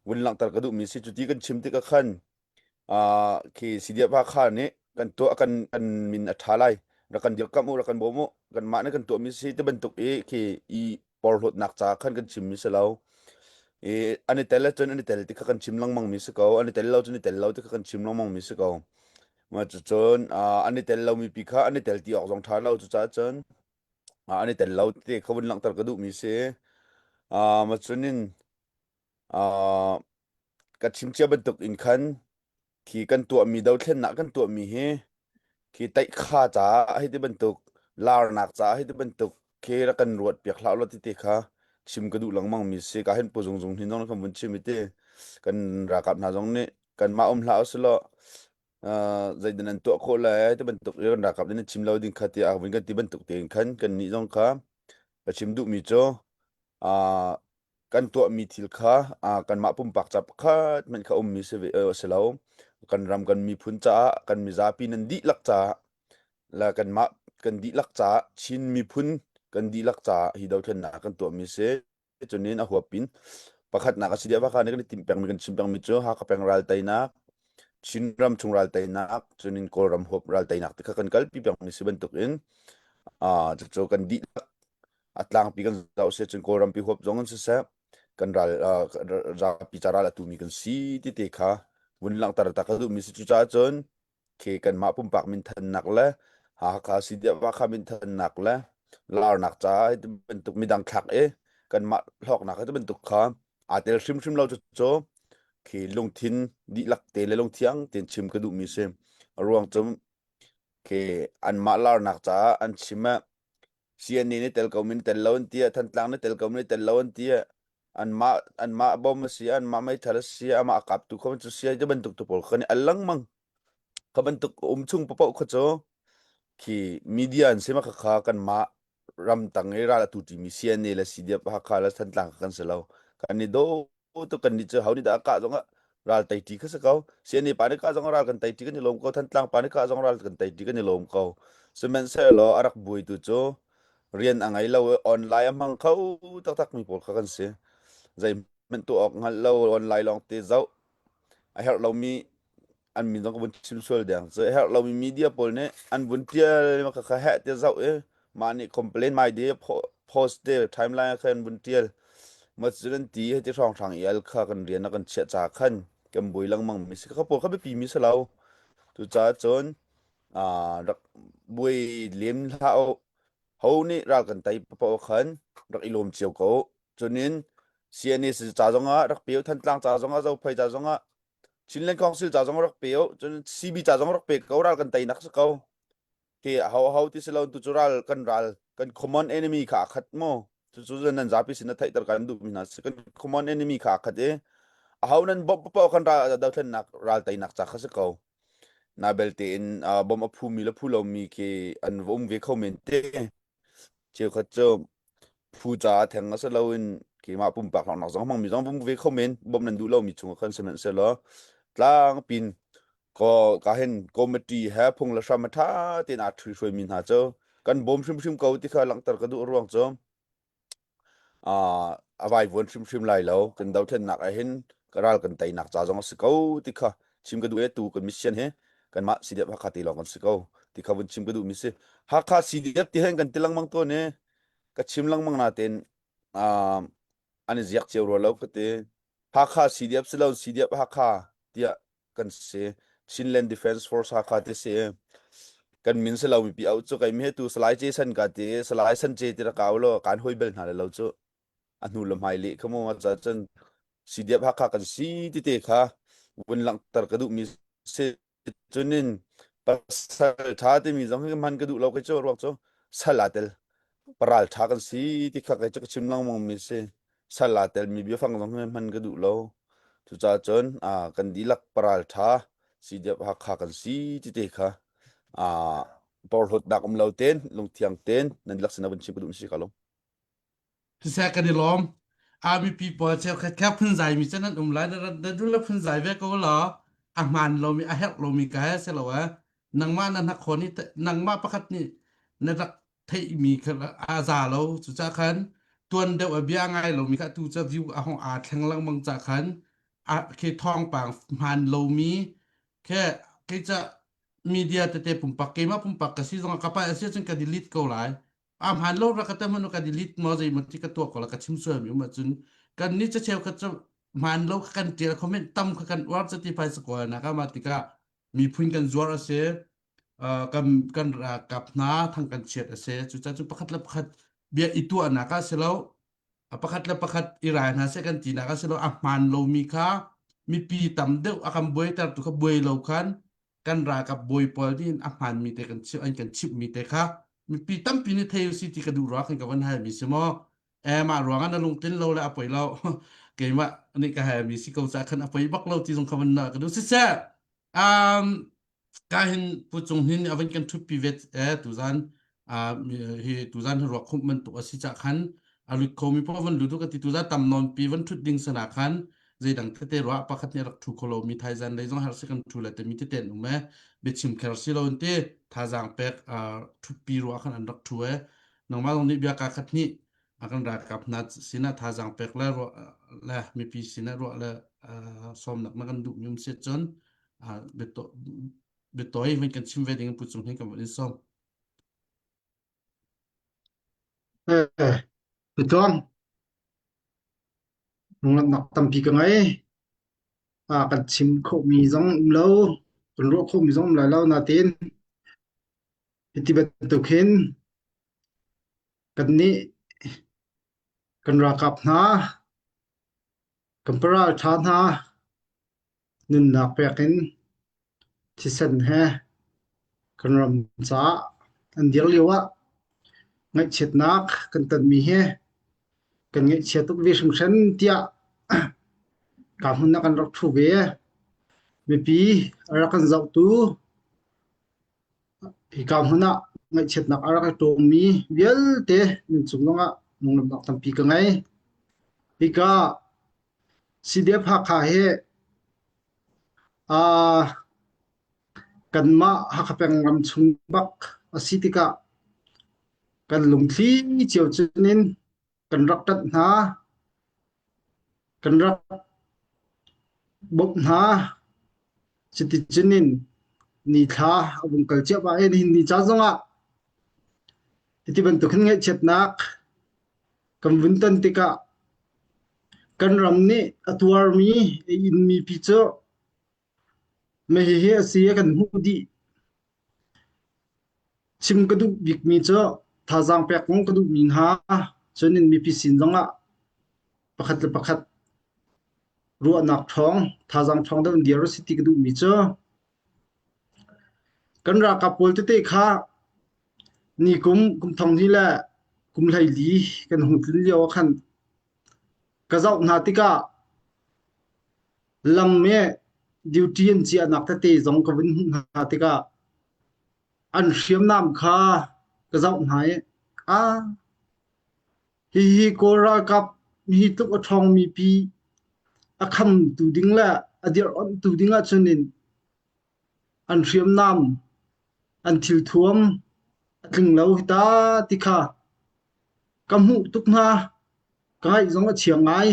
vun langhter ka duh mi si cu ti kan chim tik ah khan uh, khi CDF Hakha nih kan tuah kan kan min a ṭha lai rak kan dirkamh u rak kan bawm u kanmah nih kan tuahmi si ti bantuk i khi i porhlawtnak ca khan kan chimmi si lo i an i tel ahcun an i tel ti kha kan chim lengmang mi si ko an i tel lo cun i tel lo ti kha kan chim lengmang mi si ko ma cucun an i tel lomi pi kha an i tel ti awk zong ṭha lo cucaah cun an i tel lo ti kha vun langhter ka duhmi si ma cunin Ka chim cia bantuk in khan khi kan tuahmi dothlennak kan tuahmi hi khi taihkha caah hei ti bantuk larnak caah hei ti bantuk khi rak kan ruat piak hlah law ti te kha chim ka duh lengmang mi si ka hin pu zung zung hin zong kan vun chim i ti kan ralkap hna zong nih kanmah um hlah usih zeidan an tuah khawh lai ti bantuk i kan ralkap nih nan chim lo ding kha tiah vun kan ti bantuk tein khan kan nih zong kha ka chim duhmi cu kan tuahmi thil kha kanmah pumpak ca pakhat hmanh kha ummi si ve si lo. Kan ram kan miphun caah kan mizapi nan dihlak caah le kanmah kan dihlak caah Chin miphun kan dihlak caah hi dothlennak kan tuahmi si. Cunin a huap in pakhatnak a si deuh bak nih kan i timh pengmi kan chim pengmi cu Hakha peng ral teinak Chin ram chung ral teinak cunin Kawlram huap ral teinak ti kha kan kalpi pengmi si bantukin cucu kan dihlak a tlangpi kan zoh si cun Kawlrampi huap zong in siseh kan ral zapi ca ral a tumi kan si ti te kha vun langhter ta ka duhmi si cucaah cun khi kanmah pumpak minthannak le Hakha CDF Hakha minthannak le larnak caah hi bantuk midang thlak i kanmah hlawknak hi bantuk kha aa tel hrimhrim lo cu khi lungthin dihlak te le lungthiang tein chim ka duhmi si a ruang cu khi anmah larnak caah an chim ah CNA nih tel ko mi tel lo an ti Thantlang nih tel ko mi tel lo an ti anmah anmah bom a si anmah meithal a si amah a kaptu kho cu si ti bantuk tu pawl kha nih al lengmang kha bantuk um chung paoh kha cu khi media an si ma kha kha kanmah ramtang i ral atu ṭimi CNA le CDF Hakha le Thantlang kha kan si lo kan i do tu kan nih cu ho nih dah a kah zong ah ral tei ṭi kha si ko CNA pa nih kah zong ah ral kan tei ṭi kan i lawm ko Thantlang pa nih kah zong ral kan tei ṭi kan i lawm ko sihmanhsehlaw a rak buaitu cu rian a ngei lo i online a hmang kho taktak mi pawl kha kan si zeihmanh tuah awk hngalh lo online lawng te zoh a herh lomi an min zong ka vun chim sual deng cu a herh lomi media pawl nih an vun tial ma kha heh te zoh i mah nih complain mai de post te timeline khan vun tial ma cu nan ti hei ti hrawng hrang i al kha kan rian a kan chiah ca khan kan bui lengmang mi si kha pawl kha biapi mi si lo cucaah cun rak buai lem hlah u ho nih ral kan tei paoh khan rak i lawm cio ko cunin CNA ca zongah rak pe Thantlang ca zongah Zophei ca zongah Chinland Council ca zong rak pe u cun CB ca zong rak pe ko ral kan teinak si ko ke ho ho ti si lo tu cu ral kan ral kan common enemy kha a khat mu cu cu nan zapi sin na theihter kan duh mi hna si kan common enemy kha a khat i a ho nan bawmh paoh kan ral dothlennak ral teinak ca kha si ko na belte in bom a phu mi le phu lo mi khi an va um ve kho men te cheukhat cu phu caah theng a si loin keimah pumpak hlawknak zong hmangmi zong vum ve kho men bawmh nan duh lomi chung ah khan sihmanhsehlaw tlangpin ko ka hin committee he phung le hram a ṭha tein aa ṭhihruaimi hna cu kan bawm hrimhrim ko ti kha langhter ka duh ruang cu a vaivuan hrimhrim lai lo kan dothlennak ah hin. Ka ral kan teinak ca zong a si ko ti kha chim ka duh e tu kan mission hi kanmah CDF Hakha te lawng kan si ko ti kha vun chim ka duh mi si. Hakha CDF ti hen kan ti lengmang tawn i ka chim lengmang natein um, an i ziak cio rua lo ka ti. Hakha CDF si lo CDF Hakha tiah kan si. Chinland Defense Force Hakha ti si. Kan min si lo mipi au cu kai mi he tu Salai Jason ka ti Salai San Ce ti ra kau lo kan hoi bel hna le lo cu a hnu le hmai leh kha mu ca cun CDF Hakha kan si ti te kha vun langhter ka duh mi si cunin pasal tha timi zong hi hman ka duh lo kai cu ruak cu sal aa tel paral tha kan si ti kha kai cu ka chim lengmang mi si sal aa tel mi biafang zong hi hman ka duh lo cucaah cun kan dihlak paral tha CDF Hakha kan si ti te kha porhlawtnak um lo ten lungthiang ten nan dihlak sin ah vun chim ka duh mi si ka lo Siseh kan i lawm. A mipi pawl cheukhat kha phunzai mi cu nan um lai. Na na dul le phunzai ve ko law a hmaan lomi a herh lomi ka he si lo eh. Nangmah na hnakhaw nih nangmah pakhat nih na rak theihmi kha a za lo. Cucaah khan tuan deuh a bia ngai lomi kha atu cu view a hong aa thleng lengmang cah khan a khi thawngpang hmaan lomi khe kei ca media tete pumpak keimah pumpak ka si zongah ka palh a si ahcun ka delete ko lai. A hmaan lo rak ka te hmanh ka delete maw zei maw ti ka tuah ko la ka chim sual mi um ahcun kan ni cheu kha cu hmaan lo kha kan tial comment tam kha kan uar cu ti phai sa na ka ma tikah miphun kan zuar a si kan kan ralkap hna thang kan chiat a si cucaah cu pakhat le pakhat bia i tuahnak ah si lo pakhat le pakhat i rai hna seh kan tinak ah si lo a hmaan lomi kha mipi tam deuh a kan buaiter tu kha buai lo khan kan ralkap bawi pawl nih a hmaanmi te kan chimh an kan chimhmi te kha mipi tampi nih thei usi ti ka duh ruang khan ka van halmi si maw eh mah ruangah na lungtlin lo le a poi lo keimah nih ka halmi si ko ca khan a poi bak lo ti zong kha van na ka duh siseh um ka hin pu cung hin a van kan thutpi vet eh tuzan hi tuzan hi ruak khumh bantuk a si cah khan a lut khomi poh van lut u ka ti tuzan tam nawn pi van thut ding sana khan zeidang tete ruah pakhat nih rak thu kholo mi thaizan lei zong har si kan thu le te mi tete an um e biachim kher si lo in ti thazaang pek thutpi ruah khan an rak thu e nangmah zong nih bia ka khat nih a kan ralkap hna sinah thazaang pek le ruah le mipi sinah ruah le sawmnak na kan duh mi um si cun biatawi van kan chim ve ding pu cung hin kan van in sawm. Eh, Tuan, lunglamnak tampi ka ngei. Ah, kan chim khawhmi zong um lo, kan ruah khawhmi zong um lai lo nain hiti bantuk hin kannih kan ralkap hna, kan paralṭha hna Nunnak pek in thisen he kan ram caah an dir lioah ngaihchiatnak kan tonmi hi kan ngaihchia tuk ve hringhran tiah ka hmun ah kan rak ṭhu ve. Mipi a rak kan zohtu hika hmun ah ngaihchiatnak a rak i ṭawmmi vialte nan cung zongah lunglawmhnak tampi ka ngei. Hika CDF Hakha hi aa kanmah Hakha peng ram chung bak a si tikah kan lungthli cio cun in kan rak ṭanh hna, kan rak bawmh hna. Cuticun in nithla a vung kal ciahmah i nihin ni ca zongah hiti bantuk hin ngaihchiatnak Kan vun ton tikah kan ram nih a tuarmi a inmi pi cu hihi a si a kan hmuh dih. Chim ka duh bikmi cu thazaang pek zong ka duhmi hna cun in mipi sin zongah pakhat le pakhat ruahnak ṭhawng, thazaang ṭhawng deuh in dir usih ti ka duhmi cu kan ralkap pawl tete kha Ni kum kum thong hnih le kum 14 kan hung tlun lio ah khan ka zoh hna tikah lam i duty an ciahnak tete zong ka vun hmuh hna tikah an hriamnam kha ka zoh hna i ah hihi Kawl ralkap hi tluk a ṭhawngmi pi a khamtu ding le a dirh-onhtu ding ahcun in an hriamnam an thilthuam a tling lo hi ta ti kha ka hmuh tuk hna. Ka ngaih zong a chia ngai.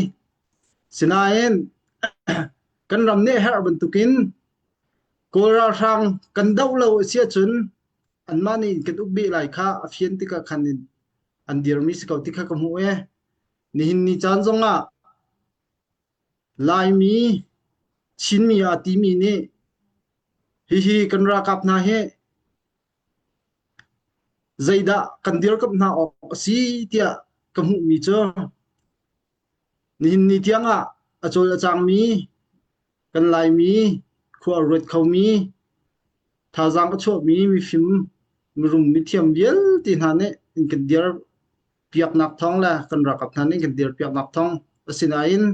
Sinain. Kan ram nih herh bantukin Kawl ralhrang kan doh lo a si ahcun anmah nih kan uk bih lai kha a fian tikah khan in an dirmi si ko ti kha ka hmuh e. Nihin ni caan zongah Laimi Chinmi aa timi nih hihi kan ralkap hna hi zeidah kan dirkamh hna awk a si tiah ka hmuhmi cu nihin ni tiangah a cawl a cangmi kan Laimi khua a ruat khomi thazaang a chuahmi mifim mirum mithiam vialte hna nih an kan dir piaknak thawng le kan ralkap hna nih kan dir piaknak thawng asinain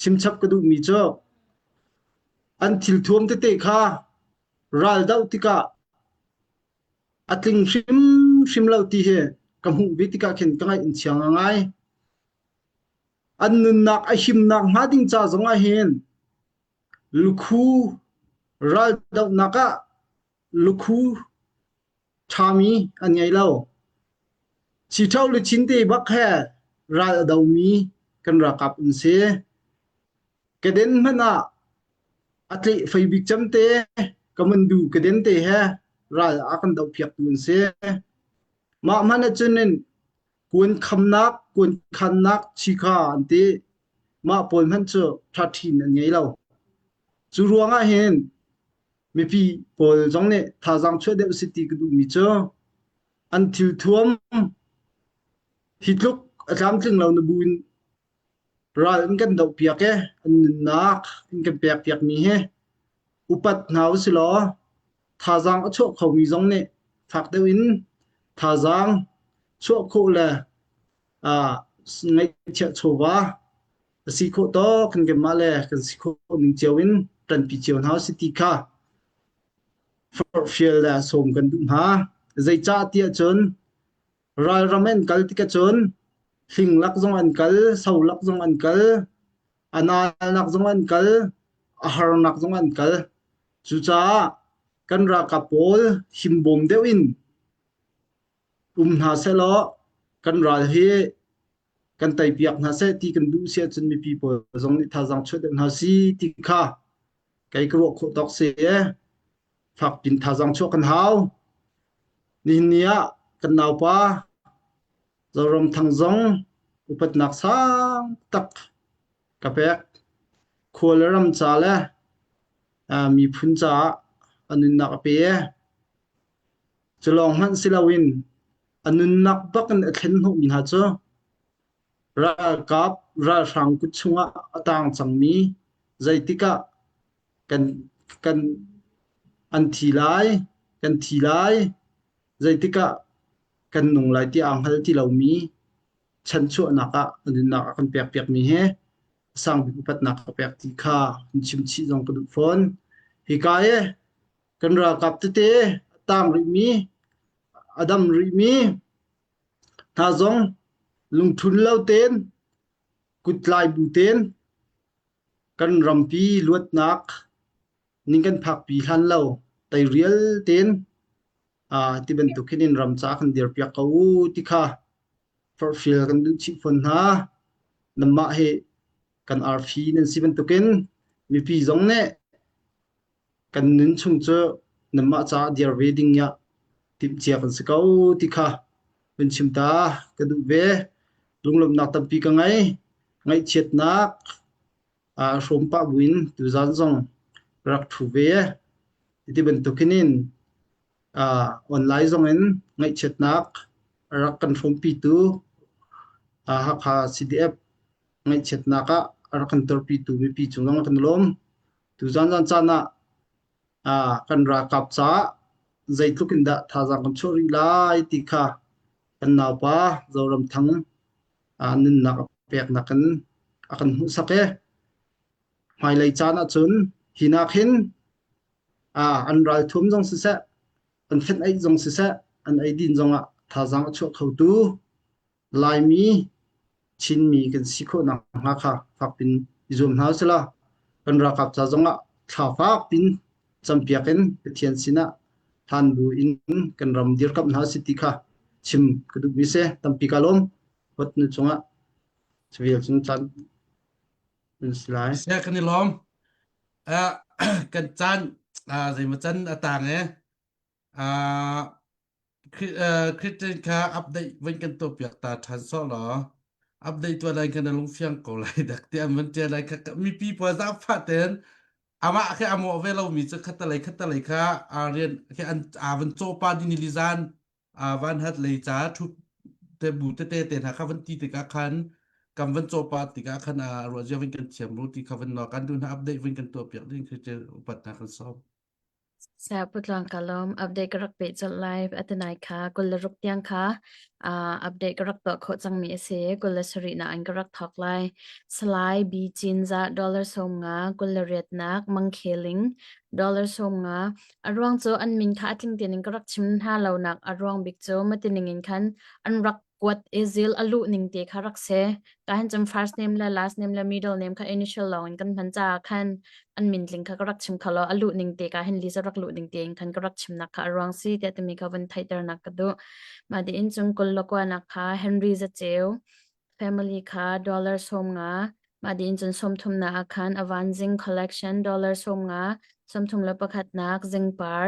chimchap ka duhmi cu an thilthuam tete kha ral doh tikah a tling hrimhrim lo ti hi ka hmuh ve tikah khin ka ngaih in chia ngai. An nunnak a himnak hnga ding ca zong ah hin lukhu ral dohnak ah lukhu ṭhami an ngei lo. Chiṭho le chinte bak he ral a domi kan ralkap an si. Keden hmanh ah a tleh fei bik cem te kamandu keden te he ral a kan dohpiaktu an si. Mah hmanh ahcun in kuan khamnak, kuan khannak chikha an ti. Mah pawl hmanh cu ṭhaṭhin an ngei lo. Cu ruangah hin mipi pawl zong nih thazaang chuah deuh si ti ka duhmi cu an thilthuam hi tluk a tlamtling lo na bu in ral in kan dohpiak i an nunnak in kan pekpiakmi hi upat hna usilaw thazaang a chuah khomi zong nih fak deuh in thazaang chuah khawh le uh, ngaihchiah chawva a si khawh tawk kan kanmah le kan si khawh ning cio in ṭanpi cio hna usih ti kha forhfial le sawm kan duh hna. Zeicah tiah cun ralram an kal tikah cun hling lak zong an kal, so lak zong an kal, a nalnak zong an kal, a harnak zong an kal. Cucaah kan ralkap pawl himbawm deuh in um hna sehlaw kan ral hi kan teipiak hna seh ti kan duh si ahcun mipi pawl zong nih thazaang chuah deuh hna si ti kha kei ka ruah khawh tawk si e fak pin thazaang chuah kan hau nihin ni ah kan naupa Zoram Thang zong upatnak sang tak ka pek khua le ram ca le miphun caah a nunnak a pe Cu lawng hmanh si loin a nunnak bak in a thlen hnawhmi hna cu ralkap ralhrang kut chungah a taang cangmi zeitik ah kan kan an thi lai kan thi lai zeitik ah kan nung lai ti aa hngal ti lomi chanchuahnak ah a nunnak a kan pekpiakmi hi sangbik upatnak ka pek ti kha in chim chih zong ka duh fawn. Hika i kan ralkap tete a tang rihmi a dam rihmi hna zong lungthun lo tein kuttlai bu tein kan rampi luatnak ning kan phakpi hlan lo teirial tein ti bantuk hin in ram ca kan dirpiak ko u ti kha forhfial kan duh chih fawn hna. Nanmah hi kan arfi nan si bantukin mipi zong nih kan nun chung cu nanmah caah dir ve ding ah timhcia kan si ko ti kha vun chim ta ka duh ve. Lunglawmhnak tampi ka ngei. Ngaihchiatnak aa hrawm pah buin tuzaan zong rak ṭhu ve. Ti bantuk hin in uh, online zong in ngaihchiatnak rak kan hrawmpitu uh, Hakha CDF ngaihchiatnak ah a rak kan torpitu mipi cung zong kan lawm. Tuzaan zan caan ah ah kan ralkap caah zeitluk in dah thazaang kan chuah rih lai ti kha kan naupa Zoram Thang ah nunnak a peknak in a kan hmuhsak i hmailei caan ahcun hi nak hin ah an ralthum zong siseh an fenh eih zong siseh an eidin zongah thazaang a chuah khotu Laimi Chinmi kan si khawh nakhnga kha fakpin i zuam hna usila kan ralkap ca zongah thla fakpin campiak in Pathian sinah hlan bu in kan ram dirkamh hna si ti kha chim ka duhmi si tampi ka lawm hot nu cungah civil cun caan. Nan si lai. Seh kan i lawm. Uh, kan caan uh, zeimaw can a tang e. Uh, Christian kha update van kan tuah piak ta ṭhan sawh law update tuah lai kan lungfiang ko lai dak ti an van ṭial lai kha mipi pawl zaangfah tein amah khi a mawh ve lomi cu khatalei khatalei kha aa rian khi an aa van cawpa ding ni zan aa van hat lei ca thup te bu tete te hna kha van ti tikah khan kam van cawpa tikah khan a ruah zia van kan thiam ru ti kha van no kan duh hna update van kan tuah piak ding khi upat hna kan sawm. Saya Putluang ka lawm. Update ka rak peh colh lai. Atunai kha 26 tiang kha uh, update ka rak tuah khawh cangmi a si. 27 na an ka rak thawk lai. Salai B Cinza dollar 50 28 nak Mangkheling dollar 50 a ruang cu an min kha a tling tein in ka rak chim hna lo nak a ruang bik cu matining in khan an rak kuat i zil a luh ning te kha rak si. Ka hin cun first name le last name le middle name kha initial lawng in kan hman caah khan an min tling kha ka rak chim kho lo. A luh ning te ka hin Lisa rak luh ning te in khan ka rak chimnak kha a ruang si tiah timi kha vun theihternak ka duh. Mah tiin cun kul le kuanak kha Henry Zaceu family kha dollar 50 mah tiin cun 30 nak ah khan Avanzing collection dollar 50 31 nak Zingpar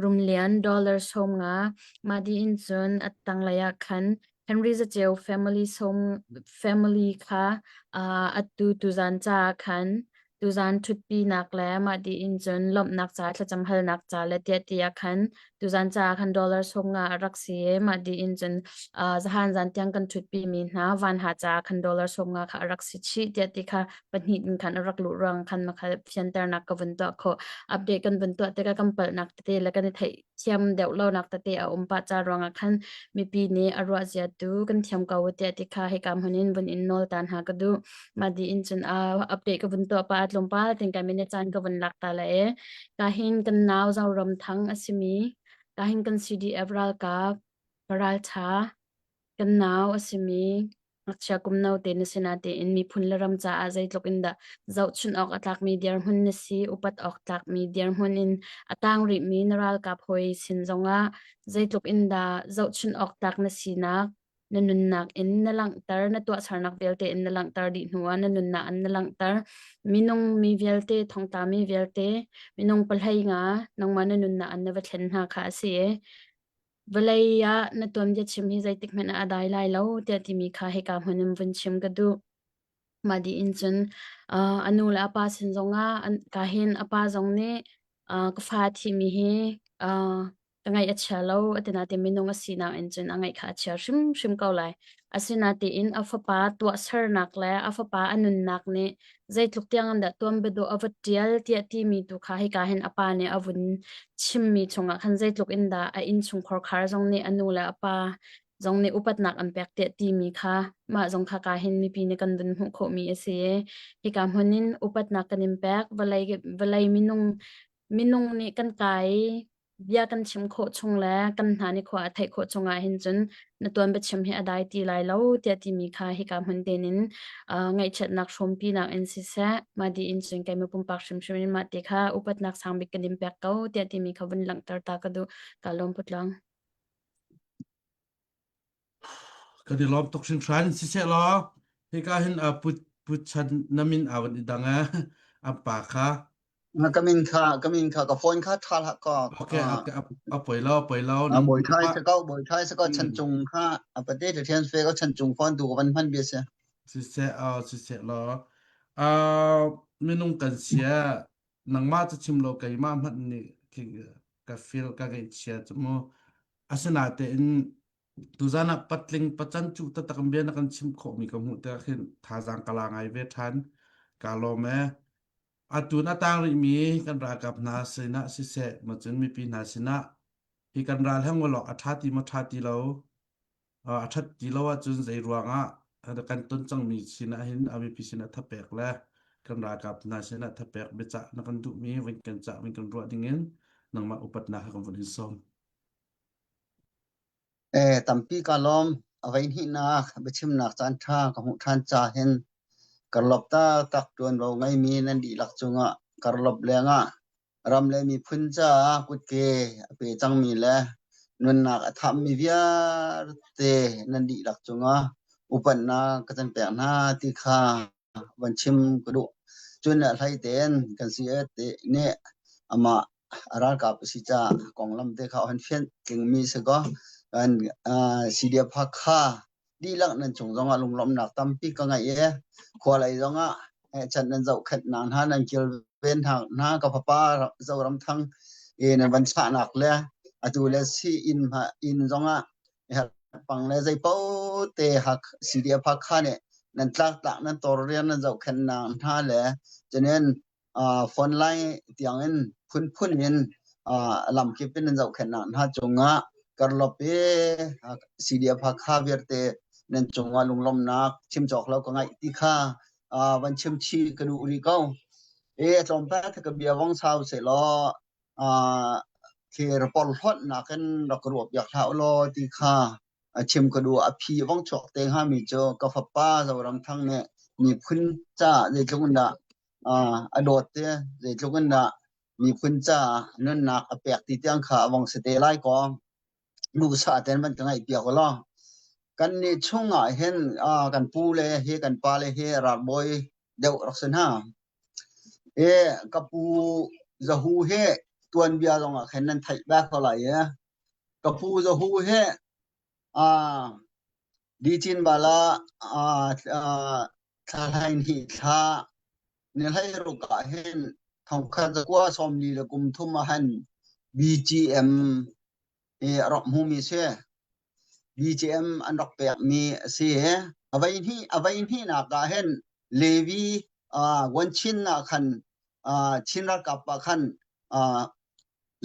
Rumlian dollar 50 mah tiin cun a tanglei ah khan Henry Zaceu family sawm family kha uh, atu tuzan caah khan tuzan ṭhutpinak le mah tiin cun lawmhnak ca thlacam halnak ca le tiah tiah khan tuzan caah khan dollar 50 a rak si i mah tiin cun uh, zahan zan tiang kan ṭhutpi mi hna van ha caah khan dollar 50 kha a rak si chih tiah ti kha pahnih in khan a rak luh ruang khan makha fianternak ka vun tuah khawh update kan vun tuah tikah kan palhnak tete le kan i theih thiam deuh lonak tete a um pah ca ruangah khan mipi nih a ruah zia tu kan thiam ko tiah ti kha hika hmun in vun in nawl tan ha ka duh ma di in cun a update ka vun tuah pa tlawmpal tin kai mine caan ka vun lak ta la e ka hin kan nau Zoram Thang asimi ka hin kan CDF ralkap raltha Kan nau a simi ngakchia kum note na si natein miphun le ram caah zeitluk in dah zohchunh awk a tlakmi dirhmun na si, upat awk tlakmi dirhmun in a tang rihmi na ralkap hawi sin zongah zeitluk in dah zohchunh awk tlak na sinak na nunnak in na langhter, na tuahsernak vialte in na langhter dih hnuah na nunnak in na langhter. Minung mi vialte, thongtla mi vialte, minung pahlei nga nangmah na nunnak in na va thlen hna kha a si i Vawlei ah na tuanbia chim hi zeitik hmanh ah a dai lai lo tiah timi kha hika hmun in vun chim ka duh. Mah dih in cun uh, a nu le a pa sin zongah an, ka hin a pa zong nih uh, ka fa a thihmi hi uh, ka ngaih a chia lo a ti nain minung a sinak in cun a ngaih kha a chia hrimhrim ko lai. Asinain a fapa tuahsernak le a fapa a nunnak nih zeitluk tiang in dah tuanbiadawh a va ṭial tiah timi tu kha hika hin a pa nih a vun chimmi chungah khan zeitluk in dah a innchungkhar khar zong nih a nu le a pa zong nih upatnak an pek tiah timi kha mah zong kha ka hin mipi nih kan vun hmuh khawhmi a si i hika hmun in upatnak kan in pek vawlei vawlei minung minung nih kan kai bia kan chim khawh chung le kan hna nih khua a theih khawh chung ah hin cun na tuan biachim hi a dai ti lai lo tiah timi kha hika hmun tein in uh, ngaihchiatnak hrawmpinak in siseh mah di in cun keimah pumpak hrimhrim in mah ti kha upatnak sang bik kan in pek ko tiah timi kha vun langhter ta ka duh ka lawm putlang Kan i lawm tuk hringhran. Siseh law hika hin uh, put put chan na min aa van i dang eh an pa kha. Ka min kha ka min kha ka phone kha tha hlah ka Okay, okay, a poi lo, a poi lo. A boi thai se ko boi thai se ko chan chung kha a pate te thian fe ko chan chung phone tu ka van hman bia se. Siseh, uh, siseh law. Uh, minung kan sia nangmah cu chim lo keimah hmanh nih ka feel ka ngaihchia cu mu. Asinain tuzan ah patling pacan cu taktak in bia na kan chim khawhmi ka hmuh tikah khin thazaang ka la ngai ve ṭhan. Kaa lawm ee. Atu na tang rihmi kan ralkap hna sinah siseh, macun mipi hna sinah hi kan ral he ngol awk a ṭha ti maw ṭha ti lo, a ṭhat ti lo ahcun zei ruangah kan ton cangmi sinah hin a mipi sinah thapek le kan ralkap hna sinah thapek biacah na kan duhmi vun kan cah vun kan ruah dingin nangmah upatnak he kan vun in sawm. Eh, tampi ka lawm. A voi hnihnak biachimnak caan ṭha ka hmuh ṭhan ca hin karlawp taktak ṭuanvo ngeimi nan dihlak cungah karlawp lengah ram le miphun caah kutke a pe cangmi le nunnak a thammi vialte nan dihlak cungah upatnak ka can pek hna ti kha van chim ka duh. Cun a hlei tein kan si te nih amah a ralkap a si caah konglam te kha han fianh tlingmi si kaw kan CDF Hakha dihlak nan cung zongah lunglawmhnak tampi ka ngeih i khua lei zongah chan nan zohkhenhnak hna nan kilven hna ka fapa Zoramthang i nan van thlahnak le atu le si inn inn zongah pang le zei paoh te hak CDF Hakha nih nan tlaktlak nan tor rian nan zohkhenhnak hna le cunin phone line tiangin phunphun in lamkip in nan zohkhenhnak hna cungah karlop i CDF Hakha vialte nan cungah lunglawmhnak chim cawk lo ka ngaih ti kha van chim chih ka duh rih ko. E tlawmpal ka bia vong sau se law thir porhlawtnak in rak ka ruah piak hlah u law ti kha a chim ka duh. A phi vong chuak te hngami cu ka fapa Zoramthang nih miphun caah zeitluk in dah a dawt te, zeitluk in dah miphun caah nunnak a pek ti tiang kha a vong si te lai kaw duhsah tein van ka ngaih piak u law. Kan nih chung ah hin kan pu le hi kan pa le hi ralbawi deuh rak si hna. E ka pu Zahu hi tuanbia zong ah khin nan theih bak ko lai i ka pu Zahu hi Dicin bala thla hlaihnih thla ni hleiruk ah hin thongkhat zakua 40 le kum thum ah han BGM i a rak hmumi si. BGM an rak pekmi a si. A vei hnih a vei hnihnak ah hin Levi Wanchin ah khan Chin ralkap ah khan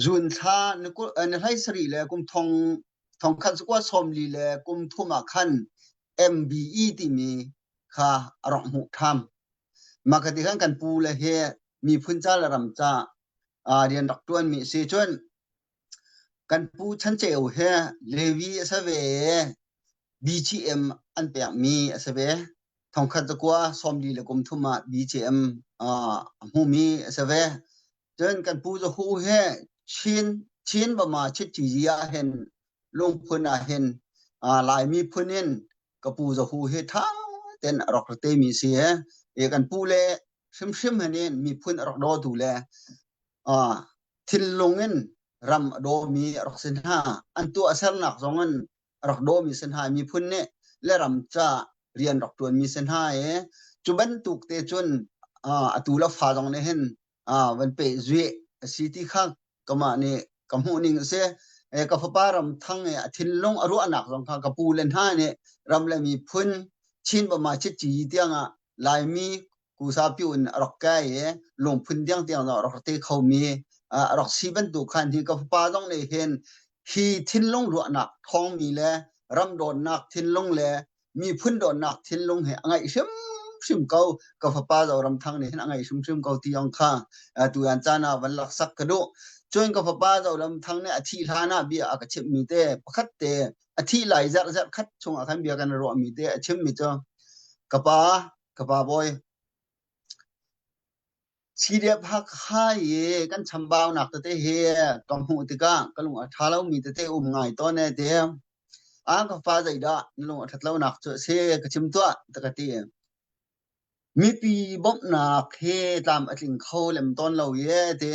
Zun thla ni 17 le kum thong thongkhat zakua 40 le kum thum ah khan MBE timi kha a rak hmuh ṭham. Mah ka ti khan kan pu le he miphun ca le ram ca rian rak ṭuanmi si cun kan pu Chanceu he Levi a si ve BGM an pekmi a si ve. Thongkhat zakua 40 le kum thum ah BGM a hmumi a si ve. Cun kan pu Zahu he Chin Chin Bama Chitcizi ah hin lungphun ah hin Laimi phun in ka pu Zahu hi ṭha tein a rak te mi si he e kan pu le hrimhrim hin in miphun a rak dawtu le thinlung in ram a dawmi a rak si hna. An tuahsernak zong in a rak dawmi si hna. Miphun nih le ram ca rian rak ṭuanmi si hna i cu bantuk te cun atu le fa zong nih hin van peh zuih a si ti kha kamah nih ka hmuh ning a si. Ka fapa ram thang i a thinlung a ruahnak zong kha ka pu le hna nih ram le miphun Chin Bama Chitci tiangah Laimi kusapi in a rak kai i lungphun tiang tiang zong a rak te khomi a rak si bantuk khan hi ka fapa zong nih hin hi thinlung ruahnak thawngmi le ram dawtnak thinlung le miphun dawtnak thinlung he a ngeih hrimhrim ko ka fapa Zoramthang nih hin a ngeih hrimhrim ko ti zong kha tuyan caan ah van laksak ka duh cun ka fapa Zoramthang nih a thih hlan ah bia a ka chimhmi te pakhat te a thih lai zarh zarh khat chung ah khan bia kan ruahmi te a chimmi cu ka pa Ka pa bawi, CDF Hakha i kan chambaunak tete hi ka hmuh tikah ka lung a ṭha lomi tete um ngai tawn e ti. A ka fa zeidah na lung a ṭhat lonak cu a si ka chim tuah ta ka ti. Mipi bawmhnak hi tlam a tling kho lem tawn lo ye ti.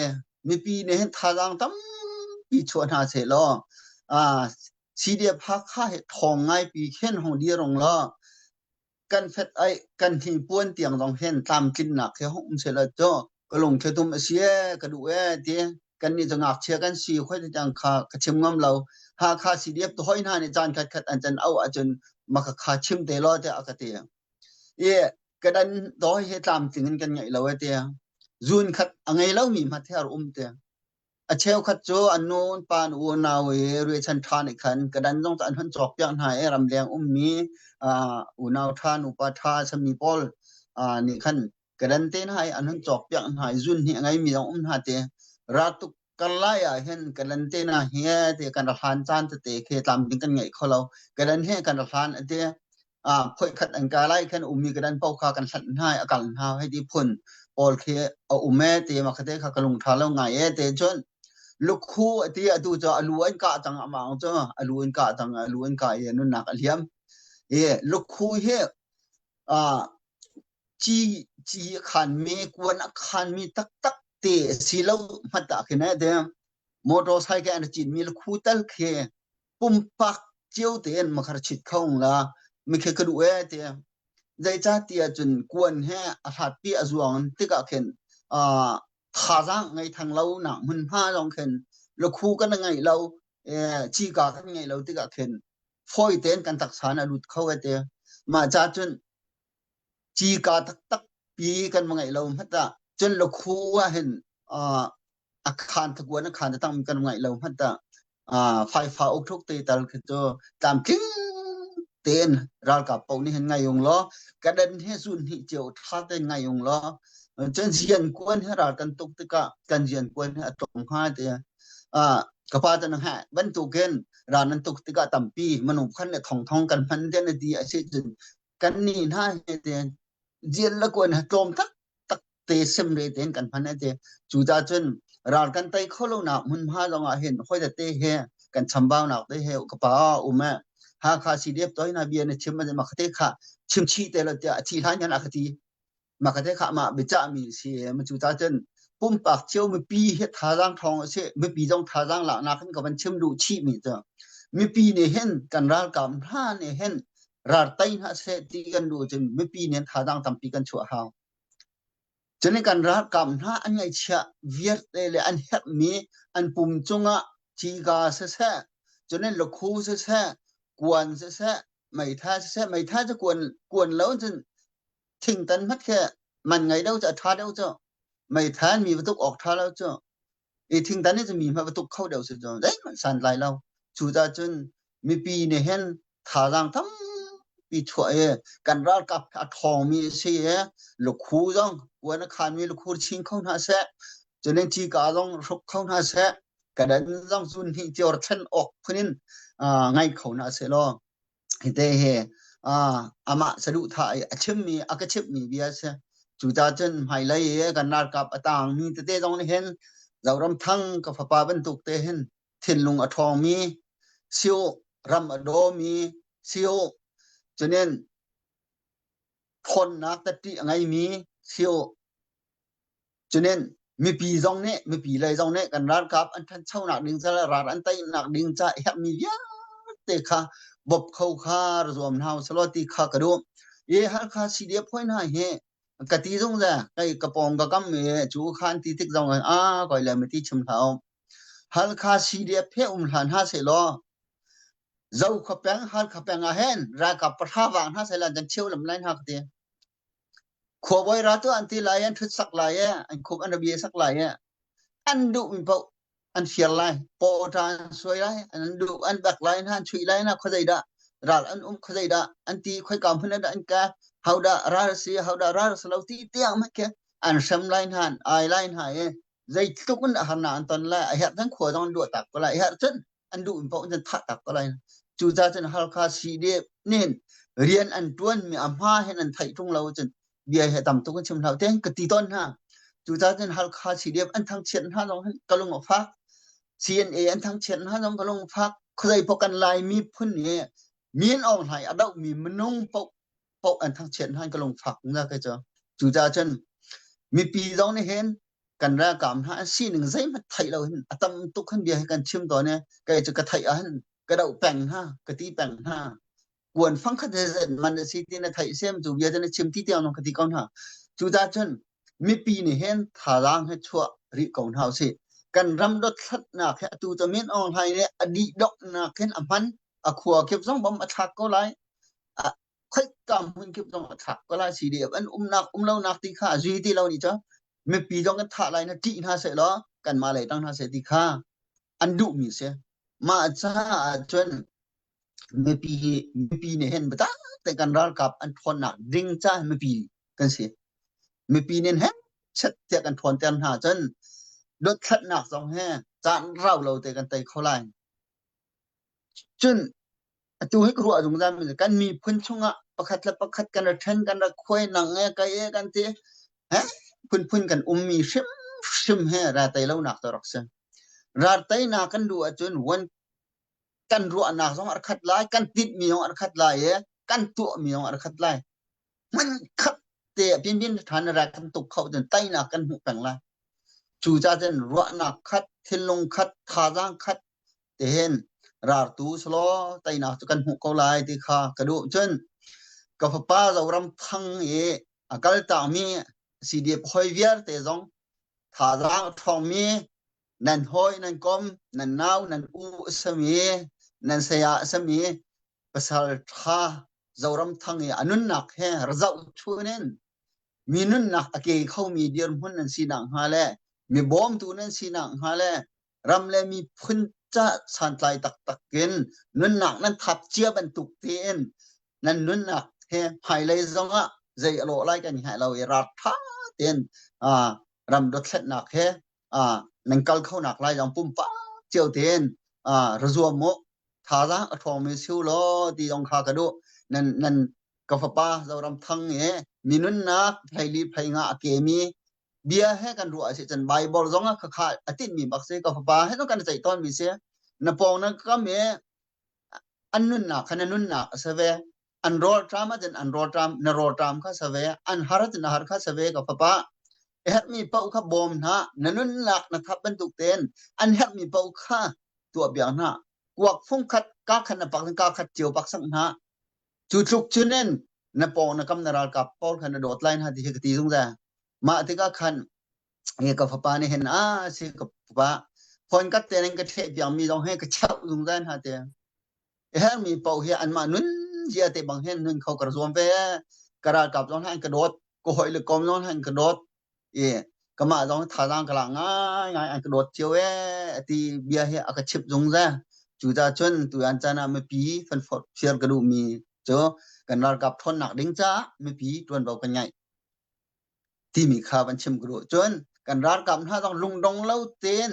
Mipi nih hin thazaang tampi chuah hna seh law CDF Hakha hi ṭhawng ngaipi khin hong dir rung law kan fet ai kan hnipuan tiang zong hin tlamtlinnak hi hung um sehla cu ka lungthli tum a si ee ka duh ee ti kan nih cu ngakchia kan si khoi ti tiang kha ka chim ngam lo Hakha CDF tu hoi hna nih caan khat khat an can au ahcun maka kha chim te law tiah a ka ti i ka dan dawi he tlamtling in kan ngeih lo e ti zun khat a ngei lomi hma ther um te A cheukhat cu an nu an pa an unau i ruachan ṭha nih khan ka-dan zong cu an hun cawkpiak hna i ramleng ummi unau ṭha nupa ṭha a sami pawl nih khan ka-dan te hna i an hun cawkpiak hna i zunhnih a ngeimi zong um hna ti. Raltuk karlai ah hin ka-dan te hna hi ti kan ra hlan caan tete khi tlamtling kan ngei kho lo. Ka-dan he kan ra hlan a ti. Phoikhat an ka lai khan ummi ka dan paoh kha kan hlanh hna i a kal hna hei ti phun pawl khi a um e ti ma khate kha ka lung ṭha lo ngai e te cun lukhu a ti atu cu a lu an kah cang amang cu a lu an kah cang a lu an kah i nunnak a liam i lukhu hi. Ci ci a khanmi kuan a khanmi taktak te si lo hmanh ah khin eh motorcycle an citmi khu tal khi pumpak cio tein makhar chit kho la mikhe ka duh e te zeicah tiah cun kuan he a hlatpi a zuang tikah khin thazaang ngei thang lo nak hmunhma zong khin lukhu kan ngeih lo cika kan ngeih lo tikah khin fawi tein kan taksa na lut kho e te mah ca cun cika taktak pi kan va ngeih lo hmanh ah cun lukhu ah hin a khan thakuan a khan taktak kan ngaih lo hmanh ah faifa uk thuk te tal khi cu tlamtling tein ralkap paoh nih hin ngai ung law kadan he zun hnih cio tha tein ngai ung law cun zian kuan he ral kan tuk tikah kan zian kuan he a tlawm hnga te ka pa tan ha bantukin ral nan tuk tikah tampi minung khan le thong thong kan hman te na ti a si cun kan ni hna he te zian la kuan ha tlawm tak tak te sem re tein kan hman te cu ta cun ral kan tei kho lo nak hmunhma zong ah hin hoi te he kan chambau nak te he ka pa um e Hakha CDF toy na bia na chim ma khate kha chim chi te lo tia thi hlan yan a ti ma khate kha ma bicha mi si ma cu ta cun pumpak cio mipi he thazaang thong a si mipi zong thazaang lak nak in ka van chim duh chih mi cu mipi nih hin kan ralkap hna nih hin ral tei hna seh ti kan duh cun mipi nih thazaang tampi kan chuah hau. Cun kan ralkap hna an ngaihchiah vialte le an herhmi an pum cungah ciga siseh, cun lukhu siseh, kuan siseh, meitha siseh, meitha cu kuan, kuan lo cun thingtan hmat khi man ngei deuh cu a ṭha deuh cu. Meitha mi va tuk awk ṭha lo cu. I thingtan hi cu mi hmanh va tuk kho deuh si cu zeihmanh santlai lo. Cucaah cun mipi nih hin thazaang tampi chuah i kan ralkap a ṭhawngmi a si i lukhu zong kuan a khanmi lukhu chin kho hna seh, cun cika zong hruk kho hna seh, kadan zong zun hnih cio thlen awk phun in ngai kho hna seh law Hite hi amah saduhthah i a chimmi a ka chimhmi bia a si. Cucaah cun hmailei i kan ralkap a tangmi tete zong nih hin Zoramthang ka fapa bantuk te hin thinlung a ṭhawngmi si u, ram a dawmi si u, cunin ṭhawnnak tatṭih a ngeimi si u. Cunin mipi zong nih mipi lei zong nih kan ralkap an ṭhanchonak ding ca le ral an teinak ding ca herhmi vialte kha bawp kho kha ra zuam hna usalaw ti kha ka duh. I Halkha CDF hoi hna hi ka ti zungzal kai ka pawng ka kam i cu kha an ti tik zong ah a koi le mati chim hlah u. Halkha CDF he um hlan hna sehlaw Zokhua peng Halkha peng ah hin ralkap pahra vang hna sehlaw an cheu lam lai hna ka ti. Khuabawi ra tuah an ti lai i an ṭhut sak lai i an khuk an ra sak lai i an duhmi paoh an fir lai, pawṭa an suai lai, an duh an bek lai hna, an chuih lai hna, khuazei dah ral an um, khuazei dah an ti, khoika hmun ah dah an ka, hodah ral a si, hodah ral a si lo ti tiang hmanh khi an hrem lai hna, an ai lai hna i zeitluk in harnak an ton lai, a herh cun khua zong an luah tak ko lai, a herh cun an duh in paoh in thah tak ko lai. Cucaah cun Halkha CDF nih rian an ṭuanmi a hma hin an theih ṭung lo cun bia hi tam tuk in chim hlah te ka ti tawn hna. Cucaah cun Halkha CDF an thangchiat hna zong hin ka lung a fak. CNA an thangchiat hna zong ka lung a fak. Khuazei paoh kan Laimi phun nih min Aung Hlaing a dohmi minung paoh paoh an thangchiat hna ka lung fak na kai cu. Cucaah cun mipi zong nih hin kan ralkap hna an sining zeihmanh theih lo hin a tam tuk hin bia hi kan chim tawn i kei cu ka theih ah hin ka doh peng hna ka ti peng hna kuan fangkhat he zet man a si ti na theih sem cu bia cu na chim ti tiang ka ti ko hna cucaah cun mipi nih hin thazaang he chuah rih ko hna usih kan ram dothlatnak he atu cu Min Aung Hlaing nih a dih donghnak hin a hman a khua kip zong bom a thlak ko lai khoika hmun kip zong a thlak ko lai CDF an umnak um lonak ti kha a zui ti lo nih cu mipi zong kan thah lai na ṭih hna seh law kanmah lei tang hna seh ti kha an duhmi si mah caah cun mipi hi mipi nih hin biatak te kan ralkap an ṭhawnnak ding ca mipi kan si mipi nih hen chet tiah kan ṭhawnter hna cun dothlatnak zong he caan rau lo te kan tei kho lai Cun atu hi ka ruah zungzal mi kan miphun chungah pakhat le pakhat kan ra ṭhen kan ra khuai nang e kai e kan ti he phunphun kan ummi hrimhrim he ral tei lonak cu rak si. Ral teinak kan duh ahcun one kan ruahnak zong a khat lai, kan tinhmi zong a khat lai i kan tuahmi zong a khat lai. Hmunkhat. te pin pin than ra kan tuk kho cun teinak kan hmuh peng lai. Cu ca cun ruahnak khat, thinlung khat, thazaang khat tihin rartu selaw teinak cu kan hmuh ko lai ti kha ka duh. Cun ka fapa Zoram Thang i a kal takmi CDF hoi vialte zong thazaang a ṭhawngmi nan hawi nan kom nan nau nan u a sami nan saya a sami pasal ṭha Zoram Thang i a nunnak he razoh chun in mi nunnak a ke khomi dirhmun nan sinak hnga le mi bawmtu nan sinak hnga le ram le miphun ca santlai taktak in nunnak nan thap cia bantuk tein nan nunnak he hmailei zongah zei a lawh lai kan hngalh lo i ral ṭha tein ram dothlatnak he nan kal kho nak lai zong pumpak cio tein ra zuam mu thazaang a ṭhawngmi si u law ti zong kha ka duh nan nan ka fapa Zoram Thang i mi nunnak hleili phlei nga a kemi bia he kan ruah si cun Bible zong ah khakha a tinhmi bak si ka fapa he kan ceih tawn mi si na pawng na kam i an nunnak kha na nunnak a si ve an rawlṭam ahcun an rawlṭam na rawlṭam kha si ve an har ahcun na har kha si ve ka fapa herhmi paoh kha bawm hna na nunnak na thap bantuk tein an herhmi paoh kha tuah piak hna kuak fungkhat ka khat na pak ka khat cio pak sak hna Cu tluk cun in na pawng na kam na ralkap pawl kha na dawt lai hna ti hi ka ti zungzal. Mah tikah khan he ka fapa nih hin a si ka fapa phone kat te in ka ṭheh piakmi zong he ka cheuh zungzal hna te. Hermi paoh hi anmah nun zia te bang hin nun kho ka zuam ve. Ka ralkap zong han ka dawt, ka hawi le kom zong han ka dawt. I kamah zong thazaang ka lak ngaingai an ka dawt cio ee ti bia hi a ka chimh zungzal. Cucaah cun tuan caan ah mipi fanfawt fiar ka duhmi cu kan ralkap ṭhawnnak ding caah mipi ṭuanvo kan ngeih timi kha van chim ka duh. Cun kan ralkap hna zong lungdong lo tein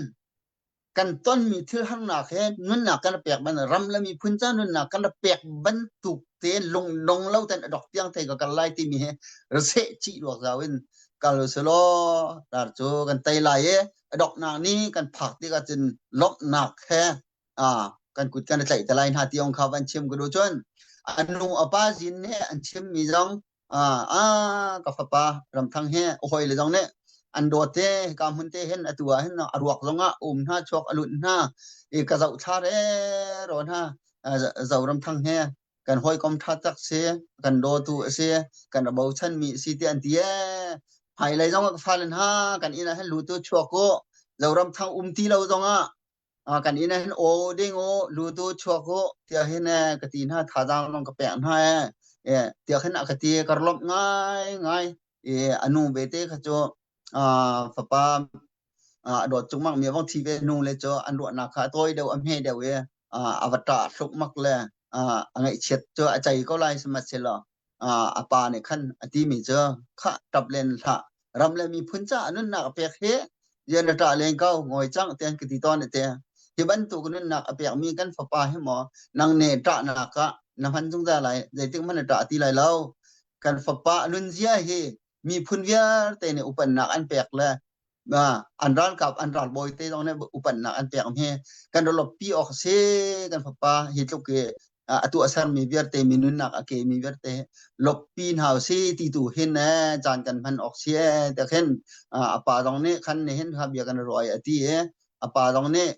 kan tonmi thil harnak he nunnak kan pek ban ram le miphun ca nunnak kan pek bantuk te lungdong lo ten a dok tiang thei ka kal lai timi he raseh chih ruak zau in kal selaw tar cu kan tei lai i a doknak ni kan phak tikah cun lawmhnak he a kan kut kan tlaih te lai hna ti ong kha van chim ka duh cun anu apa zin nih an chimmi zong ah ka fapa ramthang he hawi le zong nih an dawt te ka hmun te hin atu ah hin a ruak zong ah um hna chuak a lut hna i ka zoh thla re ro hna zo ramthang he kan hawikom tha tak si kan dawtu a si kan ra bochan mi si ti an ti e hmailei zong ah ka fale hna kan inn ah hin lutu chuak u zoramthang um ti lo zong ah kan inn ah hin aw ding u lutu chuak u tiah hin ka ti hna thazaang lawng ka pek hna e tiah khin a ka ti ka lawmh ngai ngai i anu bete kha cu fapa a dawt cungmak mi vong thi ve nu le cu an ruahnak kha a tawi deuh a hme deuh i a va ṭah hlukmak le a ngaihchiat cu a cei ko lai sihmanhsehlaw a pa nih khan a timi cu khah ṭap len hlah ram le miphun caah nunnak a pek hi rian a ṭah len ko ngawi cang tian ka ti tawn te hi bantuk nunnak a pekmi kan fapa hi maw nang ne ṭahnak ah na hman zungzal lai zeitik hmanh na ṭah ti lai lo kan fapa nunzia hi miphun vialte nih upannak an pek le an ralkap an ralbawi te zong nih upatnak an pek hi kan pi awk si kan fapa hi tluk i a tuah sermi vialte mi nunnak a ke mi vialte loppi hna si ti tu hin eh caan kan hman awk si eh te khin a pa zong nih khan ni hin kha bia kan ruai a ti i a pa zong nih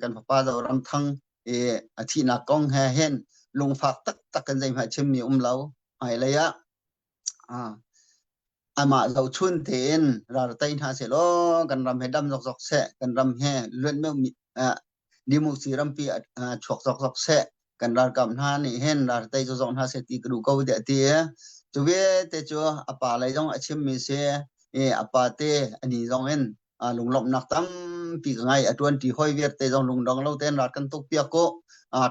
kan fapa Zoram Thang i a thihnak kong he hin lungfak taktak kan zeihmanh chimmi um lo hmailei ah Amah zohchun tein ral tei hna sehlaw kan ram he dam zokzok seh, kan ram he luatmi democracy rampi chuak zokzok seh, kan ralkap hna nih hin ral tei zokzok hna seh ti ka duh ko tiah a ti. Cu vialte cu a pa lei zong a chimmi si i a pa te a ni zong in lunglawmhnak tampi ka ngei. A ṭuanṭi hawi vialte zong lungdong lo tein ral kan tuk piak ko.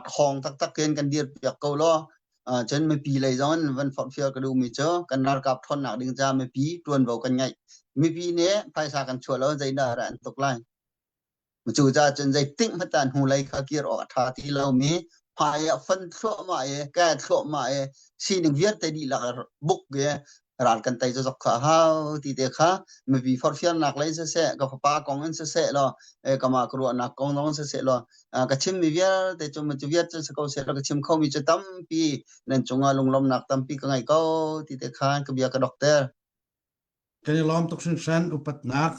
Ṭhawng taktak in kan dir piak ko law cun mipi lei zong in van forhfial ka duhmi cu kan ralkap ṭhawnnak ding caah mipi ṭuanvo kan ngeih. Mipi nih phaisa kan chuah lo zeidah dah an tuk lai. Cucaah cun zeitik hmanh ah hnulei kha kir awk a ṭha ti lomi hmai ah fon thluahmah i ke thluahmah i sining vialte dihlak buk i ral kan tei zokzok kha a hau ti te kha mipi forhfialnak lei siseh ka fapa kong in siseh law kamah ka ruahnak kong zong siseh law ka chimmi vialte cu cu vialte si ko seh law ka chim khomi cu tampi nan cungah lunglawmhnak tampi ka ngei ko ti te kha ka bia ka dokter. Kan i lawm tuk hringhran upatnak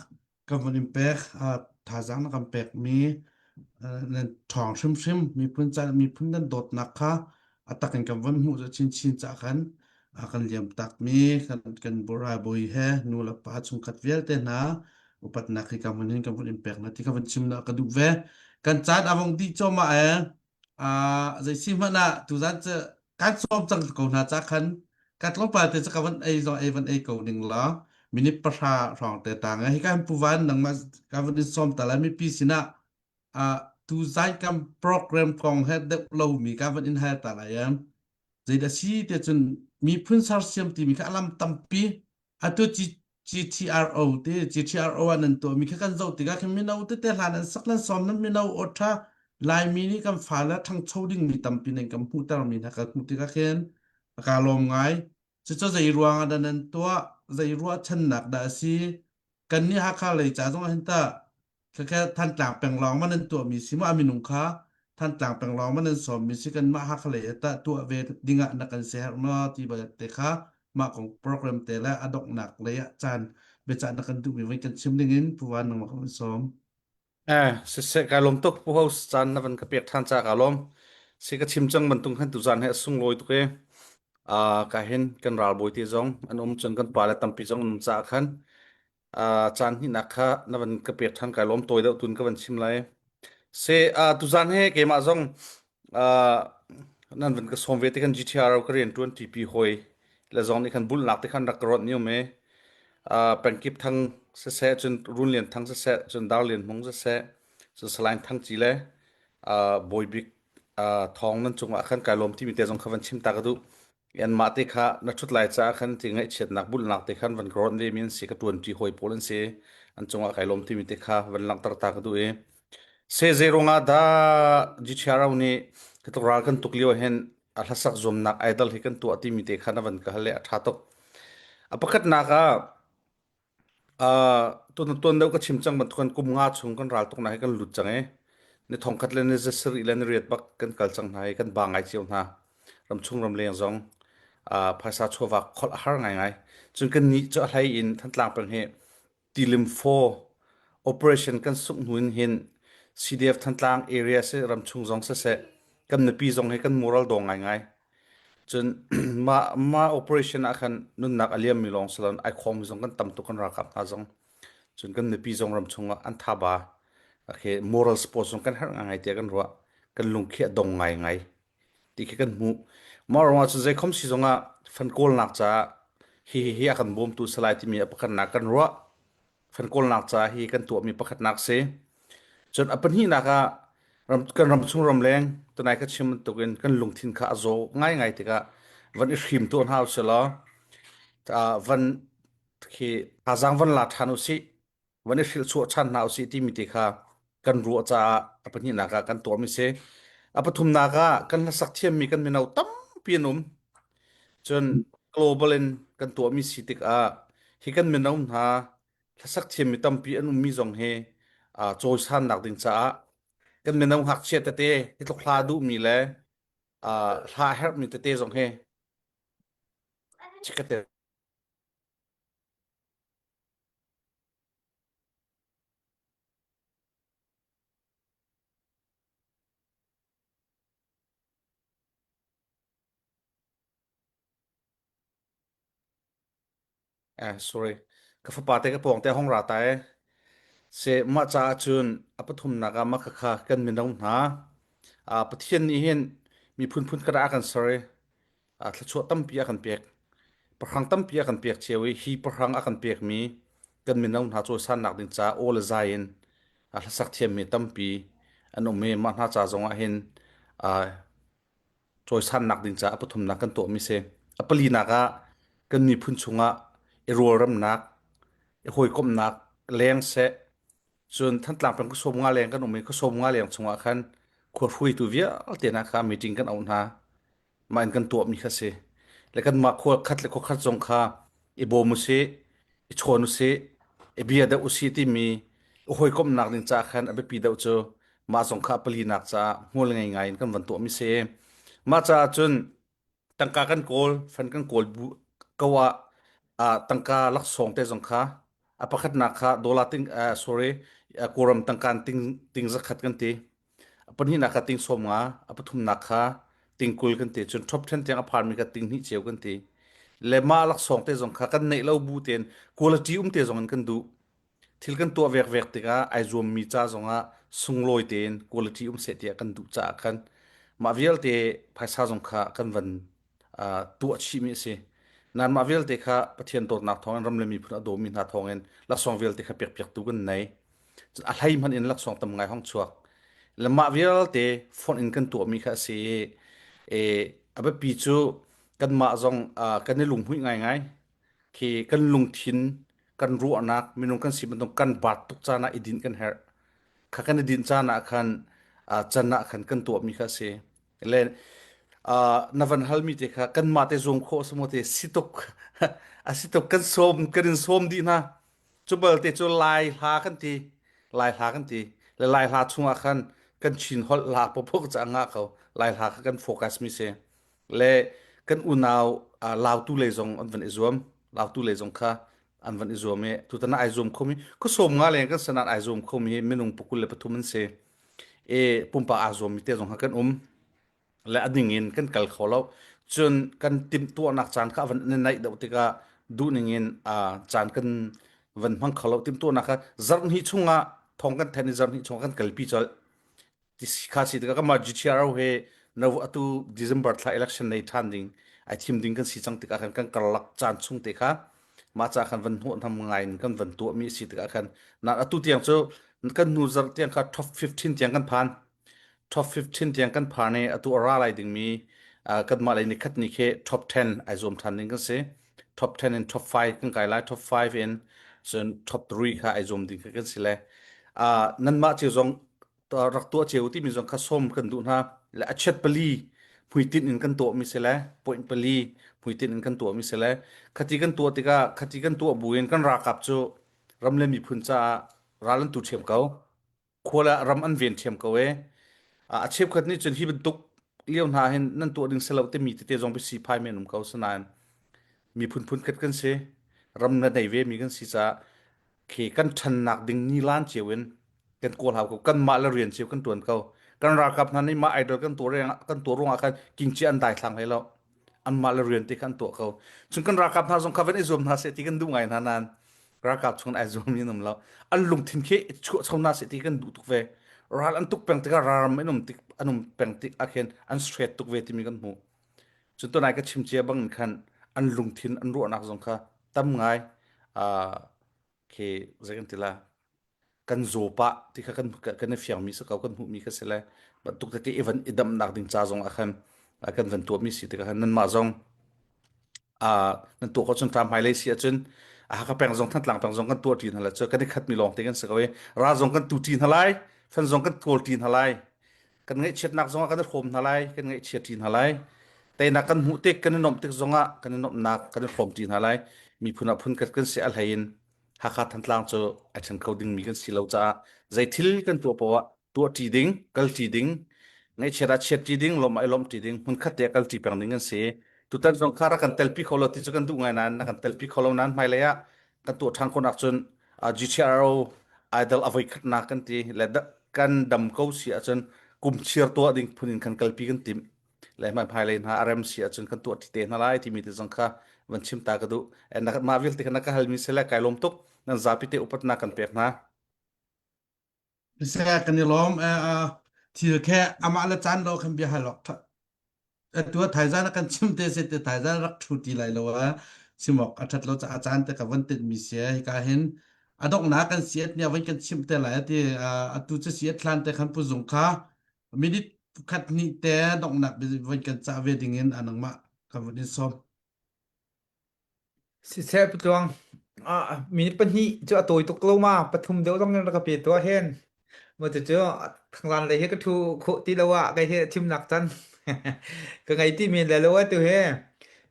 kan von in pek thazaang na kan pekmi nan ṭhawng hrimhrim miphun ca miphun nan dawtnak kha a tak in kan von hmuh chinchin ca khan kan liam takmi kan kan ralbawi he nu le pa chungkhat vialte hna upatnak hi kan von hin kan von in pek na ti ka von chim na ka duh ve kan caan a vong dih cawmah e zei si hmanh ah tuzan cu kan sawm cang ko hna ca khan ka tlawmpal te cu ka van ei zong ei van ei ko ning la minute pahra hrawng te tang hi kan puvan nangmah ka van in sawm ta lai mipi sinah uh, tuzai kam program kong he deuh lo mi ka van in hal ta lai em zeidah si te cun miphun sersiam timi kha alam tampi atu GTRO te GTRO ah nan tuah mi kha kan zoh tikah khin mino tete hlan an sak lan sawm nan mino aw tha Laimi nih kan fale ṭhangcho ding mi tampi nan kan hmuhter mi hna kan hmuh tikah khin ka lawm ngai. Cucu zei ruang ah dah nan tuah, zei ruahchannak dah a si? Kan nih Hakha lei ca zong ah hin tah Khakhe Thantlang peng lawng ma nan tuahmi si maw a minung kha Thantlang peng lawng ma nan sawmmi si kanmah Hakha lei ah tah tuah ve dingah na kan siaherh maw ti te kha mah kong program te le a donghnak lei ah caan biacah na kan duhmi voi kan chim dingin Pu Van nangmah kan sawm. Eh, siseh kai lawm tuk Pu Host caan na van ka pek ṭhan ca ka lawm. Si ka chim cang bantung khan tuzaan he a sunglawi tuk e. Ah, ka hin kan ralbawi te zong an um cun kan pa le tampi zong an um caah khan uh, caan hnihnak kha na van ka pek ṭhan kai lawm tawi deuh tun ka van chim lai. Se uh, tuzan he keimah zong uh, nan van ka sawm ve te kan GTR ka rian ṭuan TP hoi le zong nih khan bulnak te khan rak ka rawt niu me uh, pengkip thang siseh cun Run Lian Thang siseh cun Dar Lian Hmung siseh cun Salain Thang Ci le uh, Bawi Bik uh, thawng nan cungah khan kai lawm timi te zong kha van chim ta ka duh. Anmah te kha na ṭhut lai caah khan ti ngaihchiatnak bulhnak te khan van ka rawnh ve mi an si ka ṭuanṭi hawi pawl an si an cungah kai lawm timi te kha van langhter ta ka duh i se zei ruangah dah GTRO nih hi tluk ral kan tuk lio hin a hlasak zuamnak idol hi kan tuah timi te kha na van ka hal le a ṭha tuk a pakhatnak ah Uh, tuan tuan deuh ka chim cang bantukan kum nga chung kan ral tuknak hi kan lut cang i ni thongkhat le ni zasarih le ni riat bak kan kal cang hna i kan ba ngai cio hna ramchung ramleng zong uh, phaisa chawva kholh a har ngaingai cun kan nih cu a hlei in Thantlang peng hi tilim fo operation kan sungh hnu in hin CDF Thantlang area si ramchung zong siseh kan mipi zong hi kan moral dawng ngaingai Cun mah mah operation ah khan nunnak a liammi lawng si loin ai khawngmi zong kan tam tuk kan ralkap hna zong. Cun kan mipi zong ram chungah an thaba okay, moral support zong kan herh ngai tiah kan ruah. Kan lungkhi a dong ngaingai ti khi kan hmuh. Mah ruangah cun zeikhom si zongah fan kawlnak caah hi hi hi a kan bawmtu salai timi a pakhatnak kan ruah. Fan kawlnak caah hi kan tuahmi pakhatnak si. Cun a pahnihnak ah ram, kan ram chung ramleng tunai ka chim bantukin kan lungthin kha a zaw ngaingai tikah van i hrim tuah hna usih law uh, van khi thazaang van la ṭhan usih van i hrilhchuah ṭhan hna usih timi te kha kan ruah caah a pahnihnak ah kan tuahmi si. A pathumnak ah kan hlasak thiammi kan mino tampi an um. Cun global in kan tuahmi si tikah hi kan mino hna hlasak thiammi tampi an ummi zong hi uh, cawisannak ding caah kan mino ngakchia tete hi tluk hla duhmi le uh, hla herhmi tete zong hi chikkate Eh, sorry. Ka fapa te ka pawng te hong ra ta e. Se mah caah cun a pathumnak ah mah khakha kan mino hna. Ah, Pathian nih hin miphun phun khat ah a kan ser i ah, thluachuah tampi a kan pek. Pahrang tampi a kan pek cio i hi pahrang a kan pekmi kan mino hna cawisannak ding caah aw le zai in ah, hlasak thiammi tampi an um i mah hna ca zong ah hin ah, cawisannak ding caah a pathumnak kan tuahmi si. A palinak ah kan miphun chungah i rualremnak, i hawikomhnak leng seh, cun Thantlang peng khuasawm nga leng kan um i khuasawm nga leng chungah khan khua hruaitu vialte hna kha meeting kan auh hna. Mah in kan tuahmi kha si. Le kanmah khua khat le khua khat zong kha i bawm usih, i chawn usih, i bia deuh usih timi i hawikomhnak ding caah khan a biapi deuh cu mah zong kha a palinak caah hmual ngei ngai in kan van tuahmi si. Mah caah cun tangka kan kawl, fan kan kawl bu ko ah Tangka laksawng te zong kha a pakhatnak kha dollar ting sorry Kawlram tangka ting ting zakhat kan ti. A pahnihnak kha ting 50, a pathumnak kha ting 20 kan ti. Cun top 10 tiang a phanmi kha ting hnih ceu kan ti. Le mah laksawng te zong kha kan neih lo bu tein quality um te zong in kan duh. Thil kan tuah vekvek tikah ai zuammi ca zongah sunglawi tein quality um seh tiah kan duh caah khan mah vialte phaisa zong kha kan van uh, tuah chihmi a si. Nan mah vialte kha Pathian dawtnak thawngin ram le miphun a dawmi hna thawngin laksawng vialte kha pekpiaktu kan nei. A hlei hmanh in laksawng tam ngai hong chuak. Le mah vialte fonh in kan tuahmi kha a si i e, a biapi cu kanmah zong uh, kan i lunghmuih ngaingai. Khi kan lungthin kan ruahnak minung kan si bantuk kan baat tuk caan ah i dinh kan herh. Kha kan i dinh caan ah khan uh, can ah khan kan tuahmi kha a si. Le uh, na van halmi te kha kanmah te zuam khawh si maw te si tuk a si tuk kan sawm kan in sawm dih hna. Cu balte cu Lai hla kan ti. Lai hla kan ti. Le Lai hla chungah khan kan Chin holh hla pawpawk ca ngah ko. Lai hla kha kan focus mi si. Le kan unau uh, Lautu lei zong an van i zuam. Lautu lei zong kha an van i zuam i tutan ah ai zuam khomi khuasawm nga leng kan sanan ai zuam khomi minung pakul le pathum an si. E pumpak aa zuammi te zong kha kan um. Le a ning in kan kal kho lo. Cun kan timhtuahnak caan kha van na naih deuh tikah duhning in caan kan van hmang kho lo. Timhtuahnak kha zarhhnih chungah thong kan then i zarhhnih chungah kan kalpi colh. Ti kha si tikah kamah GTRO he no atu December thla election nei ṭhan ding ai thim ding kan si cang tikah khan kan karlak caan chung te kha mah ca khan van hnawhhnam ngai in kan van tuahmi a si tikah khan na atu tiang cu kan hnu zarh tiang kha top 15 tiang kan phan. Top 15 tiang kan phan i atu a ra lai dingmi uh, kanmah lei nikhat ni khi top 10 ai zuam than ding kan si. Top 10 in top 5 kan kai lai, top 5 in cun top 3 kha ai zuam ding kha kan si le. Uh, nanmah cio zong rak tuah cio timi zong kha sawm kan duh hna. Le a chet pali hmuitinh in kan tuahmi si le point pali hmuitinh in kan tuahmi si le khati kan tuah tikah khati kan tuah buin kan ralkap cu ram le miphun caah ral an tu ṭhiam ko. Khua le ram an ven ṭhiam ko e. A cheukhat nih cun hi bantuk lio hna hin nan tuah ding si lo timi tete zong biasi phai men um ko sinain miphun phun khat kan si ram na nei ve mi kan si caah khi kan ṭhannak ding ni lan cio in kan kawl hau ko kan mah le rian cio kan ṭuan ko kan ralkap hna nih mah idol kan tuah kan tuah ruangah khan kingci an dai thlang hlei lo anmah le rian te kha an tuah ko cun kan ralkap hna zong kha van i zuam hna seh ti kan duh ngai hna nain ralkap chung ai zuam in um lo an lungthin khi chuah cho na seh ti kan duh tuk ve ral an tuk peng tikah ralram an um tik an um peng tik ah khin an straight tuk ve timi kan hmuh cun tunai ka chim cia bang khan an lungthin an ruahnak zong kha tam ngai khi zei kan ti la kan zaw pah ti kha kan kan i fiangmi si ko kan hmuhmi kha si le bantuk tete i van i damnak ding ca zong ah khan kan van tuahmi si tikah khan nanmah zong nan tuah ko cun ṭam hmailei si ahcun Hakha peng zong Thantlang peng zong kan tuah ṭi hna la cu kan i khatmi lawng te kan si ko i ra zong kan tu ṭi hna lai fan zong kan kawl ṭi hna lai kan ngaihchiatnak zongah kan i hrawm hna lai kan ngaihchia ṭi hna lai teinak kan hmuh tik kan i nuamh tik zongah kan i nuamhnak kan i hrawm ṭi hna lai miphun ah phun khat kan si a hlei in Hakha Thantlang cu a ṭhen kho dingmi kan si lo caah zei thil kan tuah poah ah tuah ṭi ding, kal ṭi ding, ngaihchiat ah chiat ṭi ding, lawmh ah i lawmh ṭi ding, hmunkhat te ah kal ṭi peng ding kan si. Tutan zong kha rak kan telpi kho lo ti cu kan duh ngai nain na kan telpi kho lo nain hmailei ah kan tuah ṭhan khawh nakcun GTRO idol a voikhatnak kan ti le kan dam ko si ahcun kum chiar tuah ding phun in kan kalpi kan timh. Le hmailei hna a rem si ahcun kan tuah ṭi te hna lai timi te zong kha van chim ta ka duh. Mah vialte kha na ka halmi si le kai lawm tuk. Nan zapi te upatnak kan pek hna. Seh kan i lawm. Thil khe amah le caan lo khan bia hal awk atu thaizan kan chim te se te thaizan rak thu ti lai lo a simok a that lo ca caan te ka van tet mi sia hika hin a donghnak kan siat nia van kan chim te lai ati atu cu siat thlan te khan puzung kha minute khat hnih te donghnak van kan cah ve ding in anangmah kan van in sawm Siseh patluang ah minute pahnih cu a tawi tuk lo ma pathum deuh zong in rak ka pe tuah hen. Mo cu cu thangzan lei he ka thu khawh ti lo ah kei he thimnak can ka ngei ti men le lo ah tu he.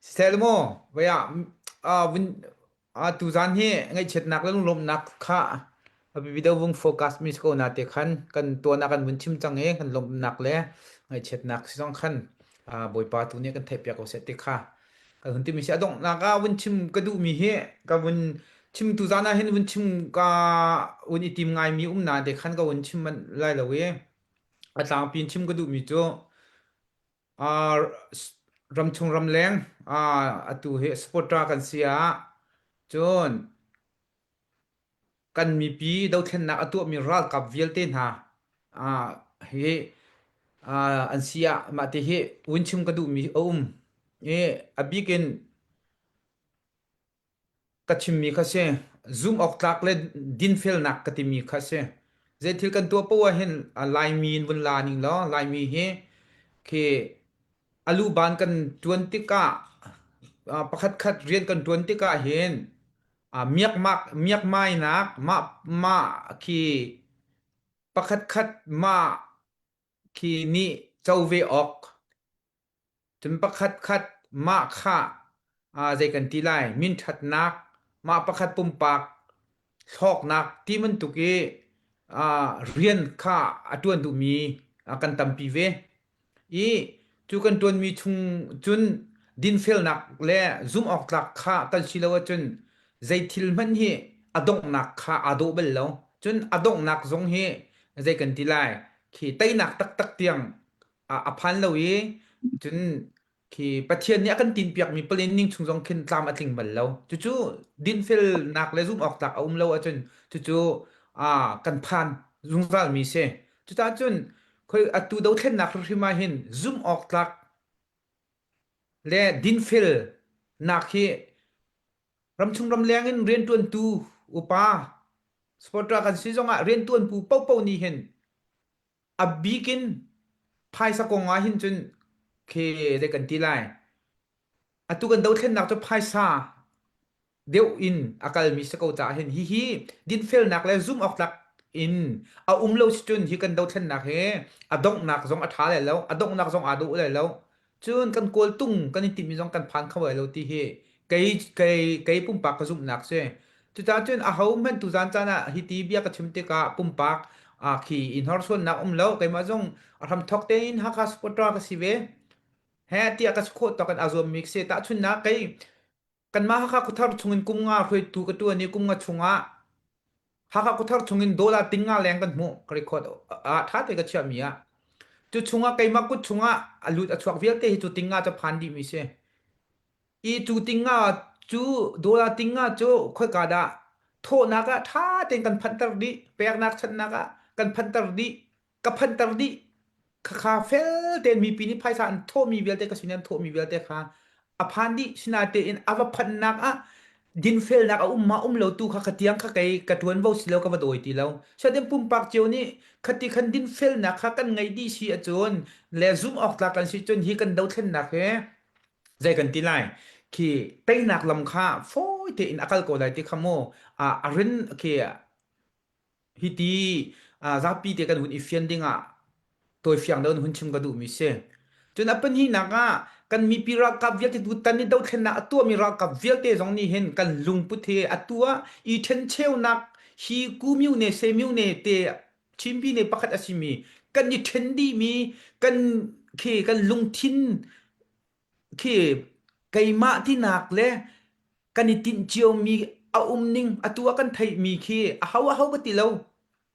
Siseh le mu vai ah ah vun ah tuzan hi ngaihchiatnak le lunglawmhnak kha a biapi deuh vung focus mi si ko na te khan kan tuan ah kan vun chim cang i kan lawmhnak le ngaihchiatnak si zong khan ah Bawipa tu nih kan theihpiak ko seh ti kha. Ka hun timi si a donghnak ah vun chim ka duhmi hi ka vun chim tu zan ah hin vun chim ka vun i tim ngaimi um na te khan ka vun chim manh lai lo i a tlangpi in chim ka duhmi cu uh, ramchung ramleng uh, atu hi supporter kan si ah cun kan mipi dothlennak a tuahmi ralkap vialte hna uh, hi uh, an si ah mah te hi vun chim ka duhmi a um i a bik in ka chimmi kha si zumh awk tlak le dinfelnak ka timi kha si zei thil kan tuah poah hin Laimi in vun la ning law Laimi hi khi aluban kan tuan tikah pakhat khat rian kan tuan tikah hin miakmak miakmainak mah mah khi pakhat khat mah khi nih co ve awk Cun pakhatkhat mah kha zei kan ti lai minṭhatnak, mah pakhat pumpak hlawknak ti bantuk i rian kha a ṭuan duhmi kan tampi ve. I cu kan ṭuanmi chung cun dinfelnak le zumhawktlak kha kan si lo ahcun zei thil hmanh hi a donghnak kha aa dawh bal lo. Cun a donghnak zong hi zei kan ti lai khi teinak taktak tiang a phan lo i cun khi Pathian nih a kan tinpiakmi palen ning chung zong khin tlam a tling bal lo. Cucu dinfelnak le zumh awk tlak a um lo ahcun cucu kan phan zungzalmi si. Cucaah cun khoi atu dothlennak hrimhrim ah hin zumh awk tlak le dinfelnak hi ramchung ramleng in rianṭuantu upa supporter kan si zongah rianṭuantu paohpaoh nih hin A bik in phaisa kong ah hin cun khi zei kan ti lai. Atu kan dothlennak cu phaisa deuh in a kalmi si ko caah hin hihi dinfelnak le zumh awk tlak in a um lo si cun hi kan dothlennak hi a donghnak zong a ṭha lai lo, a donghnak zong aa dawh lai lo. Cun kan kawltung kan i timhmi zong kan phan kho lai lo ti hi kei kei kei pumpak ka zumhnak si. Cucaah cun aho hmanh tuzan caan ah hiti bia ka chim tikah pumpak ah khi i hnorsuannak um lo keimah zong a hramthawk tein Hakha supporter ka si ve. He tiah ka si khawh tawk in aa zuammi ka si. Tahchunhnak kei Kanmah Hakha khuathar chungin kum nga hruaitu ka ṭuan i kum nga chungah Hakha khuathar chungin dollar ting nga leng kan hmuh ka record ah ṭha te ka chiahmi ah cu chungah keimah kut chungah a lut a chuak vialte hi cu ting nga cu phan dihmi si i cu ting nga cu dollar ting nga cu khoika dah thawhnak ah ṭha tein kan phanhter dih peknak chanhnak ah kan phanhter dih ka phanter dih khakha fel tein mipi nih phaisa an thawhmi vialte ka sin an thawhmi vialte kha a phan dih sinatein a va phanhnak ah dinfelnak a um ma um lo tu kha ka tiang kha kei ka tuanvo si lo ka va dawi ti lo satin pumpak cio nih khati khan dinfelnak kha kan ngei dih si ahcun le zumh awk tlak kan si cun hi kan dothlennak he zei kan ti lai khi teinak lam kha fawi tein a kal ko lai ti kha mu a rin khi Hiti zapi te kan hun i fian dingah tawifiang deuh in hun chim ka duhmi si. Cun a pahnihnak ah kan mipi ralkap vialte tutan i dothlennak a tuahmi ralkap vialte zong nih hin kan lungput hi atu ah i ṭhencheunak hi Kumyune Semyune te Chinpi ne pakhat a simi kan i ṭhen dihmi kan khi kan lungthin khi keimah tinak le kan i tinh ciomi a um ning atu ah kan theihmi khi aho aho ka ti lo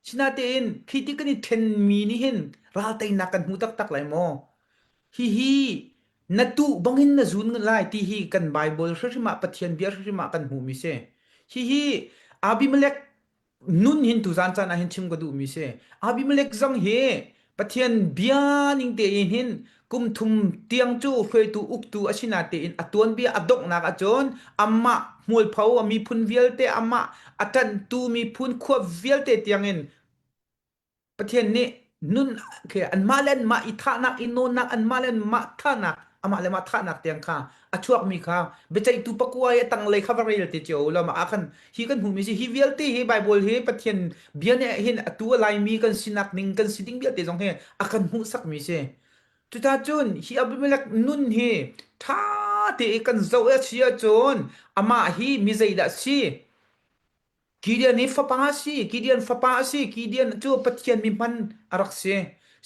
sinatein khi ti kan i ṭhenmi nih hin ral teinak kan hmu taktak lai maw hihi na tuh bangin na zun lai ti hi kan Bible hrimhrim ah Pathian bia hrimhrim ah kan hmuhmi si hihi Abimelech nun hin tuzan caan ah hin chim ka duhmi si. Abimelech zong hi Pathian bia ning tein hin kum thum tiang cu hruaitu uktu a si natein a tuanbia a donghnak ahcun amah hmualpho a miphun vialte amah a ṭanhtu miphun khua vialte tiangin Pathian nih nun khi anmah le anmah i thahnak i nawnnak anmah le anmah thahnak amah le mah thahnak tiang kha a chuakmi kha biaceihtu pakua i a tanglei kha va rel te cio law mah ah khan hi kan hmuhmi si hi vialte hi Bible hi Pathian bia nih hin atu a laimi kan sinak ning kan si ding vialte zong hi a kan hmuhsakmi si cuta cun hi Abimelech nun hi ṭha te i kan zoh a si ahcun amah hi mi zeidah si Gideon hi fapa a si. Gideon fapa a si. Gideon cu Pathian mi hman a rak si.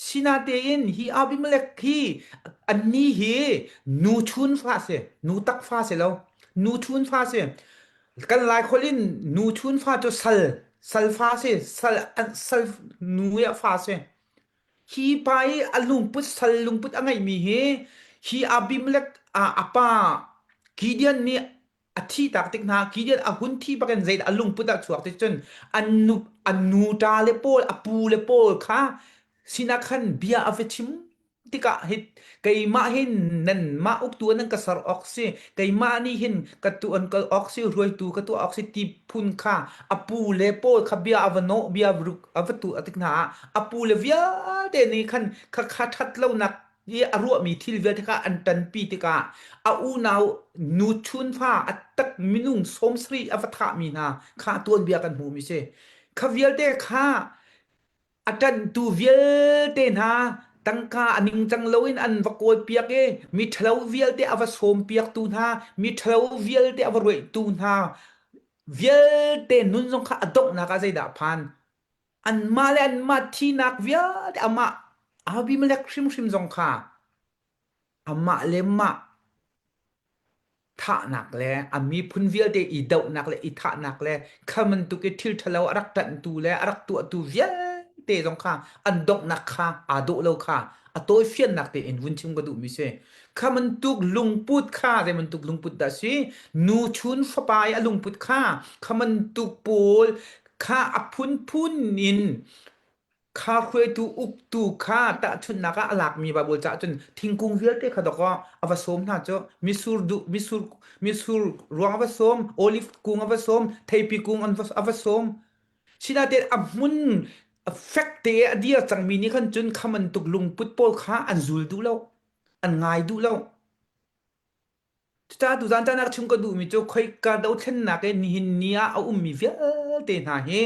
Sinatein hi Abimelech hi anni hi nu chun fa si, nu tak fa si lo, nu chun fa si. Kan Lai khol in nu chun fa cu sal, sal fa si, sal, sal nu ya fa si. Hi pa i a lungput sal lungput a ngeihmi hi hi Abimelech a, a pa Gideon nih a thi tak tik hna Gideon a hun thi bakin zeidah a lungput ah chuak ti cun an nu an nu ṭa le pawl a pu le pawl kha sinah khan bia a va chim tikah hi keimah hin nanmah uktu nan ka ser awk si keimah nih hin ka tu an kal awk si hruaitu ka tuah awk si ti phun kha a pu le pawl kha bia a va nawh bia a va tu a tik hna ah a pu le vialte nih khan kha kha ṭhat lonak i a ruahmi thil vialte kha an ṭanpi tikah a unau nu chunfa a tak minung 70 a va thahmi hna kha tuanbia kan hmuhmi si. Kha vialte kha a ṭanhtu vialte hna tangka a ningcang loin an va kawlpiak i mi ṭhalo vialte a va sawmpiaktu hna mi ṭhalo vialte a va ruaihtu hna vialte nun zong kha a donghnak ah zeidah a phan anmah le anmah thinak vialte amah Abimelech hrimhrim zong kha amah le mah thahnak le a miphun vialte i dohnak le i thahnak le kha bantuk i thil ṭhalo a rak ṭanhtu le a rak tuahtu vialte zong kha an donghnak kha aa dawh lo kha a tawifiannak tein vun chim ka duhmi si. Kha bantuk lungput kha zei bantuk lungput dah si? Nu chun fapa i a lungput kha kha bantuk pawl kha a phunphun in kha hruaitu uktu kha tahchunhnak ah a lakmi Baibal caah cun thingkung vialte kha dawkaw a va sawm hna cu misur duh misur misur ruang a va sawm olive kung a va sawm theipi kung an va a va sawm sinain a hmun fek te a dir cangmi nih khan cun kha bantuk lungput pawl kha an zul duh lo an ngai duh lo Cucaah tuzaan caan ah chim ka duhmi cu khoika dothlennak i nihin ni ah a ummi vialte hna hi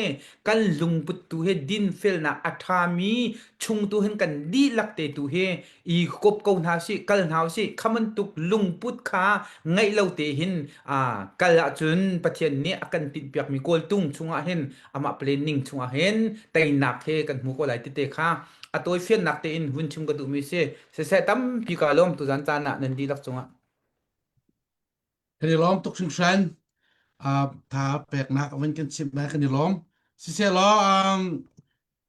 kan lungput tu hi dinfelnak a ṭhami chung tu hin kan dihlak te tu hi i kop ko hna usih, kal hna usih. Kha bantuk lungput kha ngeih lo te hin aa kal ahcun Pathian nih a kan tinhpiakmi kawltung chungah hin amah planning chungah hin teinak he kan hmu ko lai tite kha a tawifiannak tein hun chim ka duhmi si. Siseh tampi kaa lawm tuzan caan ah nan dihlak cungah. Kan i lawm tuk hringhran. Uh, tha peknak van kan chimh lai kan i lawm. Siseh law um,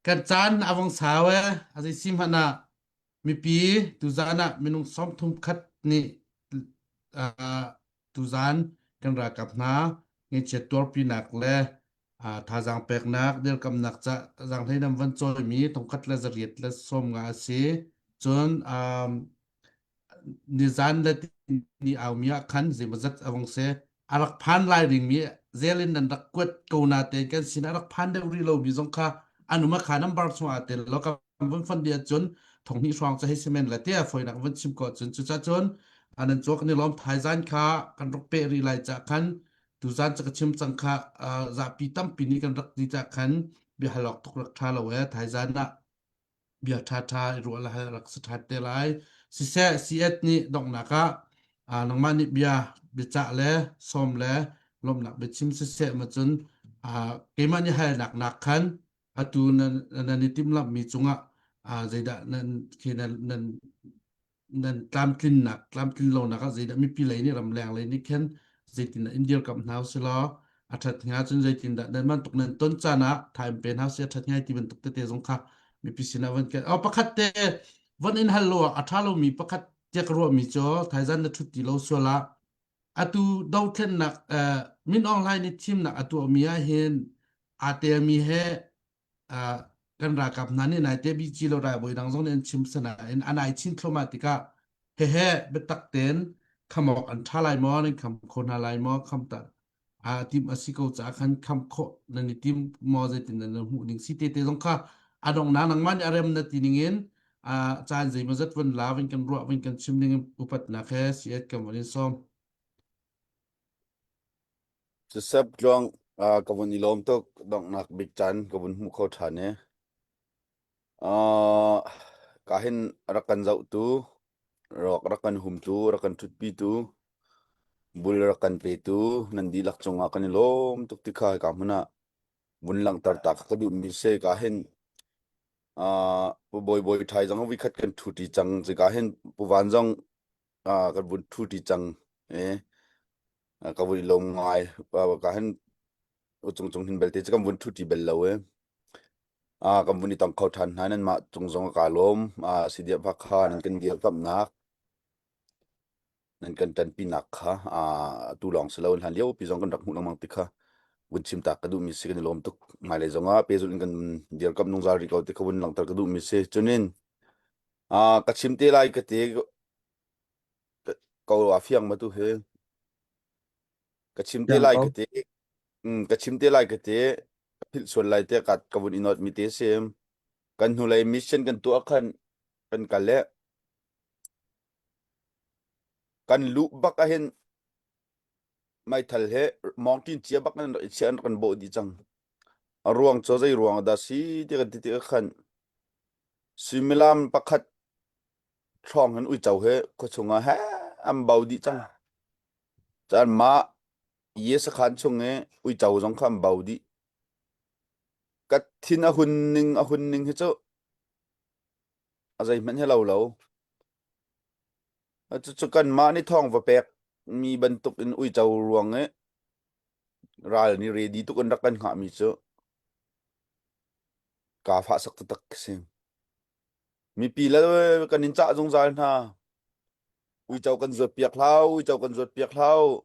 kan caan a vong sau e a zei si hmanh ah mipi tuzan ah minung 30 khat nih uh, tuzan kan ralkap hna ngeichiat tuarpinak le uh, thazaang peknak dirkamnak ca zaanghlei nam van cawimi thongkhat le zariat le 50 a si cun um, nizan le ni aumi ah khan zeimawzat a vong si a rak phan lai dingmi zel in nan rak kuat ko na te kan sin a rak phan deuh rih lomi zong kha anuma kha number chung ah tel lo kan vun fon dia cun thonghnih hrawng ca hei simen la tia foinak vun chim ko cun cuca cun anan chuak ni lom thaizan kha kan rak pe rih lai ca khan tuzan ca ka chim cang kha zapi tampi nih kan rak ti ca khan bia halok tuk rak tha lo e thaizan ah bia ṭhaṭha i ruah le hal rak si ṭhat te lai. Siseh CS nih donghnak ah ah nangmah nih bia biacah le sawm le lawmhnak biachim siseh ma cun ah keimah nih halnak nak khan atu nan nan i timhlamhmi cungah ah zeidah nan khi nan nan nan tlamtlinnak tlamtlin lonak ah zeidah mipi lei nih ramleng lei nih khin zeitindah in dirkamh hna usih law a ṭhat hnga cun zeitindah nan bantuk nan ton caan ah thaim pe hna usih a ṭhat ngai ti bantuk tete zong kha mipi sinah van ken oh pakhat te von in hal lo ah a ṭha lomi pakhat tiah ka ruahmi cu thaizan na ṭhut ti lo sual ah atu dothlennak uh, Min Aung Hlaing nih thimnak a tuahmi ah hin aa telmi he uh, kan ralkap hna nih naite BG lo ralbawi dang zong nih an chim sanain an ai chin thluahmah tikah hehe biatak tein khamawk an ṭha lai maw nan kham kho hna lai maw kham ta a tim a si ko caah khan kham khawh nan i tim maw zeitin nan hmuh ning si te te zong kha a donghnak nangmah nih a rem na ti ning in a caan zeimawzat vun la vun kan ruah vun kan chim ning upatnak he siat kan vun in sawm Sisep tluang uh, ka vun i lawm tuk donghnak bik caan ka vun hmu kho ṭhan i uh, ka hin rak kan zohtu rak rak kan humtu rak kan ṭhutpitu bul rak kan petu nan dihlak cungah kan i lawm tuk ti kha ka hmun ah vun langhter ta ka duhmi si ka hin. Uh, Pu Bawi Bawi Thai zong vikhat kan thu ti cang zika hin Pu Van zong uh, kan vun thu ti cang eh ka vun i lawm ngai ka hin cung cung hin belte cu kan vun thu ti bel lo eh ah kan vun i tong kho than hna nan mah cung zong ka lawm ah sidia bak kha nan kan dirkamnak nan kan ṭanpinak kha ah tu lawng si lo hlan lio pi zong kan rak hmuh lengmang ti kha vun chim tak ka duhmi si kan i lawm tuk hmailei zong ah pehzulh in kan dirkamh nungzal rih ko ti kha vun langhter ka duhmi si cunin ah ka chim te lai ka te ko a fiang ma tu hi ka chim te Fiang lai ko. ka te ka chim te lai ka te ka philh sual lai te ka ka vun i not mi te si kan hnulei mission kan tuah khan kan kal le Kan luh bak ahhin meithal he mawngṭin cia bak in rak i chiah an rak kan bawh dih cang. A ruang cu zei ruang ah dah si ti kan ti tikah khan suimilam pakhat hrawng hin uico he khuachung ah he an bo dih cang. Cun mah ye sakhan chung i uico zong kha an bo dih. Ka thin a hun ning a hun ning hi cu a zeihmanh hi lo lo. Cucu kanmah nih thawng va pek mi bantuk in uico ruang i ral nih ready tuk in rak kan hngahmi cu kaa fahsak taktak khi si. Mipi le kan in cah zungzal hna. Uico kan zuat piak hlah, uico kan zuat piak hlah.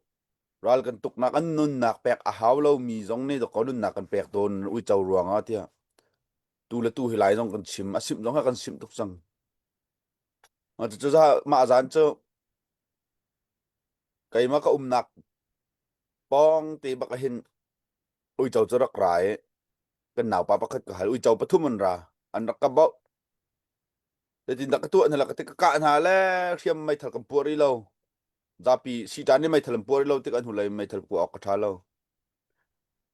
Ral kan tuknak an nunnak pek a hau lomi zong nih dawkaw nunnak kan pek tawn uico ruangah tiah. Tu le tu hi lai zong kan chim, a simh zong kha kan simh tuk cang. Cucu mah zan cu keimah ka umnak pawng te bak ah hin uico cu rak ra i kan naupa pakhat ka hal. Uico pathum an ra. An rak ka bauh. Zeitindah ka tuah hna la ka ti ka kah hna le hriam meithal kan puah rih lo. Zapi siṭan nih meithal an puah rih lo tik an hnulei meithal puah awk ka ṭha lo.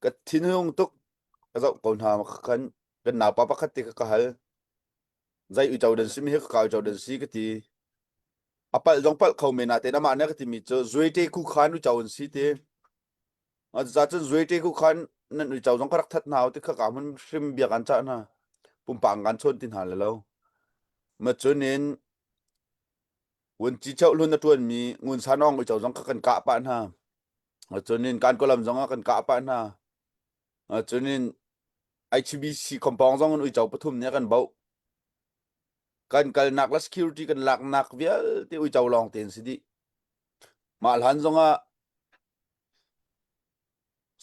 Ka thinhung tuk. Ka zoh ko hna kan kan naupa pakhat te kha ka hal. Zei uico dan si mi hi ka ka uico dan si ka ti. A palh zong palh kho men natein amah nih a ka timi cu zuaite khu khan uico an si ti. Cucaah cun zuaite khu khan nan uico zong ka rak that hna ti kha ka hmun hrim bia kan cah hna. Pumpak kan chawn ti hna le lo. Ma cun in vunci cheuh hlun a ṭuanmi ngun sanawng uico zong kha kan kah pah hna. Cun in kan kawlam zong ah kan kah pah hna. Cun in HBC compound zong in uico pathum nih a kan bauh. Kan kalnak le security kan laknak vialte uico lawng tein si dih. Mah hlan zong ah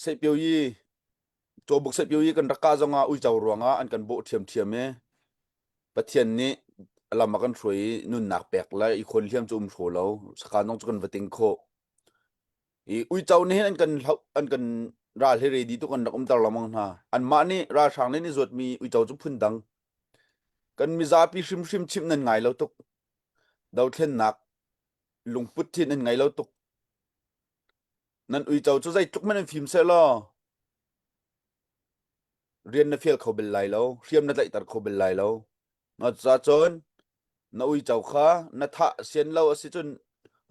Seihpioyi Cawbuk Seihpioyi kan rak kah zong ah uico ruangah an kan bawh ṭhiamṭhiam i Pathian nih lam a kan hruai i nunnak pek le i khawn hliam cu um hraw lo. Sakhan zong cu kan va ting khawh. I uico nih hin an kan hloh an kan ral hi ready tuk an rak umter lengmang hna. Anmah nih ralhrang nih an i zuatmi uico cu phundang. Kan mizapi hrimhrim chimh nan ngai lo tuk. Dothlennak lungput thin nan ngei lo tuk. Nan uico cu zeitluk hmanh in fim sehlaw rian na fial kho bel lai lo, hriam na tlaihter kho bel lai lo. Na cun na uico kha na thah sian lo a si cun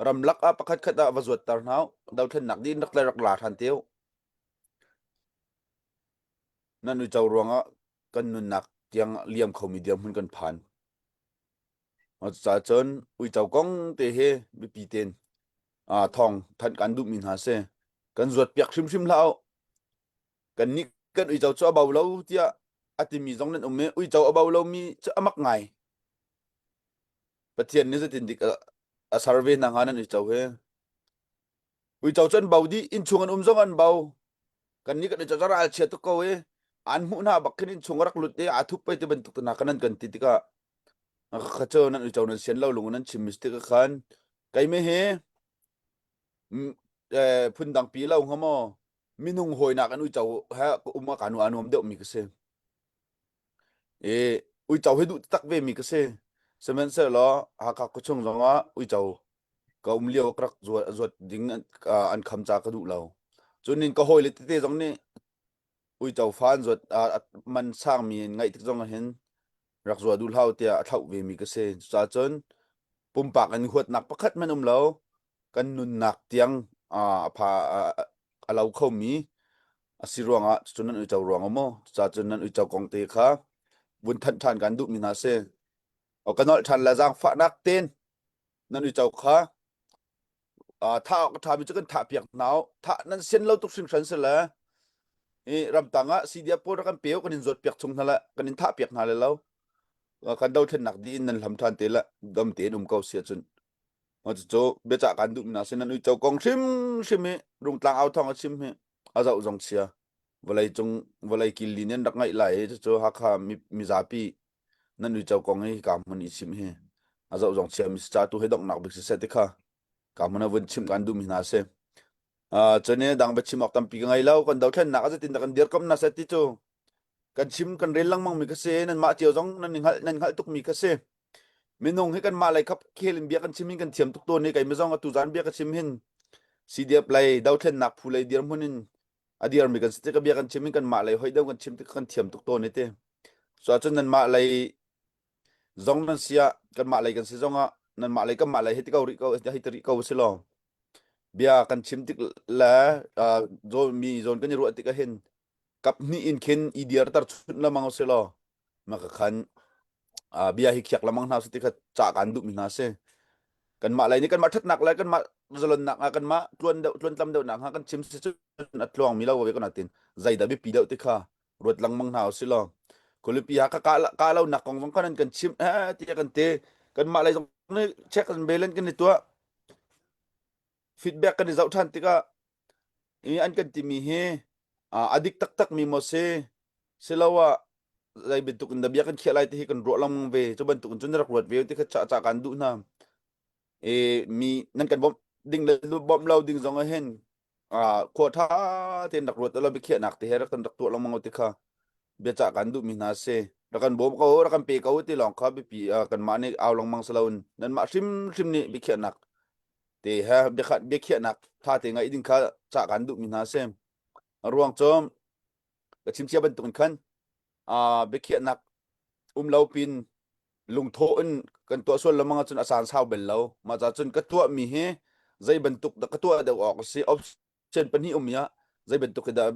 ramlak ah pakhat khat ah va zuatter hna u. Dothlennak dih in rak le rak la ṭhan te u. Nan uico ruangah kan nunnak tiang liam khomi dirhmun kan phan. Cucaah cun uico kong te hi biapi tein thawng thanh kan duhmi hna si. Kan zuatpiak hrimhrim hlah u. Kannih kan uico cu a bo lo tiah a timi zong nan um i uico a bo lomi cu a mak ngai. Pathian nih zeitin dik a ser ve hna hnga nan uico hi. Uico cu an bo dih, innchung an um zong an bo. Kannih kan uico cu ral chia tuk ko i an hmuh hna bak khin innchung a rak lut i aa thup pei ti bantuk te hna kan nan kan ti tikah kha cu nan uico nan sian lo lung nan chim mis tikah khan keimah hi phundang pi lo hnga maw minung hawinak an uico he ka um ah ka nu a nuam deuhmi ka si. I uico hi duh tak ve mi ka si. Sihmanhsehlaw Hakha khuachung zongah uico ka um lio ka rak zuat, zuat ding an, an kham ca ka duh lo. Cun in ka hawile tete zong nih uico fa an zuat man sangmi in ngaih tik zong ah hin rak zua duh hlah tiah a thlauh ve mi ka si. Cucaah cun pumpak in huatnak pakhat hmanh um lo. Kan nunnak tiang a pha a lo khomi a si ruangah cucu nan uico ruang maw? Cucaah cun nan uico kong te kha. vun thanh ṭhan kan duhmi hna si. O ka nolh ṭhan le zaangfahnak ten nan uico kha thah awk a ṭhami cu kan thah piak hna u. Thah nan sian lo tuk hringhran si le i ramtang ah CDF pawl rak kan pe u kan in zawt piak chung hna le kan in thah piak hna le lo kan dothlennak dih in nan hlam ṭhan te le dam tein um ko si ahcun cucu biacah kan duhmi hna si nan uico kong hrimhrim hi rungtlang au thawng a chim hi a zoh zong chia vawlei cung vawlei kil li nih an rak ngaih lai i cucu Hakha mizapi nan uico kong hi ka hmun i chim hi a zoh zong chia mi si ca tu hi donghnak bik siseh ti kha ka hmun a vun chim kan duhmi hna si. Uh, cun i dang biachim awk tampi ka ngei lo kan dothlennak a zeitin dah kan dirkamh na set ti cu kan chim kan rel lengmang mi ka si nan mah cio zong nan hngalh nan hngalh tuk mi ka si minung hi kan mah lei khap khel in bia kan chim hin kan thiam tuk tawn i kei mizong atu zan bia ka chim hin CDF lei dothlennak phu lei dirhmun in a dirmi kan si tik bia kan chim hin kan mah lei hoi deuh kan chim tik kan thiam tuk tawn i ti so ahcun nan mah lei zong nan si ah kanmah lei kan si zong ah nanmah lei kanmah lei hei ti ko rih ko hei ti rih ko si law bia kan chim tik le zawn mi zawn kan i ruah tik ah hin kap hnih in khin i dir tar chunh lamang si law maka khan bia hi khiak lamang hna si ti kha ca kan duh mi hna si kanmah lei nih kanmah ṭhatnak le kanmah zalonnak ah kanmah tluan deuh tluan tlam deuh nak hnga kan chim si cun a tluang mi lo ve ko natin zeidah biapi deuh ti kha ruat lengmang hna usih law khualipi ha ka kah lo nak kong zong khan an kan chimh eh tiah kan ti kanmah lei zong nih check and balance kan i tuah feedback kan i zoh ṭhan tikah i an kan timi hi a dik taktak mi maw si siloah zei bantuk in dah bia kan khiah lai ti hi kan ruah lengmang ve cu bantuk in cun na rak ruat ve ti kha ca ca kan duh hna e mi nan kan bawmh ding le bawmh lo ding zong ah hin khua ṭha tein rak ruat lo biakhiahnak te he rak kan rak tuah lengmang ti kha biacah kan duhmi hna si rak kan bawm ko rak kan pe ko ti lawng kha biapi kanmah nih au lengmang si loin nanmah hrimhrim nih biakhiahnak te he biakhiahnak ṭha te ngaih ding kha cah kan duhmi hna si a ruang cu ka chim cia bantuk in khan biakhiahnak um lo pin lungthawh in kan tuah sual lengmang ahcun a caan sau bel lo mah ca cun ka tuahmi hi zei bantuk dah ka tuah deuh awk a si option pahnih um ah zei bantuk hi dah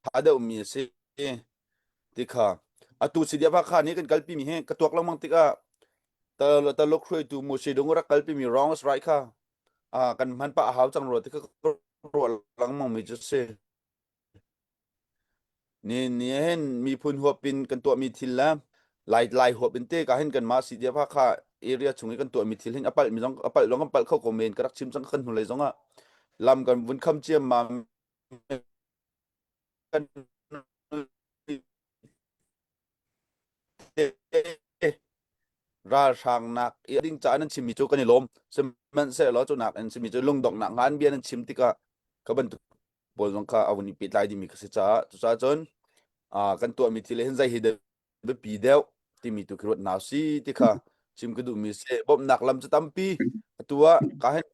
ṭha deuhmi a si ti kha atu si dia kha nih kan kalpi mi hi ka tuak lengmang tikah taluk hruaitu Moshe dung rak kalpi mi wrong is right kha kan hman pah a hau cang rua ti kha ruah lengmang mi cu si Ni ni hin miphun huap in kan tuahmi thil le lai lai huap in te ka hin kanmah CDF Hakha area chung i kan tuahmi thil hin a palh mi zong a palh zong kan palh kho ko men ka rak chim cang kan hnulei zong ah lam kan vun kham ciammam kan ralhrang nak i ding ca nan chimmi cu kan i lawm sihmanhsehlaw cu nak in chimmi cu lungdonghnak nga an bia nan chim tikah ka bantuk pawl zong kha a vun i pehtlai dingmi kha si caah cucaah cun kan tuahmi thil hin zei hi dah biapi deuh timi tu khi ruat hna si ti kha chim ka duhmi si bawmhnak lam cu tampi atu ah ka hin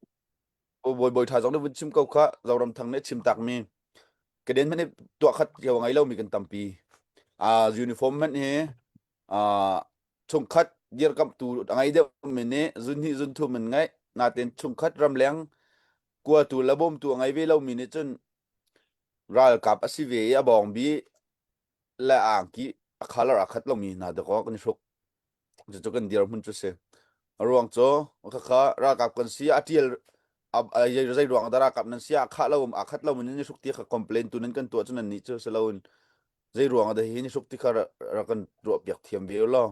bawi bawi tha zong nih vun chim ko kha Zoram Thang nih chim takmi ka den hmanh hi tuah khat cio ngei lomi kan tampi uniform hmanh hi chungkhat dirkamhtu a ngei deuhmi nih zunhnih zunthum in ngeih nain chungkhat ramleng kuatu le bawmtu a ngei ve lomi nih cun ralkap a si ve i a bawngbi le angki a color aa khat lomi hna dakaw kan i hruk cucu kan dirhmun cu si a ruang cu khakha ralkap kan si a tial zei ruang dah ralkap nan si a khah lo a khat lo nan i hruk ti kha complain tu nan kan tuah cu nan nih cu si loin zei ruang ah dah hi ni hruk ti kha rak kan ruah piak thiam ve law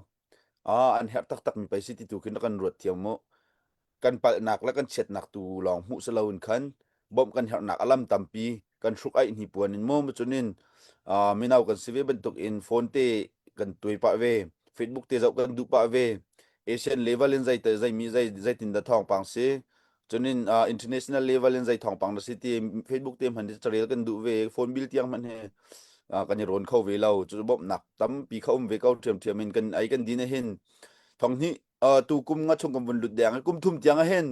ah an herh taktak mi pei si ti tu khin rak kan ruat thiam mu kan palhnak le kan chiatnak tu lawng hmuh si loin khan bawmh kan herhnak a lam tampi kan hruk aih hni puan in mu cunin mino kan si ve bantuk in phone te kan tuai pah ve Facebook te zoh kan duh pah ve Asian level in zei zei mi zei zeitin dah thawngpang si cunin uh, international level in zei thawngpang na si ti Facebook te hman carel kan duh ve phone bill tiang hman he uh, kan i rawn kho ve lo cu bawmhnak tampi kha um ve ko ṭhiamṭhiam in kan ai kan din hin thong hnih uh, tu kum nga chung kan vun lut deng kum thum tiang hin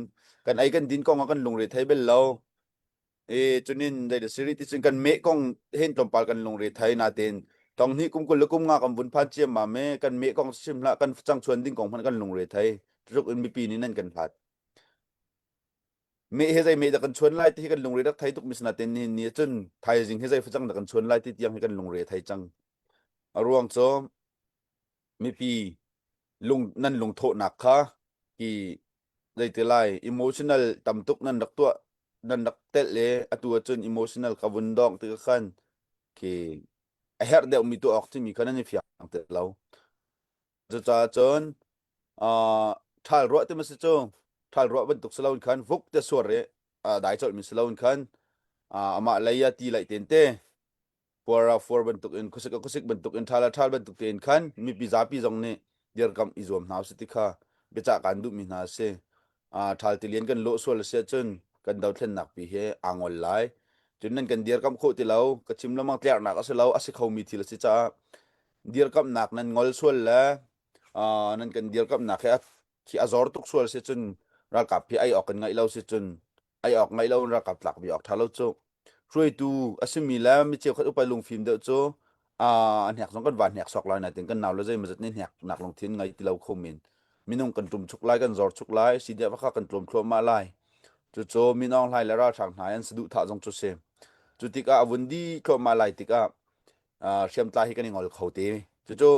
kan ai kan din kong ah kan lungre thei bel lo e cunin dei da siri ti cun kan me kong hen tlawmpal kan lungre thei na ten tong hnih kum kul le kum nga kan vun phan chiam ma me kan me kong sim hlah kan chang chuan ding kong hman kan lungre thei tluk in mipi nih nan kan hlat Me he zei me dah kan chuan lai ti hi kan lungre rak thei tuk mi sinaten nihin ni cun thaizing hi zei facang dah kan chuan lai ti tiang hi kan lungre thei cang. A ruang cu mipi lung nan lungthawhnak kha hi zeiti lai emotional tam tuk nan rak tuah nan rak telh le atu ahcun emotional ka vun dong ti khan khi a herh deuhmi tuah awk timi kha nan i fiang ti lo. Cucaah cun uh, ṭhal ruah ti ma si cu ṭhal ruah bantuk si loin khan vuk te suar i uh, dai colhmi si loin khan uh, amah lei ah ti laih ten te fuar ah fuar bantuk in khuasik ah khuasik bantuk in ṭhal ah ṭhal bantuk tein khan mipi zapi zong nih dirkamh i zuam hna usih ti kha biacah kaan duhmi hna a si. Uh, ṭhal tilian kan lawh sual a si ahcun kan dothlennak pi hi aa ngol lai. Cun nan kan dirkamh khawh ti lo, ka chim lengmang tlernak a si lo, a si khomi thil a si caah dirkamhnak nan ngol sual le uh, nan kan dirkamhnak hi a khi a zor tuk sual si cun ralkap hi ai awk kan ngaih lo si cun ai awk ngaih lo in ralkap tlak bi awk tha lo cu hruaitu a simi le mi cheukhat upa lungfim deuh cu a hnek zong kan van hnek sok lai na tin kan nau le zeimazat nih hnek nak lungthin ngai ti lo kho men minung kan tum chuk lai kan zor chuk lai si dia kha kan tlawm thluahmah lai cucu minong hlai le ralhrang hna an saduh thah zong cu si cu tikah a vun di thluahmah lai tikah hriamtlai hi kan i ngol kho te cucu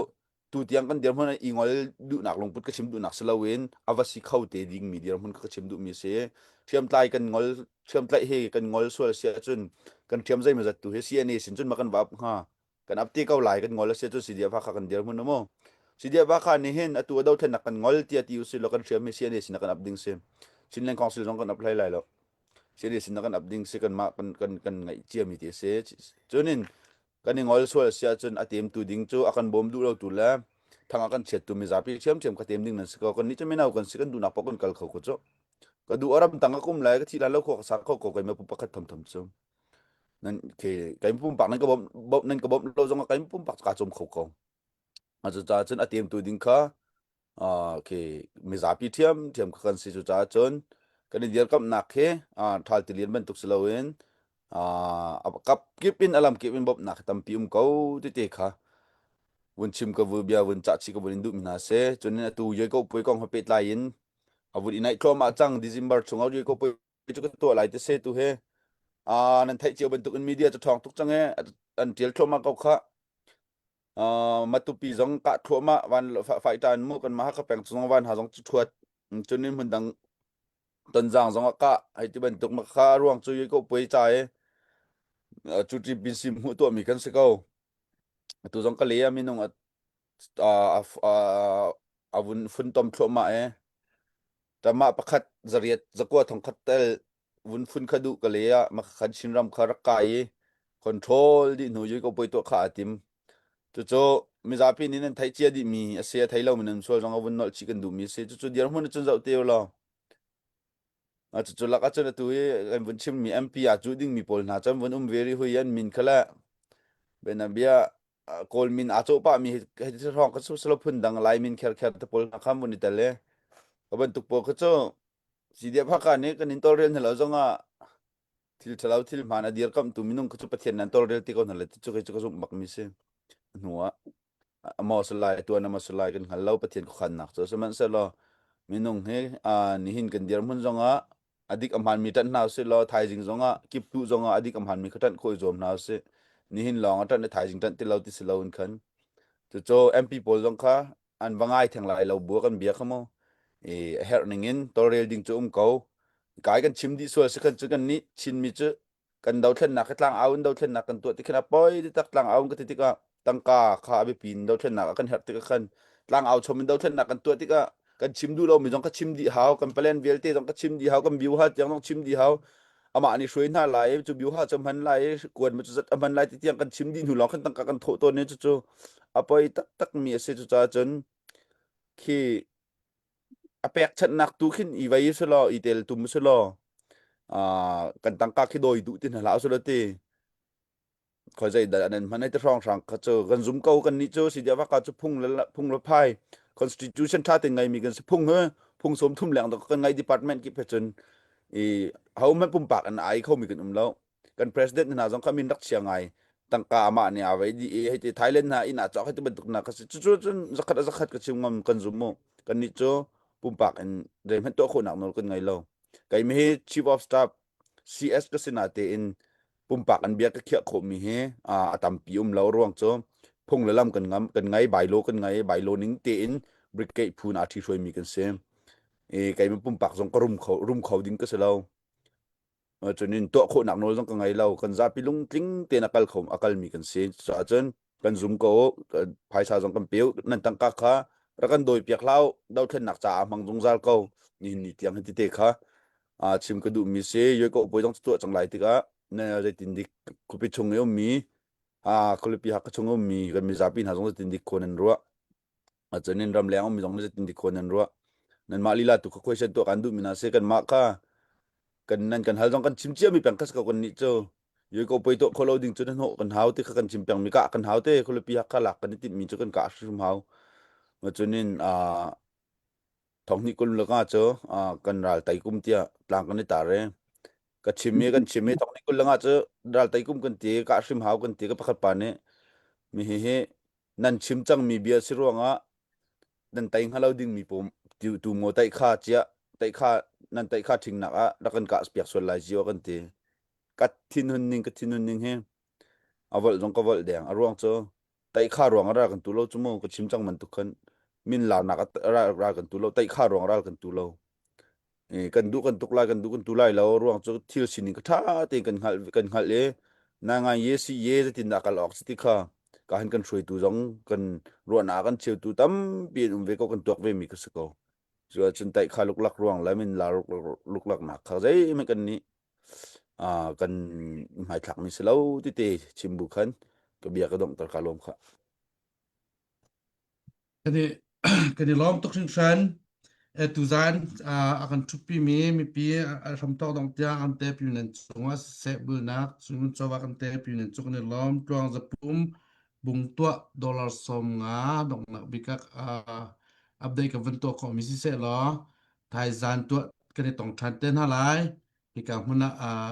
tu tiang kan dirhmun i ngol duhnak lungput ka chim duhnak si loin a va si kho te dingmi dirhmun ka chim duhmi si hriamtlai kan ngol hriamtlaih hi kan ngol sual si ahcun kan hriam zeimawzat tu hi CNA sin cun ma kan va ap hnga kan ap te ko lai kan ngol a si ahcun CDF kha kan dirhmun mu CDF kha nih hin atu a dothlennak kan ngol tia ti usih law kan hriam hi CNA sin kan ap ding si Chinland Council zong kan ap hlei lai lo CNA sin kan ap ding si kan mah kan kan kan ngaih ciami ti si cunin kan i ngol sual si ahcun a temtu ding cu a kan bawm duh lo tu le thang a kan chiattu mizapi ṭhiamṭhiam ka tem ding nan si ko kan nih cu mino kan si kan duhnak paoh kan kal kho ko cu ka duh aram tang ka kum lai ka thi lai lo khua ka sa kho ko keimah pu pakhat thamtham cu nan ke keimah pumpak nan ka bawmh bawmh nan ka bawmh lo zong ah keimah pumpak ka cawm kho ko cucaah cun a temtu ding kha khi mizapi ṭhiamṭhiam kha kan si cucaah cun kan i dirkamhnak khi ṭhal tilian bantuk si loin a kap kip in a lam kip in bawmhnak hi tampi um ko tete kha vun chim ka vu bia vun cah chih ka vun in duhmi hna si cun atu yoi ko puai kong he pehtlai in a vun i naih thluahmah cang December chung ah yoi ko puai cu ka tuah lai ti se tu he nan theih cio bantuk in media cu ṭhawng tuk cang e an ṭial thluahmah ko kha Uh, Matupi zong kah thluahmah van faitan mu kan mah ka peng zong van ha zong cu thuat cun in hmun dang tonzang zong ah kah hei ti bantuk ma kha ruang cu ko puai cha e cu ti bin sim hmu tuah mi kan si ko tu zong ka le a minung a a a vun fun tom thluahmah e Tamah pakhat zariat zakua thongkhat tel vun phun kha duh ka le ah makhan Chinram kha rak kai i control dih hnu yui ko poi tuah kha a tim. Cucu mizapi nih nan theih cia dih mi a si a thei lo mi nan sual zong a vun nolh chih kan duh mi a si. Cucu dirhmun cun zoh te law. Cucu lak ahcun atu i kan vun chim mi MP aa cuh ding mi pawl hna cun vun um ve rih hui an min kha le bia Kawl min aa cawh pah mi hi hrawng ka silo phun dang Lai min kher kher te pawl kha mun i tel i ka bantuk pawl kha cu CDF Hakha nih kan in tawlrel hna lo zongah thil ṭhalo thil hmaan a dirkamhtu minung kha cu Pathian nan tawlrel ti ko hna le cu kei cu ka zumh bak mi si hnu ah amaw salai tuan amaw salai kan hngal lo Pathian khuakhannak cu sihmanhsehlaw minung hi nihin kan dirhmun zongah a dik a hmaanmi ṭanh hna usih law thaizing zongah kiptuh zongah a dik a hmaanmi kha ṭanh khawh i zuam hna usih. Nihin lawng a ṭanh i thaizing ṭanh ti lo ti si loin khan. Cucu MP pawl zong kha an va ngai theng lai lo bu kan bia kha mu. I a herh ning in tawlrel ding cu um ko. Kai kan chim dih sual si khan cu kan nih Chinmi cu kan dothlennak hi tlang au in dothlennak kan tuah ti khin a poi ti tak tlang au in ka ti tikah tangka kha a biapi in dothlennak ah kan herh tikah khan tlang au chom in dothlennak kan tuah tikah kan chim duh lomi zong ka chim dih hau kan plan vialte zong ka chim dih hau kan biu ha tiang zong chim dih hau amah nih hruai hna lai cu biu ha cu hman lai kuan ma cu zat a hman lai ti tiang kan chim dih hnu lawng khan tangka kan thawh tawn ni cu cu a poi taktak mi a si cu caah cun khi a pekchanhnak tu khin i vei si law i tel tum si law kan tangka khi dawi duh ti hna hlah usulaw ti khoi zei dah nan hman ai te hrawng hrang kha cu kan zum ko kan nih cu si dia vaka cu phung le phung le phai constitution tha te ngai mi kan si phung he phung som thum leng kan ngai department ki phe cun i ho man pumpak an ai kho mi kan um lo kan president hna zong kha min rak chia ngai tangka amah nih a vei di i hei ti Thailand hna inn ah cawk hei ti bantuk na ka si cucu cun zakhat a zakhat ka chim ngam kan zum mu kan nih cu pumpak in zeihmanh tuah khawhnak nawl kan ngei lo kei mi hi chief of staff CS ka si na tein pumpak an bia ka khiah khawhmi hi a tampi um lo ruang cu. Phung le lam kan ngam kan ngai bylaw kan ngai bylaw ning tein brigade phu na ṭhi hruaimi kan si. E keimah pumpak zong ka rum kho rum kho ding ka si lo. Cun in tuah khawhnak nawl zong ka ngei lo. Kan zapi lungtling tein a kal kho a kalmi kan si. Cucaah cun kan zum ko phaisa zong kan pe nan tangka kha rak kan dawi piak hlah dothlennak caah hmang zungzal ko nihin ni tiang hi tite kha chim ka duhmi si yoi ko poi zong tuah cang lai tikah na zeitin dik khuapi chung i ummi khualipi Hakha chung ummi kan mizapi hna zong zeitin dik khawn an ruah cun in ramleng ummi zong zeitin dik khawn an ruah nanmah lila tu kha question tuah kan duhmi hna si kanmah kha kan nan kan hal zong kan chim ciami peng kha si ko kan nih cu yoi ko poi tuah kho lo ding cu na hnawh kan hau ti kha kan chim peng mi kah kan hau te khualipi Hakha lak kan i timhmi cu kan kah hrim hau cun in thonghnih kul le nga cu kan ral tai kum tiah tlang kan i tar i ka chim i kan chim i thonghnih kul le nga cu ral tai kum kan ti kah hrim hau kan ti ka pakhat pa nih mi hi hi nan chim cangmi bia si ruangah nan tai hnga lo ding mi pum tu maw tai kha chia tai kha nan tai kha ṭhingnak ah rak kan kah piak sual lai zio kan ti ka thinhun ning ka thinhun ning hi a volh zong ka volh deng a ruang cu Taihkha ruang ah ral kan tu lo cu mu ka chim cang bantuk khan min larnak ral, ral kan tu lo taihkha ruang ral kan tu lo kan duh kan tuk lai kan duh kan tu lai lo ruang cu thil sining ka tha tein kan hngalh kan hngalh i na ngai ye si ye zeitin dah kal awk si ti kha ka han kan hruaitu zong kan ruahnak kan cheutu tampi an um ve ko kan tuak ve mi ka si ko cu ahcun taihkha luklak ruang le min lar luklak nak kha zeihmanh kan nih kan hmaithlakmi si lo tite chim bu khan ka bia ka donghter ka lawm kha. Kan i kan i lawm tuk hringhran. Tuzan a kan ṭhutpi mi mipi a hramthawk dong tiang an te pi nan cungah siseh bulnak cun chawva kan te pi nan cung kan i lawm tluang zapum bung tuah dollar 50 donghnak bikak update kan van tuah khawh mi siseh law thaizan tuah kan i tong ṭhan te hna lai. Hika hmun ah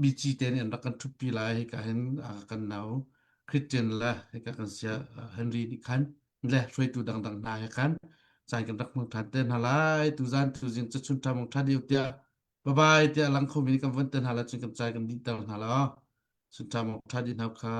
BG te nih an rak kan ṭhutpi lai. Hika hin kan nau Christian le hika kan sia Henry nih khan le hruaitu dangdang hna he khan caan kan rak hmang ṭhan te hna lai. Tuzan tuzing cu chun ṭha mong ṭha deuh tiah bye bye tiah lang khomi nih kan von te hna lai cun kan caan kan dihter hna la. Chun ṭha mong ṭha dih hna kha.